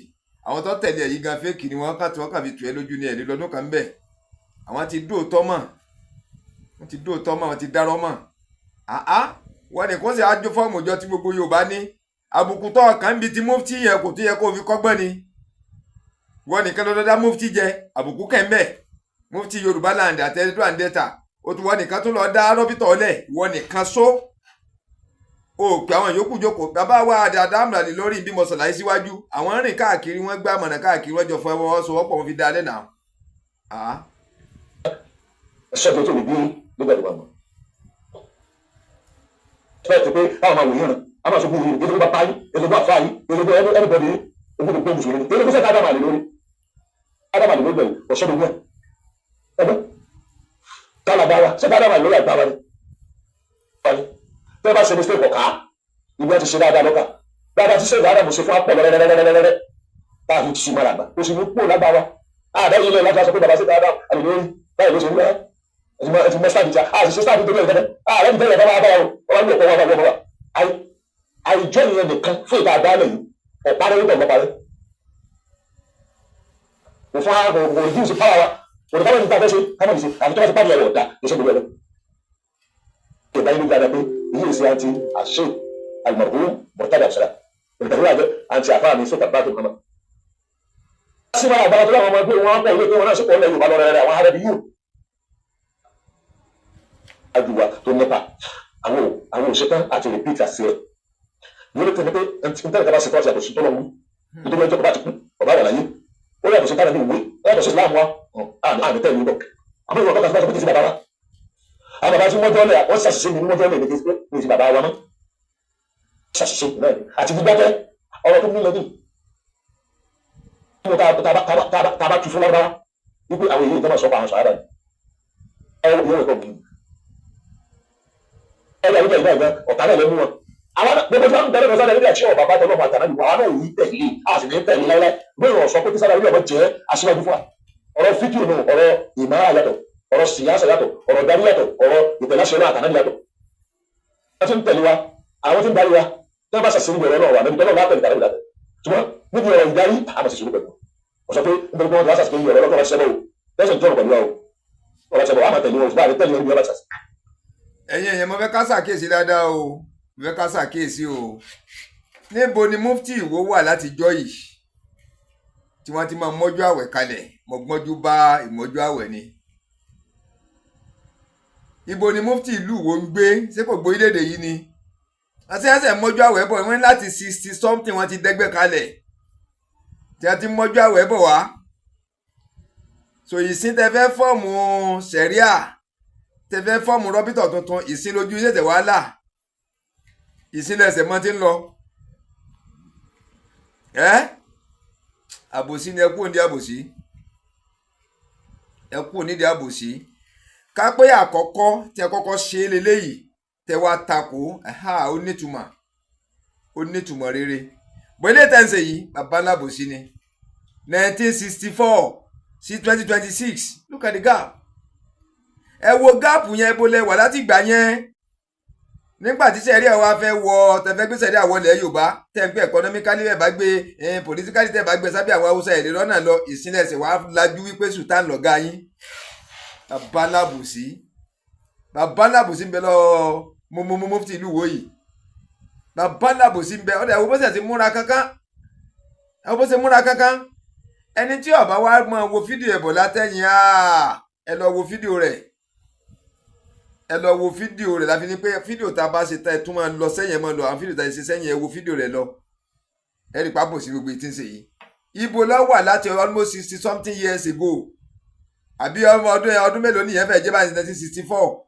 Àwọn tó tẹ̀lé ẹ yìí gan, fake ni wọ́n kàn tí wọ́n kàn fi tù ẹ́ lójú ní ẹ̀ lọ́dún kan bẹ́ẹ̀. Àwọn ti dóòtọ́ mọ̀, wọ́n ti dóòtọ́ mọ̀, wọ́n ti dárọ́ mọ̀. Àá, wọ́n ní kó sì ájú fọ́ọ̀mù ìjọ tí gbogbo Yorùbá ní. Àbùkù tó kàn ń bi ti mufti yẹn, kò tó yẹ kó fi kọ́gbọ́n ni. Wọ́n nìkan ló dá mufti jẹ, àbùkù kẹ́ńbẹ̀ mufti Yorùbá land àtẹ̀dọ́ àǹdẹ́ta. Ó tún wọ́n nìkan tó lọ dá rọ́bìtọ̀ lẹ̀, wọ́n nìkan só o pé àwọn yòókù jókòó. Bàbá wa àdàdà àmàlà lórí bí mo sọ̀láyé síwájú, àwọn rìn káàkiri, wọ́n gbá mọ̀nà káàkiri, wọ́n jọ fọwọ́sowọ́pọ̀, wọn fi dá alẹ́ náà. Ṣẹ́gun tó lè gbé nígbà tó bá mọ̀. Bẹ́ẹ̀ ti pé káwọn máa wòye rìn, a máa sọ fún yìí, ètò bá pa yín, ètò bá fa yín, ètò bá ẹnìbọdì yín, ètò bá mùsùlùmí, ètò bá sẹ́ka ádámà lè lórí. Ádámà lè lórí bẹ̀rù, ọ̀ṣọ́ gbogbo ẹ̀. Ẹgbẹ́ kálá bá wa, sẹ́ka ádámà lè lórí àgbà wa ni. Tẹ́ bá ṣe mistake ọ̀ká, ìwé ti ṣe dáadáa lọ́kà. Dáadáa ti ṣe dáadáa mo ṣe fún apọ̀ lẹ́rẹ́rẹ́rẹ́rẹ́rẹ́. Tá a fi ti mara àgbà, ó sì ní kúrò lágbà wa. Àdá yìí lọ láti sọ pé bàbá ṣe dáadáa àlè lórí, báyìí ló ṣe ń lọ ẹtì mọ sáàdì tí a sì ṣe sáàdì torí ẹ̀ tẹ́lẹ̀ ààrẹ ti tẹ́lẹ̀ bá wà bá wà wọ́n ní ọ̀pọ̀ wà wà wà. Àìjọ ìyẹn nìkan fún ìta àdáálẹ̀ yìí, ọ̀parẹ́ nígbà ọ̀parẹ́ kò fún àwọn kò reduce power wa, kò ní káwọn ní ta fẹ́ ṣe káwọn ní ṣe, àfi tó bá ti pàdé ẹ̀rọ ọ̀dà ló ṣe gbogbo ẹ̀rọ. Ìgbà yìí ló gbàdá pé èyí ṣe àti àṣẹ al-marhum Murtada Abdulsalam olùdarí àjọ àti àfáà mi sọ̀tà bá tó kọ́mọ. Sí máa àgbàlá tó láwọn ọmọ ẹgbẹ́ wọn pọ̀ ilé pé wọn náà sì pọ̀ lẹ́yìn Yorùbá lọ́rẹ́rẹ́ àwọn arábí yìí ajuwa tó nípa àwọn òṣèkán àti repeat àti ẹ wọ́n lè tẹ̀lé pé ntẹ́lẹ̀ kaba ṣe fọ́ọ̀ṣì àtọ̀sí tọ́lọ̀ mú nítorí ẹjọ́ kaba ti kú ọba wà láyé, ó yàtọ̀ sí tánà ní ìwé, ó yàtọ̀ sí Islam wa àmì tẹ̀lé bọ̀. Àmọ́ ìwọ kọ́kọ́ sí ti bàbá wa, àwọn bàbá tí wọ́n jọ́ lẹ̀, wọ́n ṣàṣìṣe ní wọ́n jọ́ lẹ̀ ní ti bàbá wa mọ́ ṣàṣìṣe náà àti gbígbàtẹ́ ọ̀rọ̀ tó nílẹ̀ ní tá a bá tu fún lárúbáwá wípé àwọn èyí ìjọba sọ pa àwọn sàárà ni ẹ̀rọ ìgbà ìgbà ìgbà ọ̀tá náà ló mú wọn. Àwọn gbogbo tí wọ́n ń bẹ̀rẹ̀ lọ́sọ̀rọ̀ níbi àti ọ̀bà bàtọ̀ lọ́mọ àtàrà nìwọ̀n àwọn náà yìí tẹ̀lé, a sì ní tẹ̀lé láíláí. Bóyá ọ̀rọ̀ sọ pé kí sára ilé ọmọ jẹ́ aṣíwájú fún wa. Ọ̀rọ̀ fíkì nù, ọ̀rọ̀ ìmọ̀ràn yàtọ̀, ọ̀rọ̀ síyáṣà yàtọ̀, ọ̀rọ̀ darí yàtọ̀, ọ̀rọ̀ ìtẹ̀láṣẹ náà àtàrà yàtọ̀. Wọ́n ti ń tẹ̀lé wa, àwọn tí ń darí wa, tí wọ́n bá ṣàṣírí ọ̀rọ̀ náà wà níbi tọ́lọ́ látẹ̀lé tàbí ìdàtẹ̀. Ṣùgbọ́n níbi ọ̀rọ̀ ìdarí, àmọ̀ sì ṣòro pẹ̀lú. Wọ́n sọ pé nítorí pé wọ́n ti wá ṣàṣírí ọ̀rọ̀ lọ́kọ̀ ṣẹ́bọ̀ o, lẹ́sẹ̀ jọ̀rọ̀ pẹ̀lú wa o. Ọ̀rọ̀ ṣẹ́bọ̀ àmọ̀ tẹ̀lé wọn, ṣùgbọ́n àti tẹ̀lé wọn bí wọ́n bá ṣàṣì. Ẹ̀yin èèyàn, mo fẹ́ ká ṣàkíyèsí dáadáa o, mo fẹ́ ká ṣàkíyèsí o. Níbo ni mufti Ìwó wà látijọ́ yìí tí wọ́n ti máa mọ́jú àwẹ̀ kalẹ̀? Mo gbọ́njú bá ìmọ́jú àwẹ̀ ni. Ibo ni mufti ìlú Ìwó ń gbé? Ṣé kò gbọ́ orílẹ̀-èdè yìí ni? Àti ẹsẹ̀ mọ́jú àwẹ̀ bọ̀ wọ́n láti 60 something, wọ́n ti dẹ́gbẹ́ kalẹ̀ tí wọ́n ti mọ́jú àwẹ̀ bọ̀ wá. So ìsín tẹ fẹ́ form sẹ̀ríà, tẹ fẹ́ form rọ́bìtọ̀ tuntun, ìsín lójú ṣẹ̀ṣẹ̀ wàhálà, ìsín lẹsẹ̀ mọ́ ti ń lọ. Ẹ́ àbòsí ni. Ẹ kúrò ní àbòsí, ẹ kúrò nídìí àbòsí. Ká pé àkọ́kọ́ tí ẹ kọ́kọ́ ṣe é leléyìí tẹ wá takò, ó nítumọ̀, ó nítumọ̀ rere. Bó ilé tẹ̀ ń ṣe yìí, bàbá alábòsí ni. 1964 sí 2026, look at the gap. Ẹ wo gap yẹn, bó lẹ wà láti gbà yẹn nígbà tí sẹ̀ríà wa fẹ́ wọ, tẹ̀fẹ́ gbé sẹ̀ríà wọlé Yorùbá, tẹ̀ ń pẹ́ economically tẹ̀ bá gbé, politically tẹ̀ bá gbé sábẹ́ àwọn Haúsá, ẹ̀ lè rọ́nà lọ. Ìsìnlẹ̀ ẹ̀sẹ̀ wàá lajú wípé sultan lọ̀gá yín. Bàbá alábòsí, bàbá alábòsí ń bẹ lọ mọ́mọ́mọ́ mufti ìlú Ìwó yìí. Bàbá alábòsí ń bẹ ọ̀dọ̀. Ẹ̀ wo bó ṣe ti múra kankan, ẹ̀ wo bó ṣe múra kankan. Ẹni tí ó bá wá máa wo fídíò ẹ̀ bọ̀ látẹ̀yìn, ẹ lọ wo fídíò rẹ̀, ẹ lọ wo fídíò rẹ̀. Láfi ní pé fídíò tá a bá ṣe ta, ẹ tún máa lọ sẹ́yìn, ẹ máa lọ àwọn fídíò tá a ṣe sẹ́yìn, ẹ wo fídíò rẹ̀ lọ. Ẹ̀rí pápò sí gbogbo ìtí ń ṣe yìí. Ibo ló wà láti almost 60 something years ago? Àbí ọmọ ọdún mélòó nìyẹn fẹ́ jẹ́ báyìí? 1964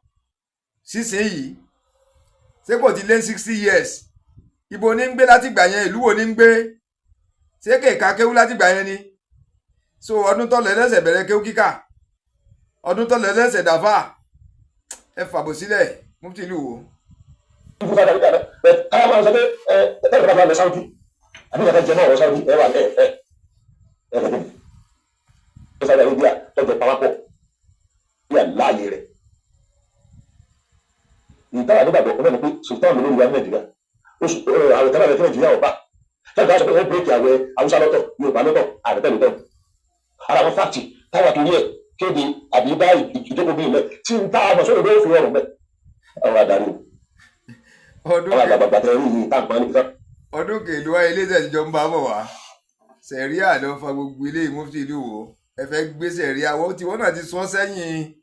sísìn yìí, ṣé kò ti lé 60 years? Ibo ní ń gbé láti gbà yẹn? Ìlú wo ní ń gbé? Ṣé kèka kéwú láti gbà yẹn ni? So ọdún tó lọ lẹ́sẹ̀ bẹ̀rẹ̀ kéwú kíkà, ọdún tó lọ lẹ́sẹ̀ dàfà. Ẹ fàbò sílẹ̀, mufti ìlú wo. Fún Saudi Arabia náà bẹ́ẹ̀, káyọ̀ máa sọ pé ẹ ẹ ẹ bá lọ Saudi àbí ìyàtọ̀ jẹ náà wọ Saudi, ẹ wà ẹ ẹ ẹ ẹ ẹ Saudi Arabia tọjọ pawápọ̀ bí àláàyè rẹ̀. Ìtara nígbàgbọ́ ọ̀nà ni pé sultan lórí wa ní Nàìjíríà, àwẹ̀ tẹ́lẹ̀ fún Nàìjíríà ọba tẹ́lẹ̀ sọ pé wọ́n bírèkì àwẹ̀ Haúsá lọ́tọ̀, Yorùbá lọ́tọ̀, ààrẹ tẹ́lẹ̀ tẹ́lẹ̀ ara wọn fáàtì táwa torí ẹ̀ kéde àbí bá ìjókòó mi lẹ̀ tí n tá àmọ̀ sórí ló fi rọrùn bẹ́ẹ̀. Ọ̀rọ̀ adarí o, Ọdún àwọn àgbààgbà tẹ rí yìí táǹpọ̀ ní kíkọ́. Ọdún kèlú wáyé ilé ìtẹ̀síjọ ń bá bọ̀ wá. Sẹ̀ríà ló fa gbogbo ilé. Mufti ìlú wo? Ẹ fẹ́ gbé sẹ̀ríà wọ́n tí wọ́n náà ti sọ sẹ́yìn.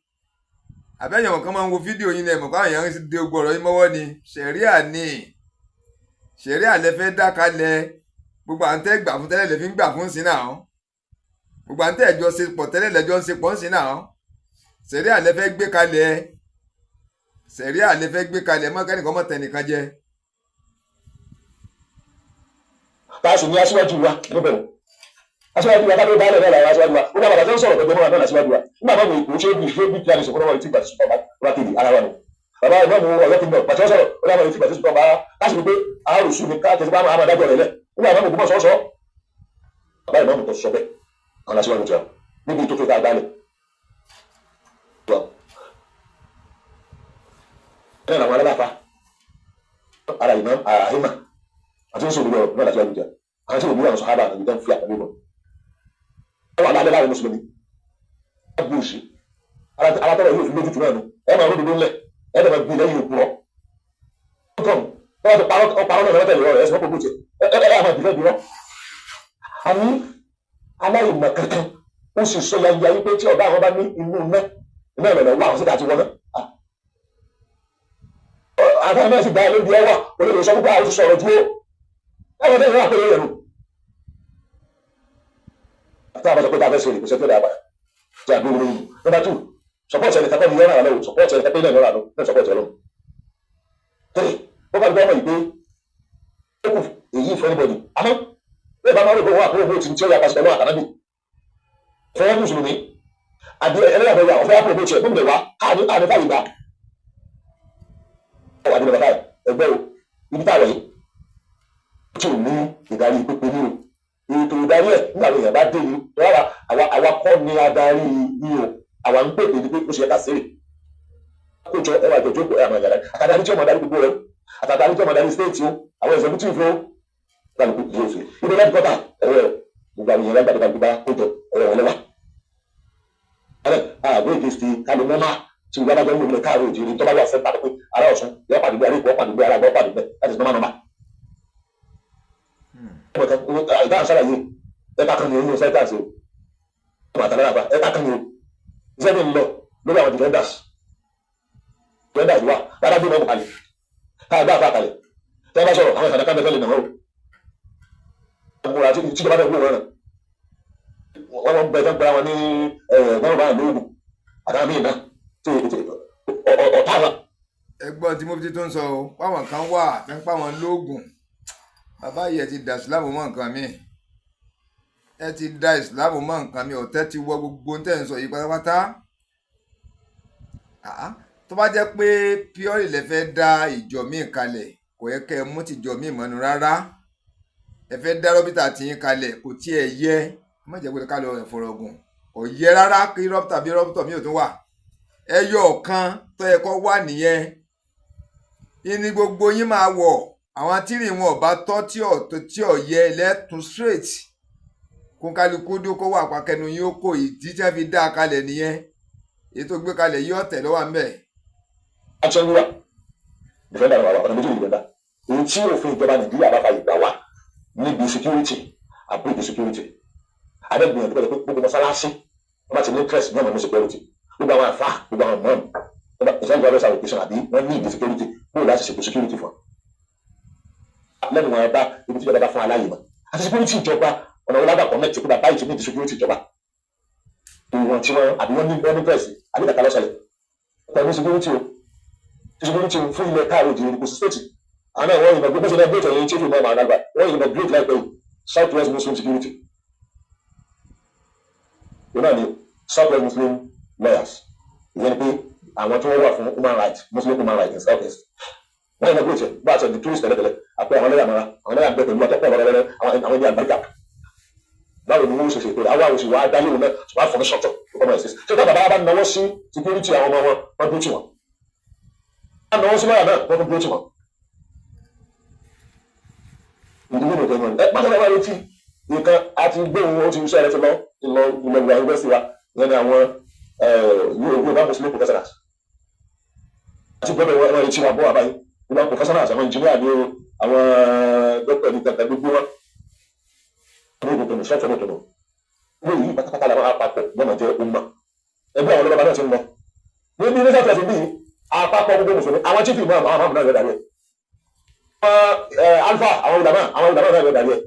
Àbẹ́yẹ̀wò kan máa ń wo fídíò yín ní ẹ̀mọ̀ káwọn èèyàn ń de ogun ọ̀rọ̀ yín mọ́wọ́ ni. Sẹ̀ríà ni, sẹ̀ríà lẹ fẹ́ dá kalẹ̀. Gbogbo à ń tẹ́ gbà fún tẹ́lẹ̀ lẹ fi ń gbà fún sí náà. Gbogbo à ń tẹ́ ẹ̀jọ́ ṣe pọ̀ tẹ́lẹ̀ lẹ́jọ́ ń ṣe pọ̀ ń sí náà. Sẹ̀ríà lẹ fẹ́ gbé kalẹ̀, sẹ̀ríà lẹ fẹ́ gbé kalẹ̀ mọ́ kẹ́nìkan mọ́ tẹnìkan jẹ. Tá a sì ní aṣíwájú wa níbẹ̀ o, aṣíwájú wa kábíyé baálẹ̀ náà làwọn aṣíwájú wa ó dá bàbá tó ń sọ̀rọ̀ pẹ̀lú ọmọ náà aṣíwájú wa nígbà máa wò ó ṣé bí ṣé bí kí a lè sọ̀rọ̀ wọn tí gbàtí sùpọ̀ bá kéde ara wa nù. Bàbá ìmọ̀ mu ọ̀yọ́ kí n bọ̀ pàṣẹ sọ̀rọ̀ ó dábàá tí gbàtí sùpọ̀ bá láti rí pé àárò sùn ní ká tẹ̀sí bá máa dájọ́ rẹ̀ lẹ̀ nígbà máa mú gbọ́mọ̀ sọ́sọ́. Bàbá ìmọ̀ mu tó sọ bẹ́ẹ̀, àwọn aṣíwájú ti wà níbi tó tó tá a dálẹ̀. Bẹ́ẹ̀ làwọn aláfa ara ìmọ̀ àhímà àti ń sọ̀rọ̀ lọ́rọ̀ náà láti wájú jà àwọn tí òbí àwọn sọ̀hábà àti ìdán fi àpẹẹrẹ bọ̀. Wọ́n wà lábẹ́ láàrin mùsùlùmí. Wọ́n gbé òṣì. Alátọ́rọ̀ yóò fi lójútu náà nù. Ẹ máa ródòdó ńlẹ̀. Ẹ dẹ̀ máa gbé lẹ́yìn òkú rọ̀. Wọ́n ti parọ́ náà lọ́tẹ̀ lọ́rọ̀ ẹ̀ sọ́kò gbòòtì. Ẹ ẹ máa dìfẹ́ dìrọ́. Àní aláìmọ̀ kankan ó sì sọ yanya yí pé tí ọ̀gá àwọn bá ní inú iná iná ìrọ̀lẹ́ wà àwọn síta àti wọná. Àtàwọn náà sì gba ẹ lóbi ẹwà olóògbé sọ pé àwọn ti sọ̀rọ̀ dúró ẹ̀rọ tẹ́lẹ̀ wà pẹ̀lú ẹ̀rù. Àti àwọn ọ̀sẹ̀ pé tá a fẹ́ ṣe èrè kò ṣe tó dáa padà tí a gbóhùn lóyún. Number two, support ẹni kakọ́ ni yọ̀rọ̀ àlọ́ support ẹni kakọ́ ni yọ̀rọ̀ àlọ́ náà support ẹ̀ lọ́wọ́. Three, ó bá gbọ́ ọmọ yìí pé ó kù èyí fún anybody. Àmọ́ bẹ́ẹ̀ bá máa ń rò pé wọ́n àkókò tí tí ó yà pàṣẹ lọ́wọ́ àtànábì. Fọwọ́ mùsùlùmí àbí ẹlẹ́yàfẹ́ yà ọ̀fẹ́ àpò tiẹ̀ gómìnà wa káàní káàní fàyè gbà. Ọ̀wà àdúgbò bàbá ẹgbẹ́ o ibi táwọn yìí tí ò ní ìdarí pípé ní o ètò ìdarí ẹ nígbà wo èèyàn bá dé ní rárá, àwa kọ́ ni adarí ní o, àwa ń pèpè ní pé ó ṣe yẹ ká ṣeré kó jọ ẹwà ìjọ jókòó ẹ àmọ́ ìyàrá àtàdarí tí ó máa darí gbogbo rẹ, àtàdarí tí ó máa darí stéètì o, àwọn executive o, kálukú yóò ṣe ibi láti kọ́ta ẹ̀rọ gbogbo àwọn èèyàn lágbàdo kálukú bá kó jọ ẹ̀rọ wọn lọ́wọ́. Ẹ àgbo ìgbésí kálù mọ́mà tí ìgbà bá jọ ń wọlé káàró òjìrì tó bá wà sẹ́ńtà pé ará Ọ̀ṣun yọ pàdé gbé ará Èkó pàdé gbé ará Àgbọ̀ pàdé gbé láti nọ́mà nọ́mà. Ìdáhùn sálàyé ẹ̀ka kan ní oyún sẹ́ńtà sí o ọmọ àtàlẹ́ àbá ẹ̀ka kan ní o iṣẹ́ mi ń lọ lórí àwọn defenders defenders wa rárá bí wọ́n kalẹ̀ ká gbá àfa kalẹ̀ tí wọ́n bá sọ̀rọ̀ àwọn ìsàlẹ̀ kábẹ́ fẹ́lẹ̀ náà wọ́n múra tí ìjọba fẹ́ gbé wọn náà wọ́n bẹ tán pé àwọn ní ẹ̀ẹ́dẹ́gbọ̀n bá lóògùn àtàwọn míì náà tí ọ̀tá wọn. Ẹgbọ́n tí mufti tó ń sọ o, páwọn kan wà tó ń páwọn lóògùn. Bàbá yìí, ẹ ti da ìsìláàmù mọ́ nǹkan mi, ẹ ti da ìsìláàmù mọ́ nǹkan mi. Ọ̀tẹ̀ ti wọ gbogbo ohun tẹ́ ń sọ yìí pátápátá. Àá, tó bá jẹ́ pé pure lẹ fẹ́ dá ìjọ míì kalẹ̀, kò yẹ kẹ́ ẹ mú tìjọ míì mọ́nu rárá. Ẹ fẹ́ dá rọ́bìtà tiyín kalẹ̀, kò tiẹ̀ yẹ. Ẹ má jẹ́ pé ká lọ ẹ̀fọ̀rọ̀gùn, kò yẹ rárá kí rọ́bìtà bí rọ́bìtà mi ò tún wà. Ẹyọ ọ̀kan tó yẹ kó wà nìyẹn ìní gbogbo yín máa wọ̀. Àwọn tírì wọn ọba tọ́ tí ò tí ò yẹ lẹ́tún straight kó kálukú dún kó wà pàkẹnu yín ó kó. Ìdí tí wọ́n fi dá a kalẹ̀ nìyẹn. Èyí tó gbé kalẹ̀ yí ọ̀tẹ̀ lọ́wọ́ à ń bẹ̀. Action wúrà defender wà ọ̀nà méjì defender èyí tí òfin ìjọba Nàìjíríà bá fàyè gbà wá níbi security àbúrò security adẹ́gbìyànjú pẹ̀lú pé gbogbo mọ́sálásí wọ́n bá ti ní interest ní ọ̀nà ní security, gbogbo àwọn àfa, gbogbo àwọn mọ́ọ̀mù ìṣẹ́ ìjọba fẹ́ allocation àbí wọ́n ní ìdí security bóò láti ṣètò security fún lẹ́nu wọn bá ibi tí ìjọba bá fún aláyè mọ́. Àti security ìjọba, ọ̀nà wọn lágbà connect pé bàbá yìí ti ní security ìjọba ìwọ̀n tí wọ́n àbí wọ́n ní wọ́n ní pẹ̀sì àbí kàkà lọ́sẹ̀lẹ̀ pẹ̀lú security o, security fún ilẹ̀ káàró ìjìnlẹ̀ kò sí state. Àwọn náà wọ́n yìnbọn gbé bó ṣe náà gbé ìtẹ̀yìn chief imam àgbà, wọ́n yìnbọn great láìpẹ́ yìí, South West Muslim Security, òun náà ni South West Muslim Lawyers. Ìyẹn ni pé àwọn tí wọ́n wà fún human rights, Muslim human rights in South West, wọ́n yìnbọn great bá a sọ di tourist tẹ́lẹ̀tẹ́lẹ̀ àpẹ àwọn lọ́yà mọ́ra, àwọn lọ́yà bẹ pẹ̀lú atọ́pọ̀ lọ́rẹ́rẹ́ àwọn ẹni àgbàríkà. Báwo ni wọ́n ṣe ṣètò àwọn àwọn òṣèwà adáyé òun náà ṣùgbọ́n àfọ̀ní ṣọ́tọ̀ tó kọ́ mọ́ ẹ̀sìn ṣé tábàbá bá náwó sí security àwọn ọmọ wọn, wọ́n dúró tì wọ́n, bá náwó sí lọ́yà náà, wọ́n tún dúró tì wọ́n. Ìdílé nìkan ní ẹ pátá bá retí nǹkan àti gbóhùn ó ti iṣẹ́ rẹ ti lọ lọ ilẹ̀ ìwà yunifásitì wa. Ìyẹn ni àwọn Yorùbá Muslim professionals àti gbọ́dọ̀ wọn retí wọn bọ́ àbáyé. Yorùbá professionals, àwọn engineer ni o, àwọn doctor ní kankan, gbogbo wọn ní ìgbòkè sọ́tọ̀ ní tòun ní èyí pátápátá làwọn àpapọ̀ gbọ́dọ̀ jẹ́ ọmọ ẹgbẹ́. Àwọn ọlọ́ba náà ti ń lọ níbi ní sọ́tọ̀ bí àpapọ̀ gbogbo mùsùlùmí, àwọn chief imam, àwọn àmàmù náà yóò darí ẹ̀, alfa, àwọn ulama náà yóò darí ẹ̀.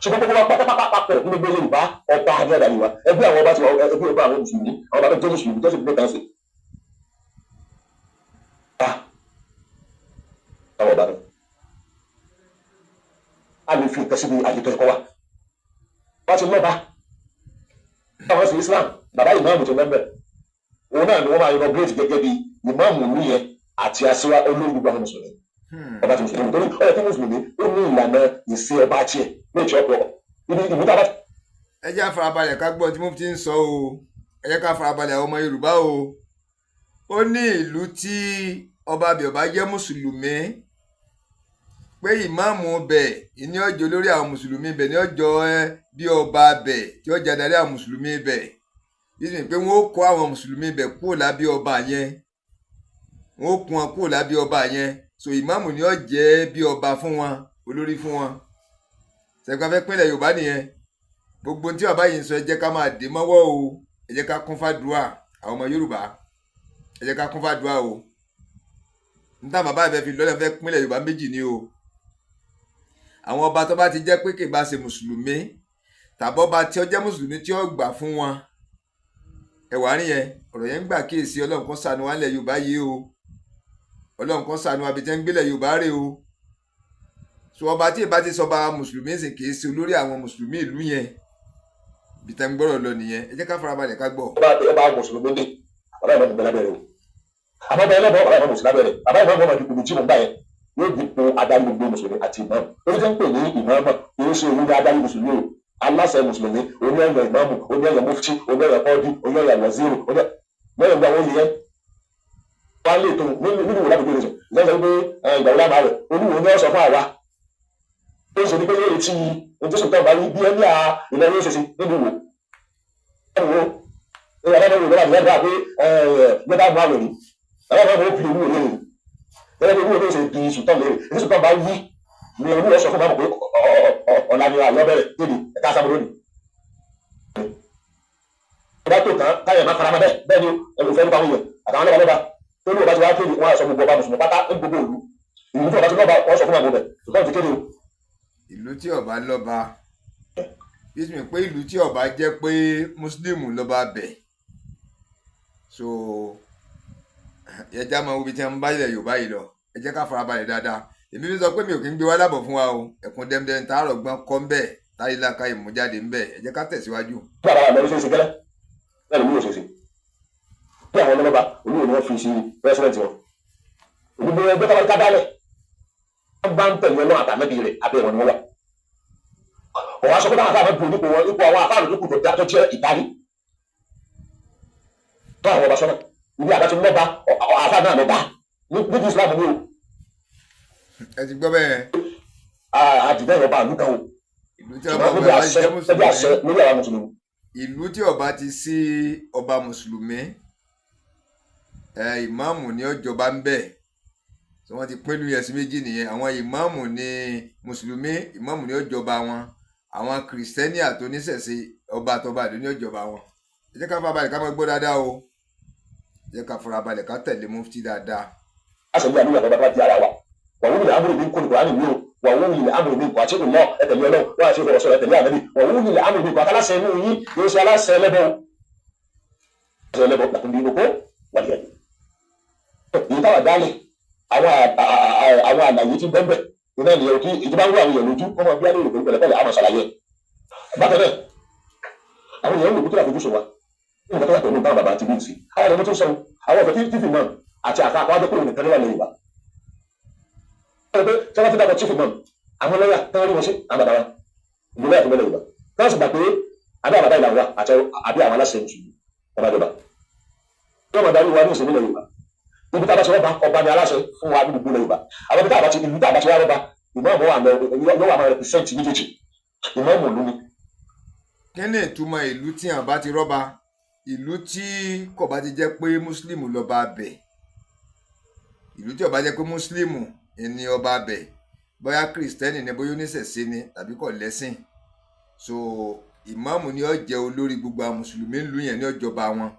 Ṣùgbọ́n gbogbo wa pátápátá papọ̀ ní gbogbo Yorùbá, ọba ní ọ̀dàrí wa. Ẹgbẹ́ àwọn ọba ti wà, ẹgbẹ́ ọba àwọn mùsùlùmí, àwọn ọba tó jẹ́ mùsùlùmí tó sì gbé kan sí. Àwọn ọba náà a lè fi nǹkan síbi àyètò ẹ̀kọ́ wa. Wọ́n ti lọ́ba àwọn sí Islam, bàbá ìmáàmù tó mẹ́mbẹ̀, òun náà ni wọ́n máa inaugurate gẹ́gẹ́ bí ìmáàmù ìlú yẹn àti aṣíwá olórí gbogbo àwọn mùsùlùmí. Ọba ti mùsùlùmí, torí ó yẹ kí mùsùlùmí ó ní ìlànà ìsìn ọba tiẹ̀ ní ìtì ọ̀pọ̀ ibi ìlú tá a bá. Ẹ jẹ́ àfarabalẹ̀ ká gbọ́ tí mo ti ń sọ o. Ẹ jẹ́ ká farabalẹ̀, àwọn ọmọ Yorùbá o. Ó ní ìlú tí ọba abẹ ọba jẹ́ mùsùlùmí, pé ìmáàmù bẹ̀ ní ọjọ́ lórí àwọn mùsùlùmí bẹ̀ ní ọjọ́ bí ọba bẹ̀ tí ó jẹ́ adarí àwọn mùsùlùmí bẹ̀ yíṣu, pé wọ́n ó kó àwọn mùsùlùmí bẹ̀ kúrò lábẹ́ ọba yẹn, wọ́n ó kún wọn kúrò lábẹ́ ọba yẹn. So ìmáàmù ni ó jẹ́ bí ọba fún wọn, olórí fún wọn. Ṣẹ̀gbọ́n fẹ́ pínlẹ̀ Yorùbá nìyẹn. Gbogbo tí bàbá yìí ń sọ, ẹ jẹ́ ká máa dé mọ́wọ́ o. Ẹ jẹ́ ká kún fàdúrà, àwọn ọmọ Yorùbá, ẹ jẹ́ ká kún fàdúrà o. Níta bàbá yìí fẹ́ fi lọ́lẹ̀, fẹ́ pínlẹ̀ Yorùbá méjì ni o. Àwọn ọba tó bá ti jẹ́ pé kì í bá ṣe mùsùlùmí, tàbọ́ba tí ó jẹ́ mùsùlùmí tí ó gbà fún wọn, ẹ̀wà rí yẹn. Ọ̀rọ̀ yẹn ń gbà kíyèsí. Ọlọ́run kó ṣàánú wa nílẹ̀ Yorùbá yìí o. Ọlọ́run kó ṣàánú wa bí tẹ́ ń gbélẹ̀ Yorùbá rè o. So ọba tí ìbá ti sọba mùsùlùmí sì kì í ṣe olórí àwọn mùsùlùmí ìlú yẹn. Bí tẹ́ ń gbọ́rọ̀ lọ nìyẹn. Ẹ jẹ́ ká farabalẹ̀ ká gbọ́. Ọba mùsùlùmí ní bàbá ìmọ̀ nìgbẹ́ lábẹ́rẹ́ o, àmọ́ ọba ẹlẹ́bọ̀, bàbá ìmọ̀ mùsùlùmí lábẹ́rẹ́, bàbá ìmọ̀ ọmọ ìdìbò tí mo gbà yẹn yóò dìpò adarí gbogbo mùsùlùmí àti ìmáàmù. Orí tẹ́ ń pè ní ìmáàmù kì í ṣe òun ní adarí mùsùlùmí o. Aláṣẹ mùsùlùmí, oní ọ̀yàn ìmáàmù, oní ọ̀yàn mufti, oní ọ̀yàn kọ́ọ̀dì, oní ọ̀yàn waziri, oní ọ̀yàn gbogbo àwọn yẹn wọ́n lè tó nínú ìwò lábẹ́gbẹ́ rẹ̀ lọ́sọ̀ wípé ìgbà wo lábàá rẹ̀ olúwo ní ọ̀sọ̀ fún àwa ó ń sọ ní pé yóò retí ohun tó sọ̀tọ̀ bá rí bí ẹni à ìlọrin ó ṣe sí nínú ìwò ẹ̀wò ìwà bá wò lọ́wọ́ àti pé yọba mú àwẹ̀ rí bàbá bá wọ́n fi olúwo léèrè gẹ́gẹ́ bí olúwo ló ṣe di sultan léèrè. Èyí sultan bá wí ni olúwo sọ fún bàbá pé ọ̀la ni àlọ́ bẹ̀rẹ̀ kéde ẹ̀ka sábà lónìí. Ọba tó kàn káyọ̀ máa faramọ́ bẹ́ẹ̀ bẹ́ẹ̀ ni ẹ̀rù fẹ́ nípa wọ̀nyẹn àtàwọn lọ́ba lọ́ba tó ní ọba tí wàá kéde, wọn á sọ gbogbo ọba mùsùlùmí pátá ní gbogbo ìlú ìlú tí ọba tí lọ́ba, wọn sọ fún àwọn ọbẹ̀ sultan ti kéde o. Ìlú tí ọba lọ́ba bísí pé ìlú tí ọba jẹ́ pé mùsùlùmí lọ́ba bẹ̀. So ẹja máa wo ibi tí wọ́n bá ilẹ̀ Yorùbá yìí lọ. Ẹ jẹ́ ká farabalẹ̀ dáadáa. Èmi fi sọ pé mi ò kí ń gbé wá lábọ̀ fún wa o. Ẹ̀kún dẹ́mdẹ́m tààrọ̀ gbọ́n kọ́ ń bẹ̀ táyé láka ìmújáde ń bẹ̀. Ẹ jẹ́ ká tẹ̀síwájú. Bí àbára lọ ṣe é ṣe gẹ́lẹ́ bẹ́ẹ̀ ló ṣe ṣe bí àwọn ọlọ́ba olúwo ni wọ́n fi sí president wọn. Gbogbo ẹgbẹ́ tó bá ká dálẹ̀, wọ́n bá ń tẹ̀lé Ọlọ́run àtàmẹ́bí rẹ̀, abẹ́ wọn ni wọ́n wà. Ọ̀wá sọ pé táwọn afáàmù dùn nípò wọn, ipò àwọn afáàmù tó kù tó jẹ́ ìdarí tó àwọn ọba sọ́nà ibi àbá ti lọ́ba, àfáà náà lọ́ba níbi Islam ni o. Ẹ ti gbọ́ bẹ́ẹ̀. Àdìbẹ́ ìrọ̀bà ìlú kan o. Ìlú tí ọba níbi ọba àṣẹ jẹ́ níbi àṣẹ mùsùlùmí, lórí àwọn mùsùlùmí. Ìlú tí ọba ti sí ọba mùsùlùmí, ẹ ìmáàmù ní ọjọba ń bẹ. Tí wọ́n ti pín ìlú yẹn sí méjì nìyẹn. Àwọn ìmáàmù ní mùsùlùmí, ìmáàmù ní ọjọba wọn. Àwọn kìrìsìtẹ́nì àtòníṣẹ̀ṣe, ọba àtọba àdó ní ọjọba wọn. Ẹ jẹ́ ká farabalẹ̀ ká máa gbọ́ dáadáa o. Ẹ jẹ́ ká farabalẹ̀ ká tẹ̀lé mufti dáadáa. Àṣẹ ní àdúgbò àbábá di ara wa wà wọ́n ní àbúrò bí kò ní Kùránì wí o. Wà wọ́n ilẹ̀ amúlò mi kò àti ìlọ ẹ̀tẹ̀lé Ọlọ́run wọ́n àti ìfọwọ́sọ ẹ̀tẹ̀lé ànábì. Wà wọ́n ilẹ̀ amúlò mi kò àtàlásẹ̀ inú yín yóò ṣe aláṣẹ ẹlẹ́bọ̀ aláṣẹ ẹlẹ́bọ̀ làkúndín inú kó wàlíyà. Èyí táwa dálẹ̀ àwọn àlàyé tí bẹ́ẹ̀ iná nìyẹn kí ìjọba ń wọ àwọn èèyàn lójú kọ́mọ bí alẹ́ òrùkọ́ pẹ̀lẹ́pẹ̀lẹ́ àmọ̀ ṣàlàyé. Bákan náà àwọn èèyàn ń lò kó tó àfojúsùn wa nǹkan tó yàtọ̀ ní báwọn bàbá ti bí sí àwọn ọmọ tó ń sọ àwọn ọ̀fẹ́ tí fi mọ̀ àti àfa àkọ́jọ́ kúrò nìkan níwà lẹ́yìn wa. Wọ́n pé tí wọ́n ti dàgbà chief imam àwọn lọ́yà tí wọ́n rí wọn sí àwọn bàbá wa ìlú lọ́yà tó bẹ́lẹ̀ Yorùbá tí wọ́n sì gbà pé àbí àwọn bàbá ìlànà wa àti àbí àwọn aláṣẹ mùsùlùmí ọba ìjọba. Wọ́n máa darí wa ní ìsinmi ilẹ̀ Yorùbá. Ibi tá a bá ti rọ́ba ọba ni aláṣẹ fún wa ní gbogbo ilẹ̀ Yorùbá. Àwọn ibi tá a bá ti ìlú tá a bá ti wá rọ́ba ìmọ̀ọ́mù wà lọ yóò wà máa represent méjèèjì ìmọ̀ọ́mù ìlú ni. Kí ni ìtumọ̀ ìlú tí àwọn bá ti rọ́ba? Ìlú tí kò bá ti jẹ́ pé mùsùlùmí lọ́ba bẹ̀, ìlú tí ó bá jẹ́ pé mùsùlùmí ni ọba bẹ̀, bóyá kìrìsìtẹ́nì ni, bóyá oníṣẹ̀ṣe ni, tàbí kò lẹ́sìn, so ìmáàmù ni ó jẹ́ olórí gbogbo àwọn mùsùlùmí ìlú yẹn, ní ó jọba wọn,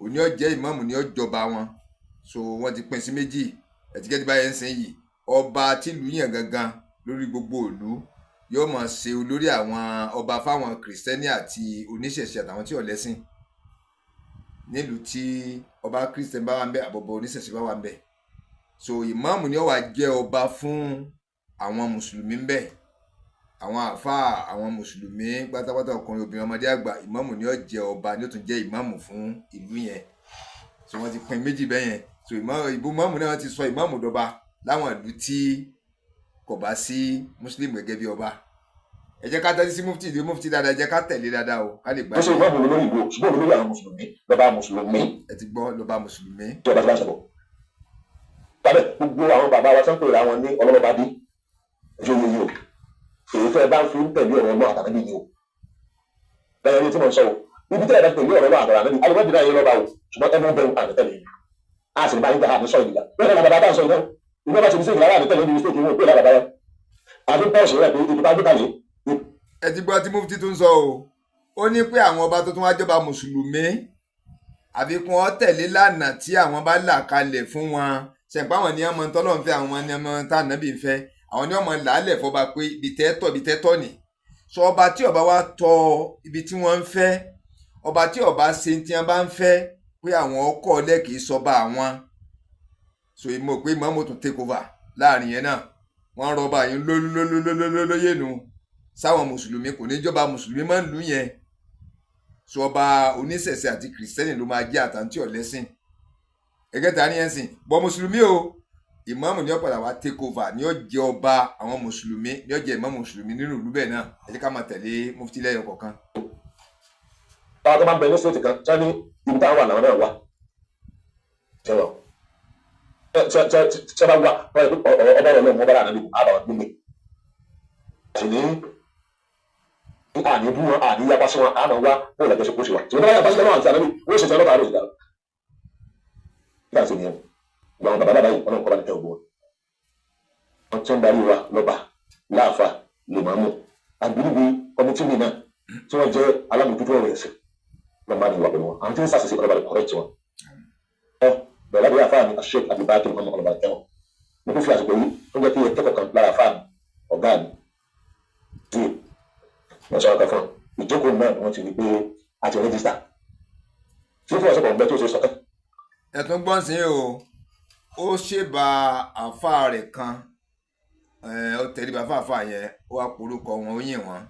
òní ó jẹ́ ìmáàmù ní ó jọba wọn. So wọ́n ti pín sí méjì ẹ̀tíkẹ́tì báyẹn ń sìn yìí. Ọba tìlú yẹn gangan lórí gbogbo ìlú yóò máa ṣe olórí àwọn ọba fáwọn kìrìsìtẹ́nì àti oníṣẹ̀ṣe àtàwọn tí ò lẹ́sìn nílùú tí ọba kìrìsìtẹ́nì bá wà ń bẹ àbọ̀bọ̀ oníṣẹ̀ṣe bá wà ń bẹ. So ìmáàmù ni ó wá jẹ́ ọba fún àwọn mùsùlùmí ń bẹ, àwọn àáfàá àwọn mùsùlùmí pátápátá, ọkùnrin, obìnrin, ọmọdé, àgbà. Ìmáàmù ni ó jẹ́ ọba, ni ó tún jẹ́ ìmáàmù fún ìlú yẹn. So wọ́n ti pín méjì bẹ́ẹ̀ yẹn. So ìbò ìmáàmù náà ti sọ ìmáàmù dọba láwọn ìlú tí kò bá sí mùsùlùmí gẹ́gẹ́ bí ọba. Ẹ jẹ́ ká tẹ́tí sí mufti, ìdí mufti dáadáa, ẹ jẹ́ ká tẹ̀lé dáadáa o, ká lè gbà. Tó ṣe ìmọ̀ọ́mù lórí ìlú, ṣùgbọ́n olórí àwọn mùsùlùmí lọ́ba mùsùlùmí. Ẹ ti gbọ́, lọ́ba mùsùlùmí. Tí ọba ti bá ń sọ̀rọ̀ tàbí gbogbo àwọn bàbá wa sọ́n pèrè àwọn ní ọlọ́lọ́ba dé ẹjọ́ yóò yóò èyí tó ẹ bá ń fi ń tẹ̀lé ọ̀rọ̀ Ọlọ́run àtànábì ni o. Bẹ́ẹ̀ ni tí mo ń sọ o, ibi tẹ́ ẹ bá tẹ̀lé ọ̀rọ̀ Ọlọ́run àtànábì alùpùpù náà yẹ lọ́ba o, ṣùgbọ́n ẹ mú bẹ́ẹ̀ àmì tẹ̀lé yìí a sì ní bá yín gbà àmì sọ ìdìgbà bẹ́ẹ̀ ni bàbá bá ń sọ ìdá ìgbà bá ti ní sí ìgbà àmì tẹ̀lé ní mistake wọn ò pè lára bàbá àfi pọ́ọ̀sì rẹ̀ pé ibi bá gbé kalẹ̀. Ẹ ti gbọ́ tí mufti tún sọ o. Ó ní pé àwọn ọba tó tún wá jọba mùsùlùmí àfikún ọ tẹ̀lé lánàá tí àwọn bá là kalẹ̀ fún wọn ṣẹ̀pá àwọn ní ọmọ tọ́lọ́run fẹ́, àwọn ní ọmọ tànàbí fẹ́, àwọn ní ọmọ làálẹ̀ fọba pé ibi tẹ́ tọ́, ibi tẹ́ tọ́ ni. Sọ ọba tí ọba wa tọ ibi tí wọ́n ń fẹ́, ọba tí ọba ṣe tí wọ́n bá ń fẹ́ pé àwọn ọkọ̀ lẹ́kì sọba àwọn. So ìmọ̀ pé ìmọ̀ọ́mọ̀ tún take over láàrin yẹn náà, wọ́n rọba yín lólólólólólóyè nu sáwọn mùsùlùmí kò ní jọba mùsùlùmí máa ń lù yẹn. So ọba oníṣẹ̀ṣe àti kìrìsìtẹ́nì ló máa jẹ́ àtàntí ọ̀lẹ́sìn ẹgẹ́ ta ni ẹ̀ ń sìn bọ́ mùsùlùmí o. Ìmáàmù ni ó padà wá take over, ni ó jẹ́ ọba àwọn mùsùlùmí, ni ó jẹ́ ìmáàmù mùsùlùmí nínú ìlú bẹ́ẹ̀ náà. Ẹ jẹ́ ká máa tẹ̀lé mufti lẹ́yọ kọ̀ọ̀kan. Táwọn tó máa ń bẹ ní stéètì kan tí wọ́n ní ibi táwọn wà làwọn náà wà tẹ́wọ̀n tí wọ́n bá wà ọba ọ̀rọ̀ ọlọ́run ọba àná níbo àbàwọn gbígbé sì ní àní bú wọn, àní yapa sí wọn, àmọ́ wá bóòlù àjọṣe kó sí wa ṣùgbọ́n báyà pásítọ̀ náà àti ànábì wọ́n ṣe ti ọlọ́pàá àròsì dára nígbà tí nìyẹn gba àwọn bàbá bàbá yìí ọlọ́run kọ́ bá ní tẹ́ ògbó wọn. Wọ́n ti ń darí wa lọ́ba láàfà lèmọ́mù àbílíbi kọ́mítì mi náà tí wọ́n jẹ́ alámòjútó ọ̀rọ̀ ẹ̀sìn lọ́ba ní ìwà pẹ̀lú wọn, àwọn tí ń sàṣìṣe ọlọ́ba lè correct wọn. Ọ bẹ̀rẹ̀ lábẹ́ àfáà mi Sheikh Abdulbaki Muhammad ọlọ́ba tẹ́wọ̀n. Mo tún fi àsìkò yìí tó jẹ́ kí ẹ kẹ́kọ̀ọ́ kan lára àfáà mi ọ̀gá mi díẹ̀ wọ́n sọ ọkọ̀ fún ìjókòó náà wọ́n ti rí pé a ti rẹ́gísítà tí ó fún ọ̀sẹ̀ kọ̀ọ̀gbẹ́ tó ṣe sọ́kẹ́. Ẹ̀tún gbọ́n sí o, ó ṣèbà àáfàá rẹ̀ kan, ó tẹríba fáfáà yẹn, ó wá porúkọ wọn, ó yìn wọ́n.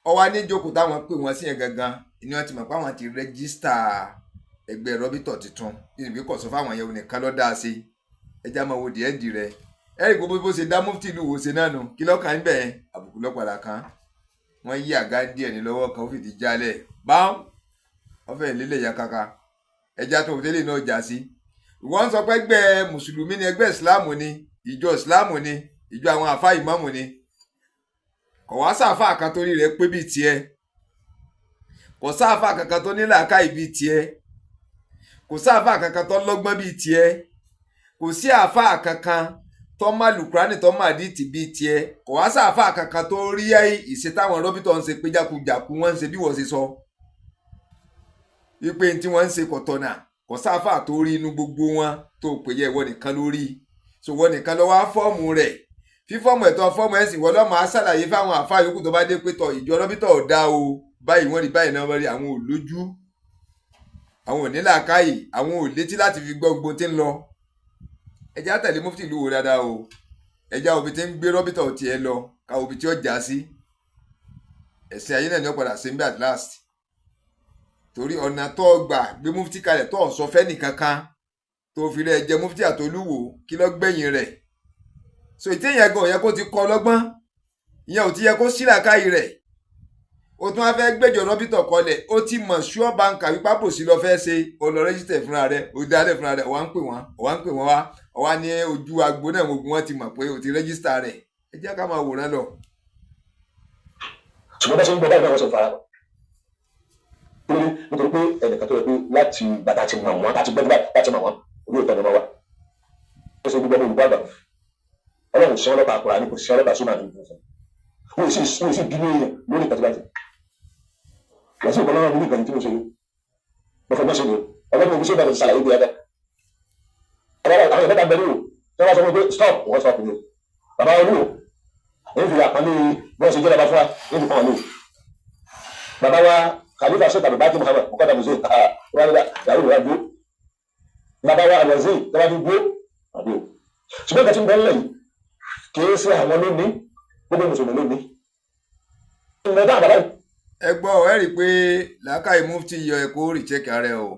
Ó wá níjókòó táwọn pè wọ́n sí yẹn gangan ni wọ́n ti mọ̀ pé àwọn ti rẹ́gísítà ẹgbẹ́ rọ́bìtọ̀ tuntun nínú ìgbé kọ̀sọ́ fáwọn yẹn nìkan ló dá sí. Ẹjá máa wo díẹ̀ dì rẹ̀. Ẹ̀rí gbogbo bó ṣe dá mufti ìlú wo ṣe náà nù kí lọ́kàn ń bẹ̀ yẹn, àbùkù lọ́padà kan. Wọ́n yí àga díẹ̀ ní lọ́wọ́ kan, ó fìdí jálẹ̀ báwọn wọ́n fẹ́ lélẹ̀ ya kaka. Ẹja tó tẹ́lẹ̀ náà já sí. Ìwọ́n sọ pé ẹgbẹ́ mùsùlùmí ni, ẹgbẹ́ ìsìláàmù ni, ìjọ ìsìláàmù ni, ìjọ àwọn àfa ìmáàmù ni. Kò wá sáfà kan torí rẹ̀ pé bíi tiẹ̀, kò sáfà kankan tó ní làákàyè bíi tiẹ̀, kò sáfà kankan tó lọ́gbọ́n bíi tiẹ̀, kò sí àfà kankan tó má lùkúránì tó má dìtì bíi tiẹ̀, kò wá sáfà kankan tó rí ìṣe táwọn rọ́bìtọ̀ ń ṣe pé jákujàku wọ́n ń ṣe bí wọ́n ṣe sọ wípé tí wọ́n ń ṣe kò tọ̀nà. Kò sáfà tó rí inú gbogbo wọn tó pè yẹ, ìwọ nìkan ló rí. So ìwọ nìkan ló wá fọ́ọ̀mù rẹ̀. Fífọ́ọ̀mù ẹ̀tọ́ fọ́ọ̀mù ẹ̀sìn wọ́n lọ́mọ á ṣàlàyé fáwọn àfa yòókù tó bá dé pé tọ ìjọ rọ́bìtọ̀ ò dá o, báyìí wọ́n rí báyìí náà, wọ́n rí àwọn ò lójú, àwọn ò ní làákàyè, àwọn ò létí láti fi gbọ́ gbogbo tí ń lọ. Ẹjẹ́ á tẹ̀lé mufti ìlú wo dáadáa o. Ẹjẹ́ àwọn òbí tí ń gbé rọ́bìtọ̀ tiẹ̀ lọ ká òbí tí ó já sí ẹ̀sìn ayé náà ni ó padà sí ń bẹ at last, torí ọ̀nà tó gbà gbé mufti kalẹ̀ tó sọ fẹ́ nìkankan tó fi rẹ̀ jẹ mufti àtolúwo, kí ló gbẹ̀yìn rẹ̀? So ìtẹ̀yìn gan yẹ kó ti kọ́ lọ́gbọ́n, ìyẹn ò ti yẹ kó sí làákàyè rẹ̀. O tún wá fẹ́ gbẹ́jọ rọ́bìtọ̀ kọlẹ̀, ó ti mọ̀ sure banker wípé àbòsí lọ fẹ́ ṣe. O lọ register fúnra rẹ̀, o dálẹ̀ fúnra rẹ̀, o wá ń pè wọ́n, o wá ń pè wọ́n wá, o wá ní ojú agbo náà gbogbo wọn ti mọ̀ pé o ti register rẹ̀. Ẹ jẹ́ ká máa wòran lọ. Ṣùgbọ́n bá ṣe ń gbọ́ báyìí náà, wọ́n sọ fara kí ló dé? Nítorí pé ẹnìkan tó yẹ pé láti bàtà ti mọ̀ wọ́n, láti gbẹ́jú báyìí láti mọ̀ wọ́n, orí òótọ́ ni wọ́n wà. Ó ṣe gbogbo ọmọ olùkọ́ àgbà, Ọlọ́run sí ọlọ́pàá àkùrà ní kò sí ọlọ́pàá súnmọ́ àti ìfúnfún. Wọ́n sì bínú èèyàn lórí ìtàtí báyìí. Wọ́n sì kọ́ lọ́wọ́ mi ní ìkànnì tí mo ṣe yìí, mo fọgbọ́n ṣe ni ọgbọ́n mi ṣe bá ti ṣàlàyé bí ẹgbẹ́ àwọn ìbẹ́ta bẹ̀rù tí wọ́n sọ fún mi pé stop, wọ́n stop ni o. Bàbá olúwo èyí fi àpọ́nlé bí wọ́n ṣe jẹ́ bàbá fún wa, èyí fi kọ́ wọn lò. Bàbá wa Khalifa Sheikh Abubakar Muhammad mukada muze wọ́n ní yàrá ìwà dúró. Bàbá wa alwazi tí wọ́n fi dúró àbí o. Ṣùgbọ́n kàtí ń bọ́ nílẹ̀ yìí, kì í ṣe àwọn lónìí, gbogbo mùsùlùmí lónìí ìmọ̀ tá àbàbá yìí. Ẹ gbọ́, ẹ rí i pé làákàyè mufti yọ ẹ kó recheck ara ẹ o.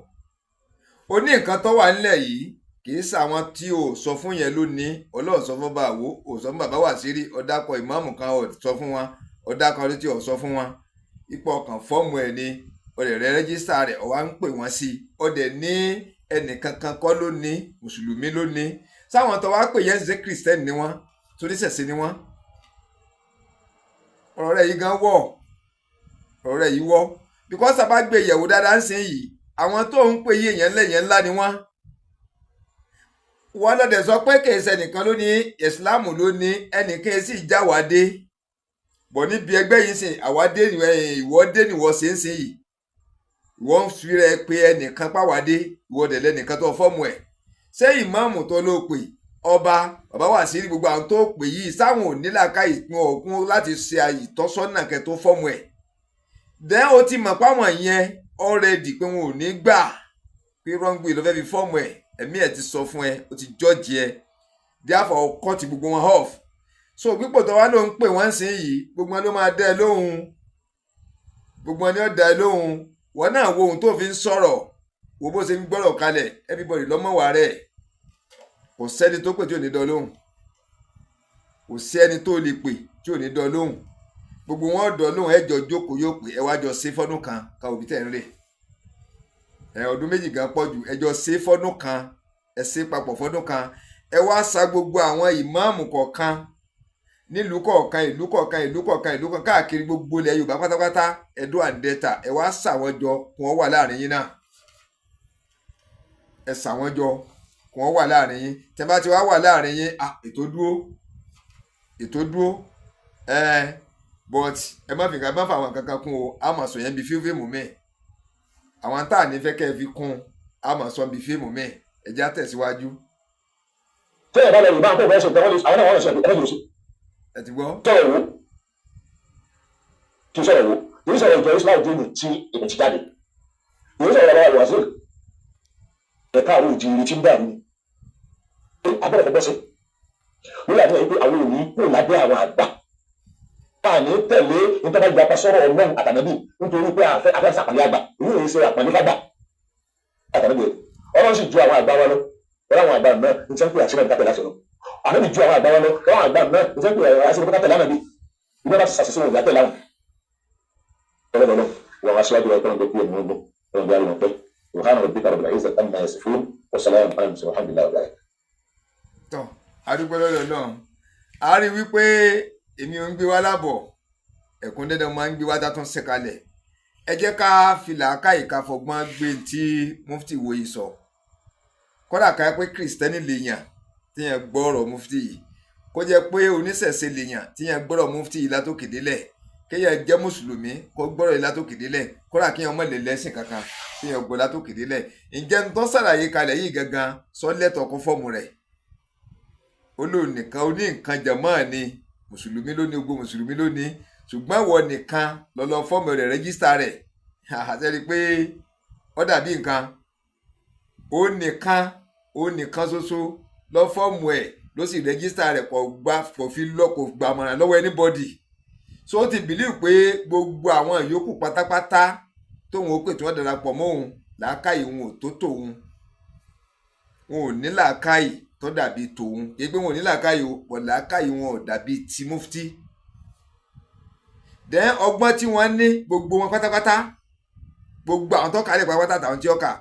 Ó ní nǹkan tó wà nílẹ̀ yìí, kì í ṣàwọn tí o sọ fún yẹn lónìí. Ọlọ́run sọ fún bàwó, ò sọ fún bàbá Wàsírí, ọ̀dàkọ̀ ìmáàmù kan ò sọ fún wọn, ọ̀dàkọ̀ létí ò sọ fún wọn. Ipò ọkàn fọ́ọ̀mù ẹ̀ ni ọ̀dẹ̀ rẹ̀ register rẹ̀, ọ̀wá ń pè wọ́n sí i. Ọ̀dẹ̀ ní ẹnìkankan kọ́ ló ní, mùsùlùmí ló ní. Sáwọn tó wá pè yẹn ṣe Christian ni wọ́n, torí ṣẹ̀ṣẹ̀ ni wọ́n. Ọ̀rọ̀ rẹ̀ yìí gan wọ̀, ọ̀rọ̀ rẹ̀ yìí wọ́, because a bá gbé ìyẹ̀wò dáadáa ń sìn yìí, àwọn tó ń pè yí èèyàn lẹ́yìn ńlá ni wọ́n. Wọ́n lọ́dẹ̀ sọ pé kìí ṣe ẹnìkan ló ní, ìsìláàmù ló ní, ẹnìkan sì jáwádé bọ̀ níbi ẹgbẹ́ yìí sìn. Àwádé ìwọ́dé nìwọ́ ṣe ń sìn yìí. Ìwọ́ ń fi rẹ pé ẹnìkan pàwádé, ìwọ́ dẹ̀ lẹ́nìkan tó fọ́ọ̀mù ẹ̀. Ṣé ìmáàmù tó ló pè, ọba, bàbá Wàsírí, gbogbo àwọn tó pè yìí, sáwọn ò nílàka ìpín òkun láti ṣe ìtọ́sọ́nà kẹ́ tó fọ́ọ̀mù ẹ̀? Then o ti mọ̀ páwọn yẹn already pé wọn ò ní gbà pé wrong way ló fẹ́ fi fọ́ọ̀mù ẹ̀. Ẹ̀mí ẹ̀ ti sọ fún ẹ, ó ti judge ẹ, therefore o cut gbogbo wọn off. So pípò tó wá ló ń pè wọ́n sí yìí, gbogbo wọn ló máa dẹ́ ẹ lóhùn, gbogbo wọn ni ó dá ẹ lóhùn. Wọn náà wo ohun tó fi ń sọ̀rọ̀, wo bó ṣe ń gbọ́rọ̀ kalẹ̀. Everybody lọ́mọ̀wá rẹ̀. Kò sẹ́ni tó pè tí ò ní dán lóhùn, kò sí ẹni tó lè pè tí ò ní dán lóhùn. Gbogbo wọn dán lóhùn. Ẹ jọ jókòó, yóò pè ẹ wá jọ ṣe fọ́dún kan ká òbí tẹ̀ ń rè ẹ. Ọdún 2 gan pọ̀ jù. Ẹ jọ ṣe fọ́dún kan, ẹ ṣe papọ̀ fọ́dún kan. Ẹ wá sa gbogbo àwọn ìmáàmù kọ̀ọ̀kan nílùú kọ̀ọ̀kan, ìlú kọ̀ọ̀kan, ìlú kọ̀ọ̀kan, ìlú kọ̀ọ̀kan, káàkiri gbogbo ilẹ̀ Yorùbá pátápátá, Ẹdó and Delta. Ẹ wá sà wọ́n jọ kí wọ́n wà láàrin yín náà. Ẹ sà wọ́n jọ kí wọ́n wà láàrin yín. Tẹ́ bá ti wá wà láàrin yín, ah, ètò dúró, ètò dúró. Ẹ but ẹ má fi nǹkan, ẹ má fa àwọn kankan kún o. A máa sọ yẹn bí fíìmù míì. Àwọn tá à ní fẹ́ kẹ́ ẹ fi kún, a máa sọ bí fíìmù míì. Ẹ jẹ́ á tẹ̀síwájú. Tẹ́yẹ̀ bá lọ Yorùbá kó fẹ́ ṣe ìtẹ́wọ́n lè àwọn náà wọ́n lè ṣe ẹ̀mẹ́jì lóṣù. Ẹ ti gbọ́. Sọ̀rọ̀ wo kí sọ̀rọ̀ wo kì í sọ̀rọ̀ ìjọ Islam dín ní tí èmi ti jáde, kì í sọ̀rọ̀ bàbá wàásù ẹ̀ka àwọn òjìrì tí ń dàrú ni abẹ́rẹ́ fẹ́ bọ́ sí lórí àdúrà yìí pé àwọn òní kúrò lábẹ́ àwọn àgbà a ní tẹ̀lé nítorí gba pa sọ̀rọ̀ Ọlọ́run àtànábì, nítorí pé àfẹ́ afẹ́ sàpàlẹ́ àgbà. Èyí ò ní ṣe àpàlẹ́ fàgbà àtànábì. Ọlọ́run sì ju àwọn àgbà wa lọ. Wọ́n àwọn àgbà náà ní sẹ́ńpé àṣírí ẹ̀ka tẹ̀lé àṣẹ lọ. Ànábì ju àwọn àgbà wa lọ. Wọ́n àwọn àgbà náà ní sẹ́ńpé àṣírí ẹ̀ka tẹ̀lé ànábì. Ìgbà bá ti ṣàṣìṣe wọn ìgbà tẹ̀lé àwọn. Ọlọ́run wọ́n wá síwájú wa kọ́nà tó kú ẹ̀mí ọgbọ́n ọlọ́run bí a lè mọ̀ pé سبحان ربك رب العزة عما يصفون وسلام على المرسلين والحمد لله رب العالمين. Tọ́ adúpẹ́ lọ́dọ̀ náà. A rí wípé èmi ò ń gbé wá lábọ̀ ẹ̀kún dandan máa ń gbé wá tá tún ṣe kalẹ̀. Ẹ jẹ́ ká fi làákàyè, ká fọgbọ́n gbé tí mufti wo yìí sọ. Kódà ká pé Christian lèèyàn tíyẹn gbọ́ ọ̀rọ̀ mufti yìí, kó jẹ́ pé oníṣẹ̀ṣe lèèyàn tíyẹn gbọ́rọ̀ mufti yìí látòkè délẹ̀, kéèyàn jẹ́ mùsùlùmí kó gbọ́rọ̀ yìí látòkè délẹ̀, kódà kéèyàn má lè lẹ́sìn kankan, kéèyàn gbọ́ látòkè délẹ̀, ǹjẹ́ ń tó ṣàlàyé kalẹ̀ yìí gangan sọ lẹ́tọ̀ọ́ kó fọ́ọ̀mù rẹ̀? Ó lóun nìkan ó ní nǹkan jàmọ́ ni mùsùlùmí ló ní, gbogbo mùsùlùmí ló ní, ṣùgbọ́n ìwọ nìkan lọ́lọ́ form rẹ̀, register rẹ̀. Àtẹ́rí pé ó dàbí nǹkan ó nìkan, ó nìkan ṣoṣo lọ form ẹ̀, ló sì register rẹ̀, kò gbà, kò fi lọ, kò gbàmọ̀ràn lọ́wọ́ anybody. So ó ti believe pé gbogbo àwọn ìyókù pátápátá tóun ó pè tí wọ́n darapọ̀ mọ́ òun, làákàyè òun ò tó tòun, wọn ò ní làákàyè tó dàbí tòun. Kì í pé wọn ò ní làákàyè o, pọ̀ làákàyè wọn ò dàbí ti mufti. Then ọgbọ́n tí wọ́n ní, gbogbo wọn pátápátá, gbogbo àwọn tó kálẹ̀ pátápátá àtàwọn tí ó kà,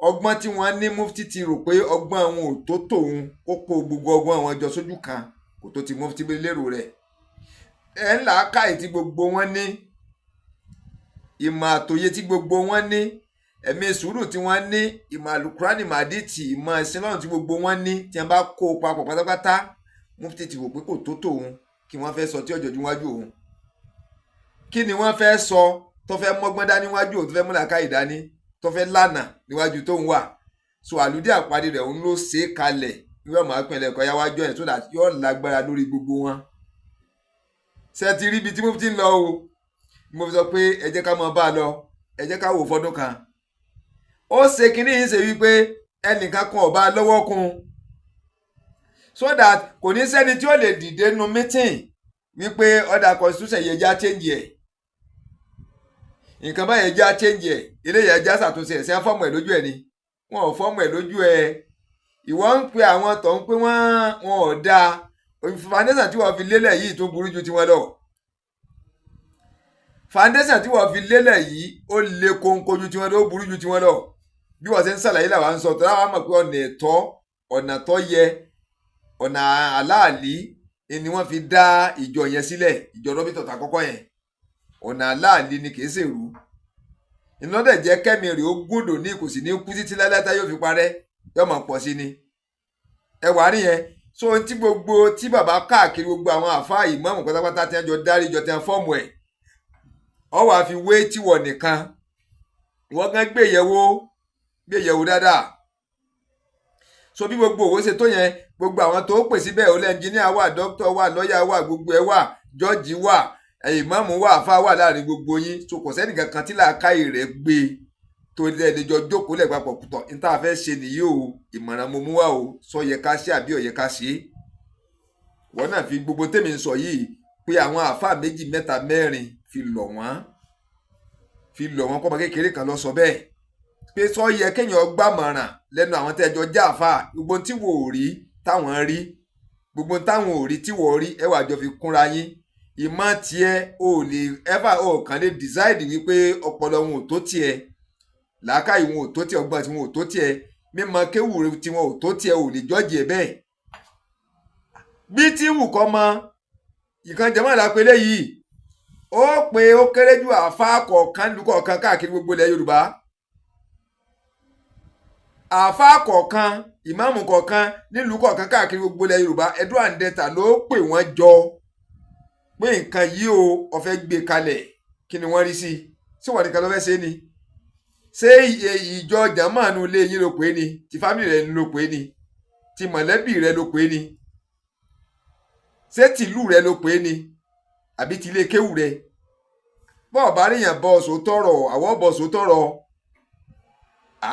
ọgbọ́n tí wọ́n ní, mufti ti rò pé ọgbọ́n wọn ò tó tòun. Kó kó gbogbo ọgbọ́n wọn jọ sójú kan, kò tó ti mufti lérò rẹ̀. Ẹ̀ ń làákàyè tí gbogbo wọn ní, ìmọ̀ àtòye tí gbogbo wọn ní, ẹ̀mí sùúrù tí wọ́n ní, ìmọ̀ àlùkùránì màdìtì, ìmọ̀ ẹ̀sìn lọ́run tí gbogbo wọn ní, tí wọ́n bá kó o papọ̀ pátápátá, mufti ti wò pé kò tó tòun. Kí wọ́n fẹ́ sọ tí ọ̀jọ̀jú wájú òun? Kí ni wọ́n fẹ́ sọ tó fẹ́ mọ́gbọ́n dání wájú òun, tó fẹ́ múlàkàyè dání, tó fẹ́ lànà níwájú tóun wà? So àlùdí àpárí rẹ̀, òun ló ṣe é kalẹ̀. Yóò máa pinlẹ̀ kọ́ yá wájú ẹ̀ so that yóò lágbára lórí gbogbo wọn. Ṣé ti rí ibi tí mufti ń lọ o? Mo fi sọ pé ẹ jẹ́ ká máa bá a lọ, ẹ jẹ́ ká wò fọ́dún kan. Ó ṣe kínní yìí ṣe wípé ẹnìkan kan ọba lọ́wọ́ kún, so that kò ní sẹ́ni tí ó lè dìde nu meeting wípé ọ̀dà constitution yẹn já change ẹ̀, nǹkan báyẹn já change ẹ̀, eléyìí já ṣàtúnṣe ẹ̀. Ṣe form ẹ̀ lójú ẹ̀ ni? Wọn ò form ẹ̀ lójú ẹ̀. Ìwọ ń pe àwọn tó ń pé wọ́n wọn ò dáa. Foundation tí wọ́n fi lélẹ̀ yìí tó burú ju tiwọn lọ. Foundation tí wọ́n fi lélẹ̀ yìí, ó le kónkó ju tiwọn lọ, ó burú ju tiwọn lọ. Bí wọ́n ṣe ń ṣàlàyé làwọn ń sọ tó láwọn mọ̀ pé ọ̀nà ẹ̀tọ́, ọ̀nà tó yẹ, ọ̀nà àláàlí ni wọ́n fi dá ìjọ yẹn sílẹ̀. Ìjọ rọ́bìtọ̀ àkọ́kọ́ yẹn, ọ̀nà àláàlí ni, kì í ṣèrú. Ìlọ́dẹ̀ jẹ́ kẹ́mi rè ó gúndò ní, kò sì ní kú títí láláta yóò fi parẹ́, yóò máa pọ̀ sí ni. Ẹ wà á nìyẹn. So tí gbogbo tí bàbá káàkiri, gbogbo àwọn àfáà, ìmáàmù pátápátá tí wọ́n jọ dárí jọ, tí wọ́n form ẹ̀, ọ wàá fi wé tiwọ̀ nìkan. Wọ́n gán gbé yẹ̀wò, gbé yẹ̀wò dáadáa. So bí gbogbo òwò ṣe tó yẹn, gbogbo àwọn tó pè síbẹ̀, ó lẹ́ engineer wà, dókítà wà, lọ́ọ̀yà wà, gbogbo ẹ̀ wà, jọ́ọ̀jì wà, ìmáàmù wà, àfáà wà láàrin gbogbo yín. So kò sẹ́nìkan kan tí làákàyè rẹ̀ gbé tó lè jọ jókòó lẹ̀ papọ̀ tọ̀ ní tá a fẹ́ ṣe nìyí o, ìmọ̀ràn mo mú wá o, sọ yẹ ká ṣe àbí ó yẹ ká ṣe é. Wọ́n náà fi gbogbo tèmi ń sọ yìí pé àwọn àáfàá méjì, mẹ́ta, mẹ́rin, fi lọ̀ wọ́n, fi lọ̀ wọ́n. Kọ́mọ kékeré kan lọ sọ bẹ́ẹ̀ pé sọ yẹ kéèyàn gbàmọ̀ràn lẹ́nu àwọn tẹ́jọ já àáfàá. Gbogbo tí wò ó rí táwọn rí, gbogbo táwọn ò rí tí wò ó rí, ẹ wà jọ fi kúnra yín. Ìmọ̀ tiẹ̀ ò lè ever, ò kàn lè decide wípé ọpọlọ wọn ò tó tiẹ̀, làákàyè wọn ò tó tiẹ̀, ọgbọ́n tí wọn ò tó tiẹ̀, mímọ̀ kéwù tí wọn ò tó tiẹ̀, ò lè jọ́jì ẹ̀ bẹ́ẹ̀. Bí tí wù kọ́ mọ ìkan jẹ́mọ́ ìlàpẹ́lẹ́ yìí, ó pé ó kéré jù àáfàá kọ̀ọ̀kan nílùú kọ̀ọ̀kan káàkiri gbogbo ilẹ̀ Yorùbá, àáfàá kọ̀ọ̀kan, ìmáàmù kọ̀ọ̀kan nílùú kọ̀ọ̀kan káàkiri gbogbo ilẹ̀ Yorùbá, Edo and Delta, ló pè wọ́n jọ pé nǹkan yìí o, ó fẹ́ gbé kalẹ̀, kí ni wọ́n rí sí? Ṣé wọ́n nìkan ló fẹ́ ṣe ni? Ṣé ìjọ jàmáànù ilé yín ló pè é ni? Ti family rẹ ló pè é ni? Ti mọ̀lẹ́bí rẹ ló pè é ni? Ṣé tìlú rẹ ló pè é ni, àbí ti ilé kéwù rẹ? Bọ́ọ̀ bá ríyàn bọ́ sòótọ́rọ̀, àwọ̀ bọ̀ sòótọ́rọ̀,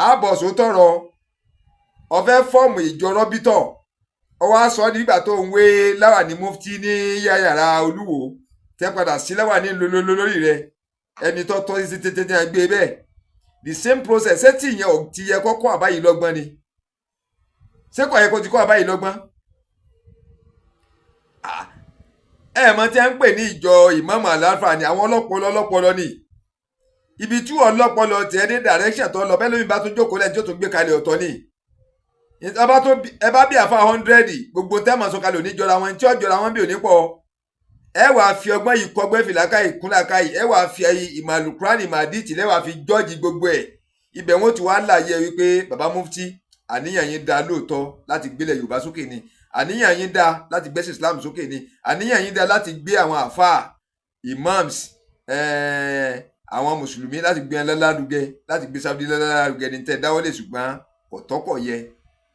àábọ̀ sòótọ́rọ̀. Ó fẹ́ form ìjọ rọ́bítọ̀, ó wá sọ nígbà tó ń wé láwàní mufti ní yàrá Olúwo tẹ́ padà sí láwàní lórí rẹ, ẹni tó tọ́ sí tètè ní agbé bẹ́ẹ̀. The same process, ṣé tí ìyẹn ò ti yẹ kọ́kọ́ àbáyìí lọ́gbọ́n ni? Ṣé kò yẹ kó ti kọ́ àbáyìí lọ́gbọ́n? Ẹ mọ̀ tí a ń pè ní ìjọ ìmáàmù àlàáfà ni àwọn ọlọ́pọlọ, ọlọ́pọlọ ni. Ibi tí ọlọ́pọlọ tiẹ̀ dé, direction tó lọ bẹ́ẹ̀ lómi bá tún jókòó lẹ́yìn tó tún gbé kalẹ̀, ọ̀tọ̀ ni. Ẹ bá bí àfa 100, gbogbo tẹ́ mọ̀ sọ kalẹ̀ òní jọra wọn, tí ó jọra wọn bí òní pọ̀. Ẹ wàá fi ọgbọ́n yìí kọgbẹ́, fìlàkàyè kúnlàkàyè, ẹ wàá fi ìmọ̀ àlùkùránì, ìmọ̀ àdìtì lẹ́wàá fi jọ́ọ̀jì gbogbo ẹ̀. Ibẹ̀ wọn ti wá láàyè wípé baba mufti, àníyàn yín dá lóòótọ́ láti gbélé Yorùbá sókè ni, àníyàn yín dá láti gbẹ́sìn Islam sókè ni, àníyàn yín dá láti gbé àwọn àfáà, imams, àwọn mùsùlùmí, láti gbé wọn lárugẹ, láti gbé Saudi lárugẹ ní tẹ́ dáwọ́lé, ṣùgbọ́n kò tọ́kọ̀ yẹ.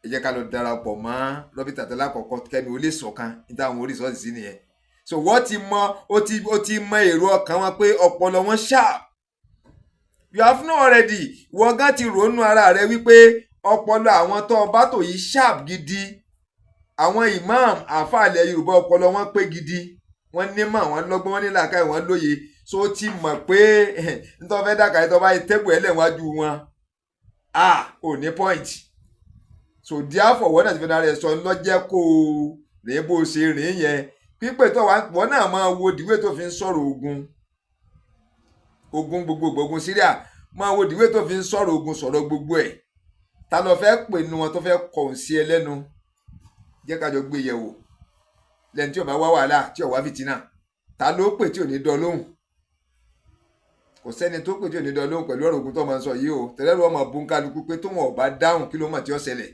Ẹ jẹ́ ká lọ darapọ̀ mọ́ rọ́bìtà tẹ́lá kọ̀ọ̀kan kẹ́mi ó lè ṣọ̀kan ní táwọn oríṣiríṣi sí nìyẹn. So wọ́n ti mọ, ó ti mọ èrò ọkàn wọn pé ọpọlọ wọn sharp. You have know already. Wọ́n gan ti rònú ara rẹ wípé ọpọlọ àwọn tó ọba tó yìí sharp gidi. Àwọn imam àfàlẹ̀ Yorùbá, ọpọlọ wọn pé gidi, wọ́n nímọ̀, wọ́n lọ́gbọ́n, wọ́n ní làákàyè, wọ́n lóye. So ó ti mọ̀ pé nítorí fẹ́ dàkà tó bá yẹ tẹ́bù ẹ̀ lẹ́wájú wọn, ah, ò ní point. So therefore, wọ́n náà ti fi náà rẹ̀ sọ lọ́jẹ́ kó o rìn bó ṣe rìn yẹn. Pípẹ́ tó wọ́n náà máa wo dìwé tó fi ń sọ̀rọ̀ ogun, ogun gbogbo, ogun Syria, máa wo dìwé tó fi ń sọ̀rọ̀ ogun, sọ̀rọ̀ gbogbo ẹ̀. Ta ló fẹ́ pè nu wọn tó fẹ́ kọ̀ọ̀n sí ẹ lẹ́nu? Jẹ́ ká jọ gbé yẹ̀wò. Lẹ́ni tí ò bá wá wàhálà, tí ò wá fìtínà, ta ló pè tí ò ní dán lóhùn? Kò sẹ́ni tó pè tí ò ní dán lóhùn pẹ̀lú ọ̀rọ̀ ogun tó máa ń sọ yìí o. Tẹ́lẹ̀ ló máa bú kálukú pé tó wọn ò bá dáhùn, kí ló mọ̀ tí ó ṣẹlẹ̀?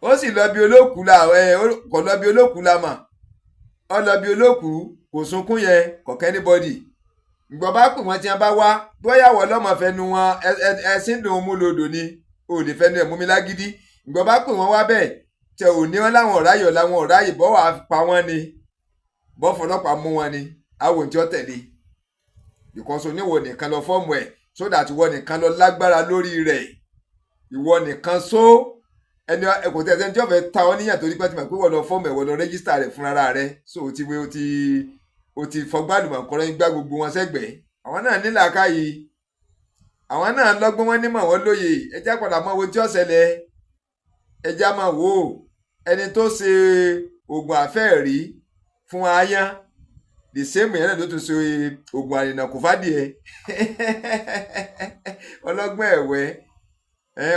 Ó sì lọ bí olókùú la ẹ kò lọ bí olókùú la mà ọ lọ bí olókùú, kò sunkún yẹn kọ̀kẹ́ anybody. Ìgbọ́n bá pè wọ́n tí wọ́n bá wá, bóyá wọ́n lọ́mọ fẹnu wọn ẹsìn dùn mú lodò ni o lè fẹnu ẹ̀ mú mi lágídí. Ìgbọ́n bá pè wọ́n wá bẹ́ẹ̀ tẹ ò ní wọn láwọn ọ̀rá yọ̀ láwọn ọ̀rá yìí bọ́ wàá pa wọ́n ni, bọ́ fọlọ́pàá mú wọn ni àwọn tí ó tẹ̀lé, because oníwọ̀ nìkan lọ form ẹ̀ so that ìwọ nìkan lọ lágbára lórí rẹ̀, ìwọ nìkan so ẹni kò tẹ̀ ẹni tí wọ́n fẹ́ ta ọ níyàn, torí pé tí mo pé wọ́n lọ form ẹ̀, wọ́n lọ register rẹ̀ fúnra rẹ̀. So o ti wé o ti fọgbálùmọ̀ kọ́rọ́ gbá gbogbo wọn sẹ́gbẹ̀ẹ́. Àwọn náà ní làákàyè, àwọn náà lọ́gbọ́n, wọn nímọ̀, wọn lóye. Ẹjá padà mọ ohun tí ó ṣẹlẹ̀. Ẹjá máa wò ó. Ẹni tó ṣe oògùn àfẹ́ẹ̀rí fún aáyán, the same yẹn náà ló tún ṣe oògùn àrìnà kò fádìẹ. Ọlọ́gbọ́n ẹ̀wẹ́,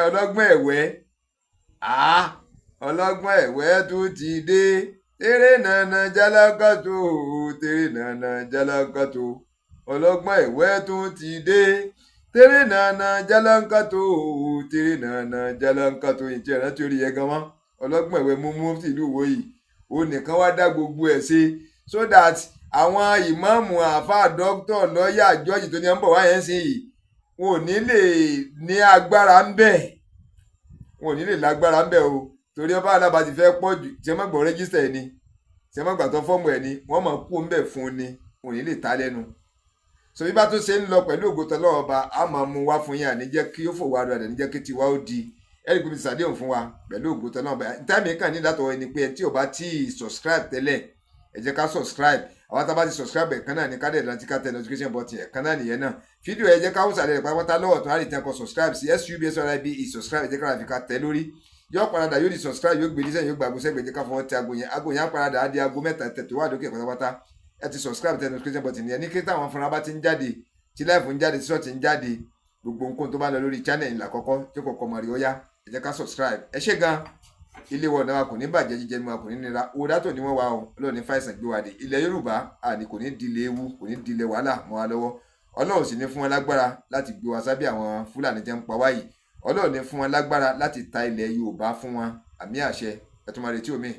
ọlọ́gbọ́n ẹ̀wẹ́, ọlọ́gbọ́n ẹ̀wẹ́ tó ti dé. Tèrè nànà jálákàtó, tèrè nànà jálákàtó, ọlọ́gbọ́n ẹ̀wẹ́ tó ti dé. Tèrè nànà jálákàtó, tèrè nànà jálákàtó. Ìjẹ́ ìrántí orí yẹn gan mọ́. Ọlọ́gbọ́n ẹ̀wẹ́ mú mú tìlú Ìwó yìí, ó nìkan wá dá gbogbo ẹ̀ ṣe so that àwọn ìmáàmù, àáfàá, dókítà, lọ́ọ̀yà, jọ́ọ̀jì tó ní ẹ̀ ń bọ̀ wáyẹn ń sìn yìí, wọn ò ní lè ní agbára ń bẹ̀, wọn ò ní lè lágbára ń bẹ̀ o, torí ọba alába ti fẹ́ pọ̀ jù. Tí ẹ má gbọ́ register ẹ̀ ni, tí ẹ má gbà tán form ẹ̀ ni, wọ́n máa kú ń bẹ̀ fún un ni, wọn ò ní lè ta lẹ́nu. So bí bá tún ṣe ń lọ, pẹ̀lú ògo tọ́lọ́run ọba, á máa mú wá fún yín. Àní jẹ́ kí ó fò wá rẹ̀, àní jẹ́ kí tiwa ó di ẹ̀rí pé mi ṣàdéhùn fún wa pẹ̀lú ògo tọ́lọ́run ọba. Táìmì kàn ní látọwọ́ ẹni pé ẹ tí ò bá tí ì subscribe tẹ́lẹ̀, ẹ jẹ́ ká subscribe. Àwọn tá a bá ti subscribe, ẹ̀ kan náà ní ká dẹ̀ rántí ká tẹ notification button. Ẹ̀ kan náà nìyẹn náà. Fídíò, ẹ jẹ́ ká wùsàlẹ̀ rẹ̀ pátápátá lọ́wọ́ tó á lè tẹ́ kọ subscribe sí, subscribe, subscribe. Ẹ jẹ́ ká fi ká tẹ lórí, yóò padà, yóò di subscribe, yóò gbé dísẹ́, yóò gbàgbó sẹ́gbẹ̀ẹ́. Jẹ́ ká fọwọ́ tẹ aago yẹn, aago yẹn á padà á di aago mẹ́ta tẹ̀ tó wà lókè pátápátá. Ẹ ti subscribe, tẹ notification button yẹn ní kí táwọn fúnra bá ti ń jáde, tí live ń jáde, tí sọ́ọ̀tì ń jáde, gbogbo nǹkan tó bá lọ lórí channel ìlà kọ́kọ́ tí kò kọ́ mọ̀ rí. Ó yá, ẹ jẹ́ ká subscribe. Ẹ ṣé gan. Ilé wọn náà kò ní bàjẹ́, jíjẹ mímu kò ní nira, owó dátò ní wọ́n wá o. Ọlọ́run ní fàìsàn gbé wa dé ilẹ̀ Yorùbá àní kò ní dilẹ̀ ewu, kò ní dilẹ̀ wàhálà mọ́ wa lọ́wọ́. Ọlọ́run sì ní fún wọn lágbára láti gbé wa sábẹ́ àwọn Fúlàní jẹ́ ń pa wáyìí. Ọlọ́run ní fún wọn lágbára láti ta ilẹ̀ Yorùbá fún wọn. Àmì àṣẹ. Ẹ tún máa retí omi.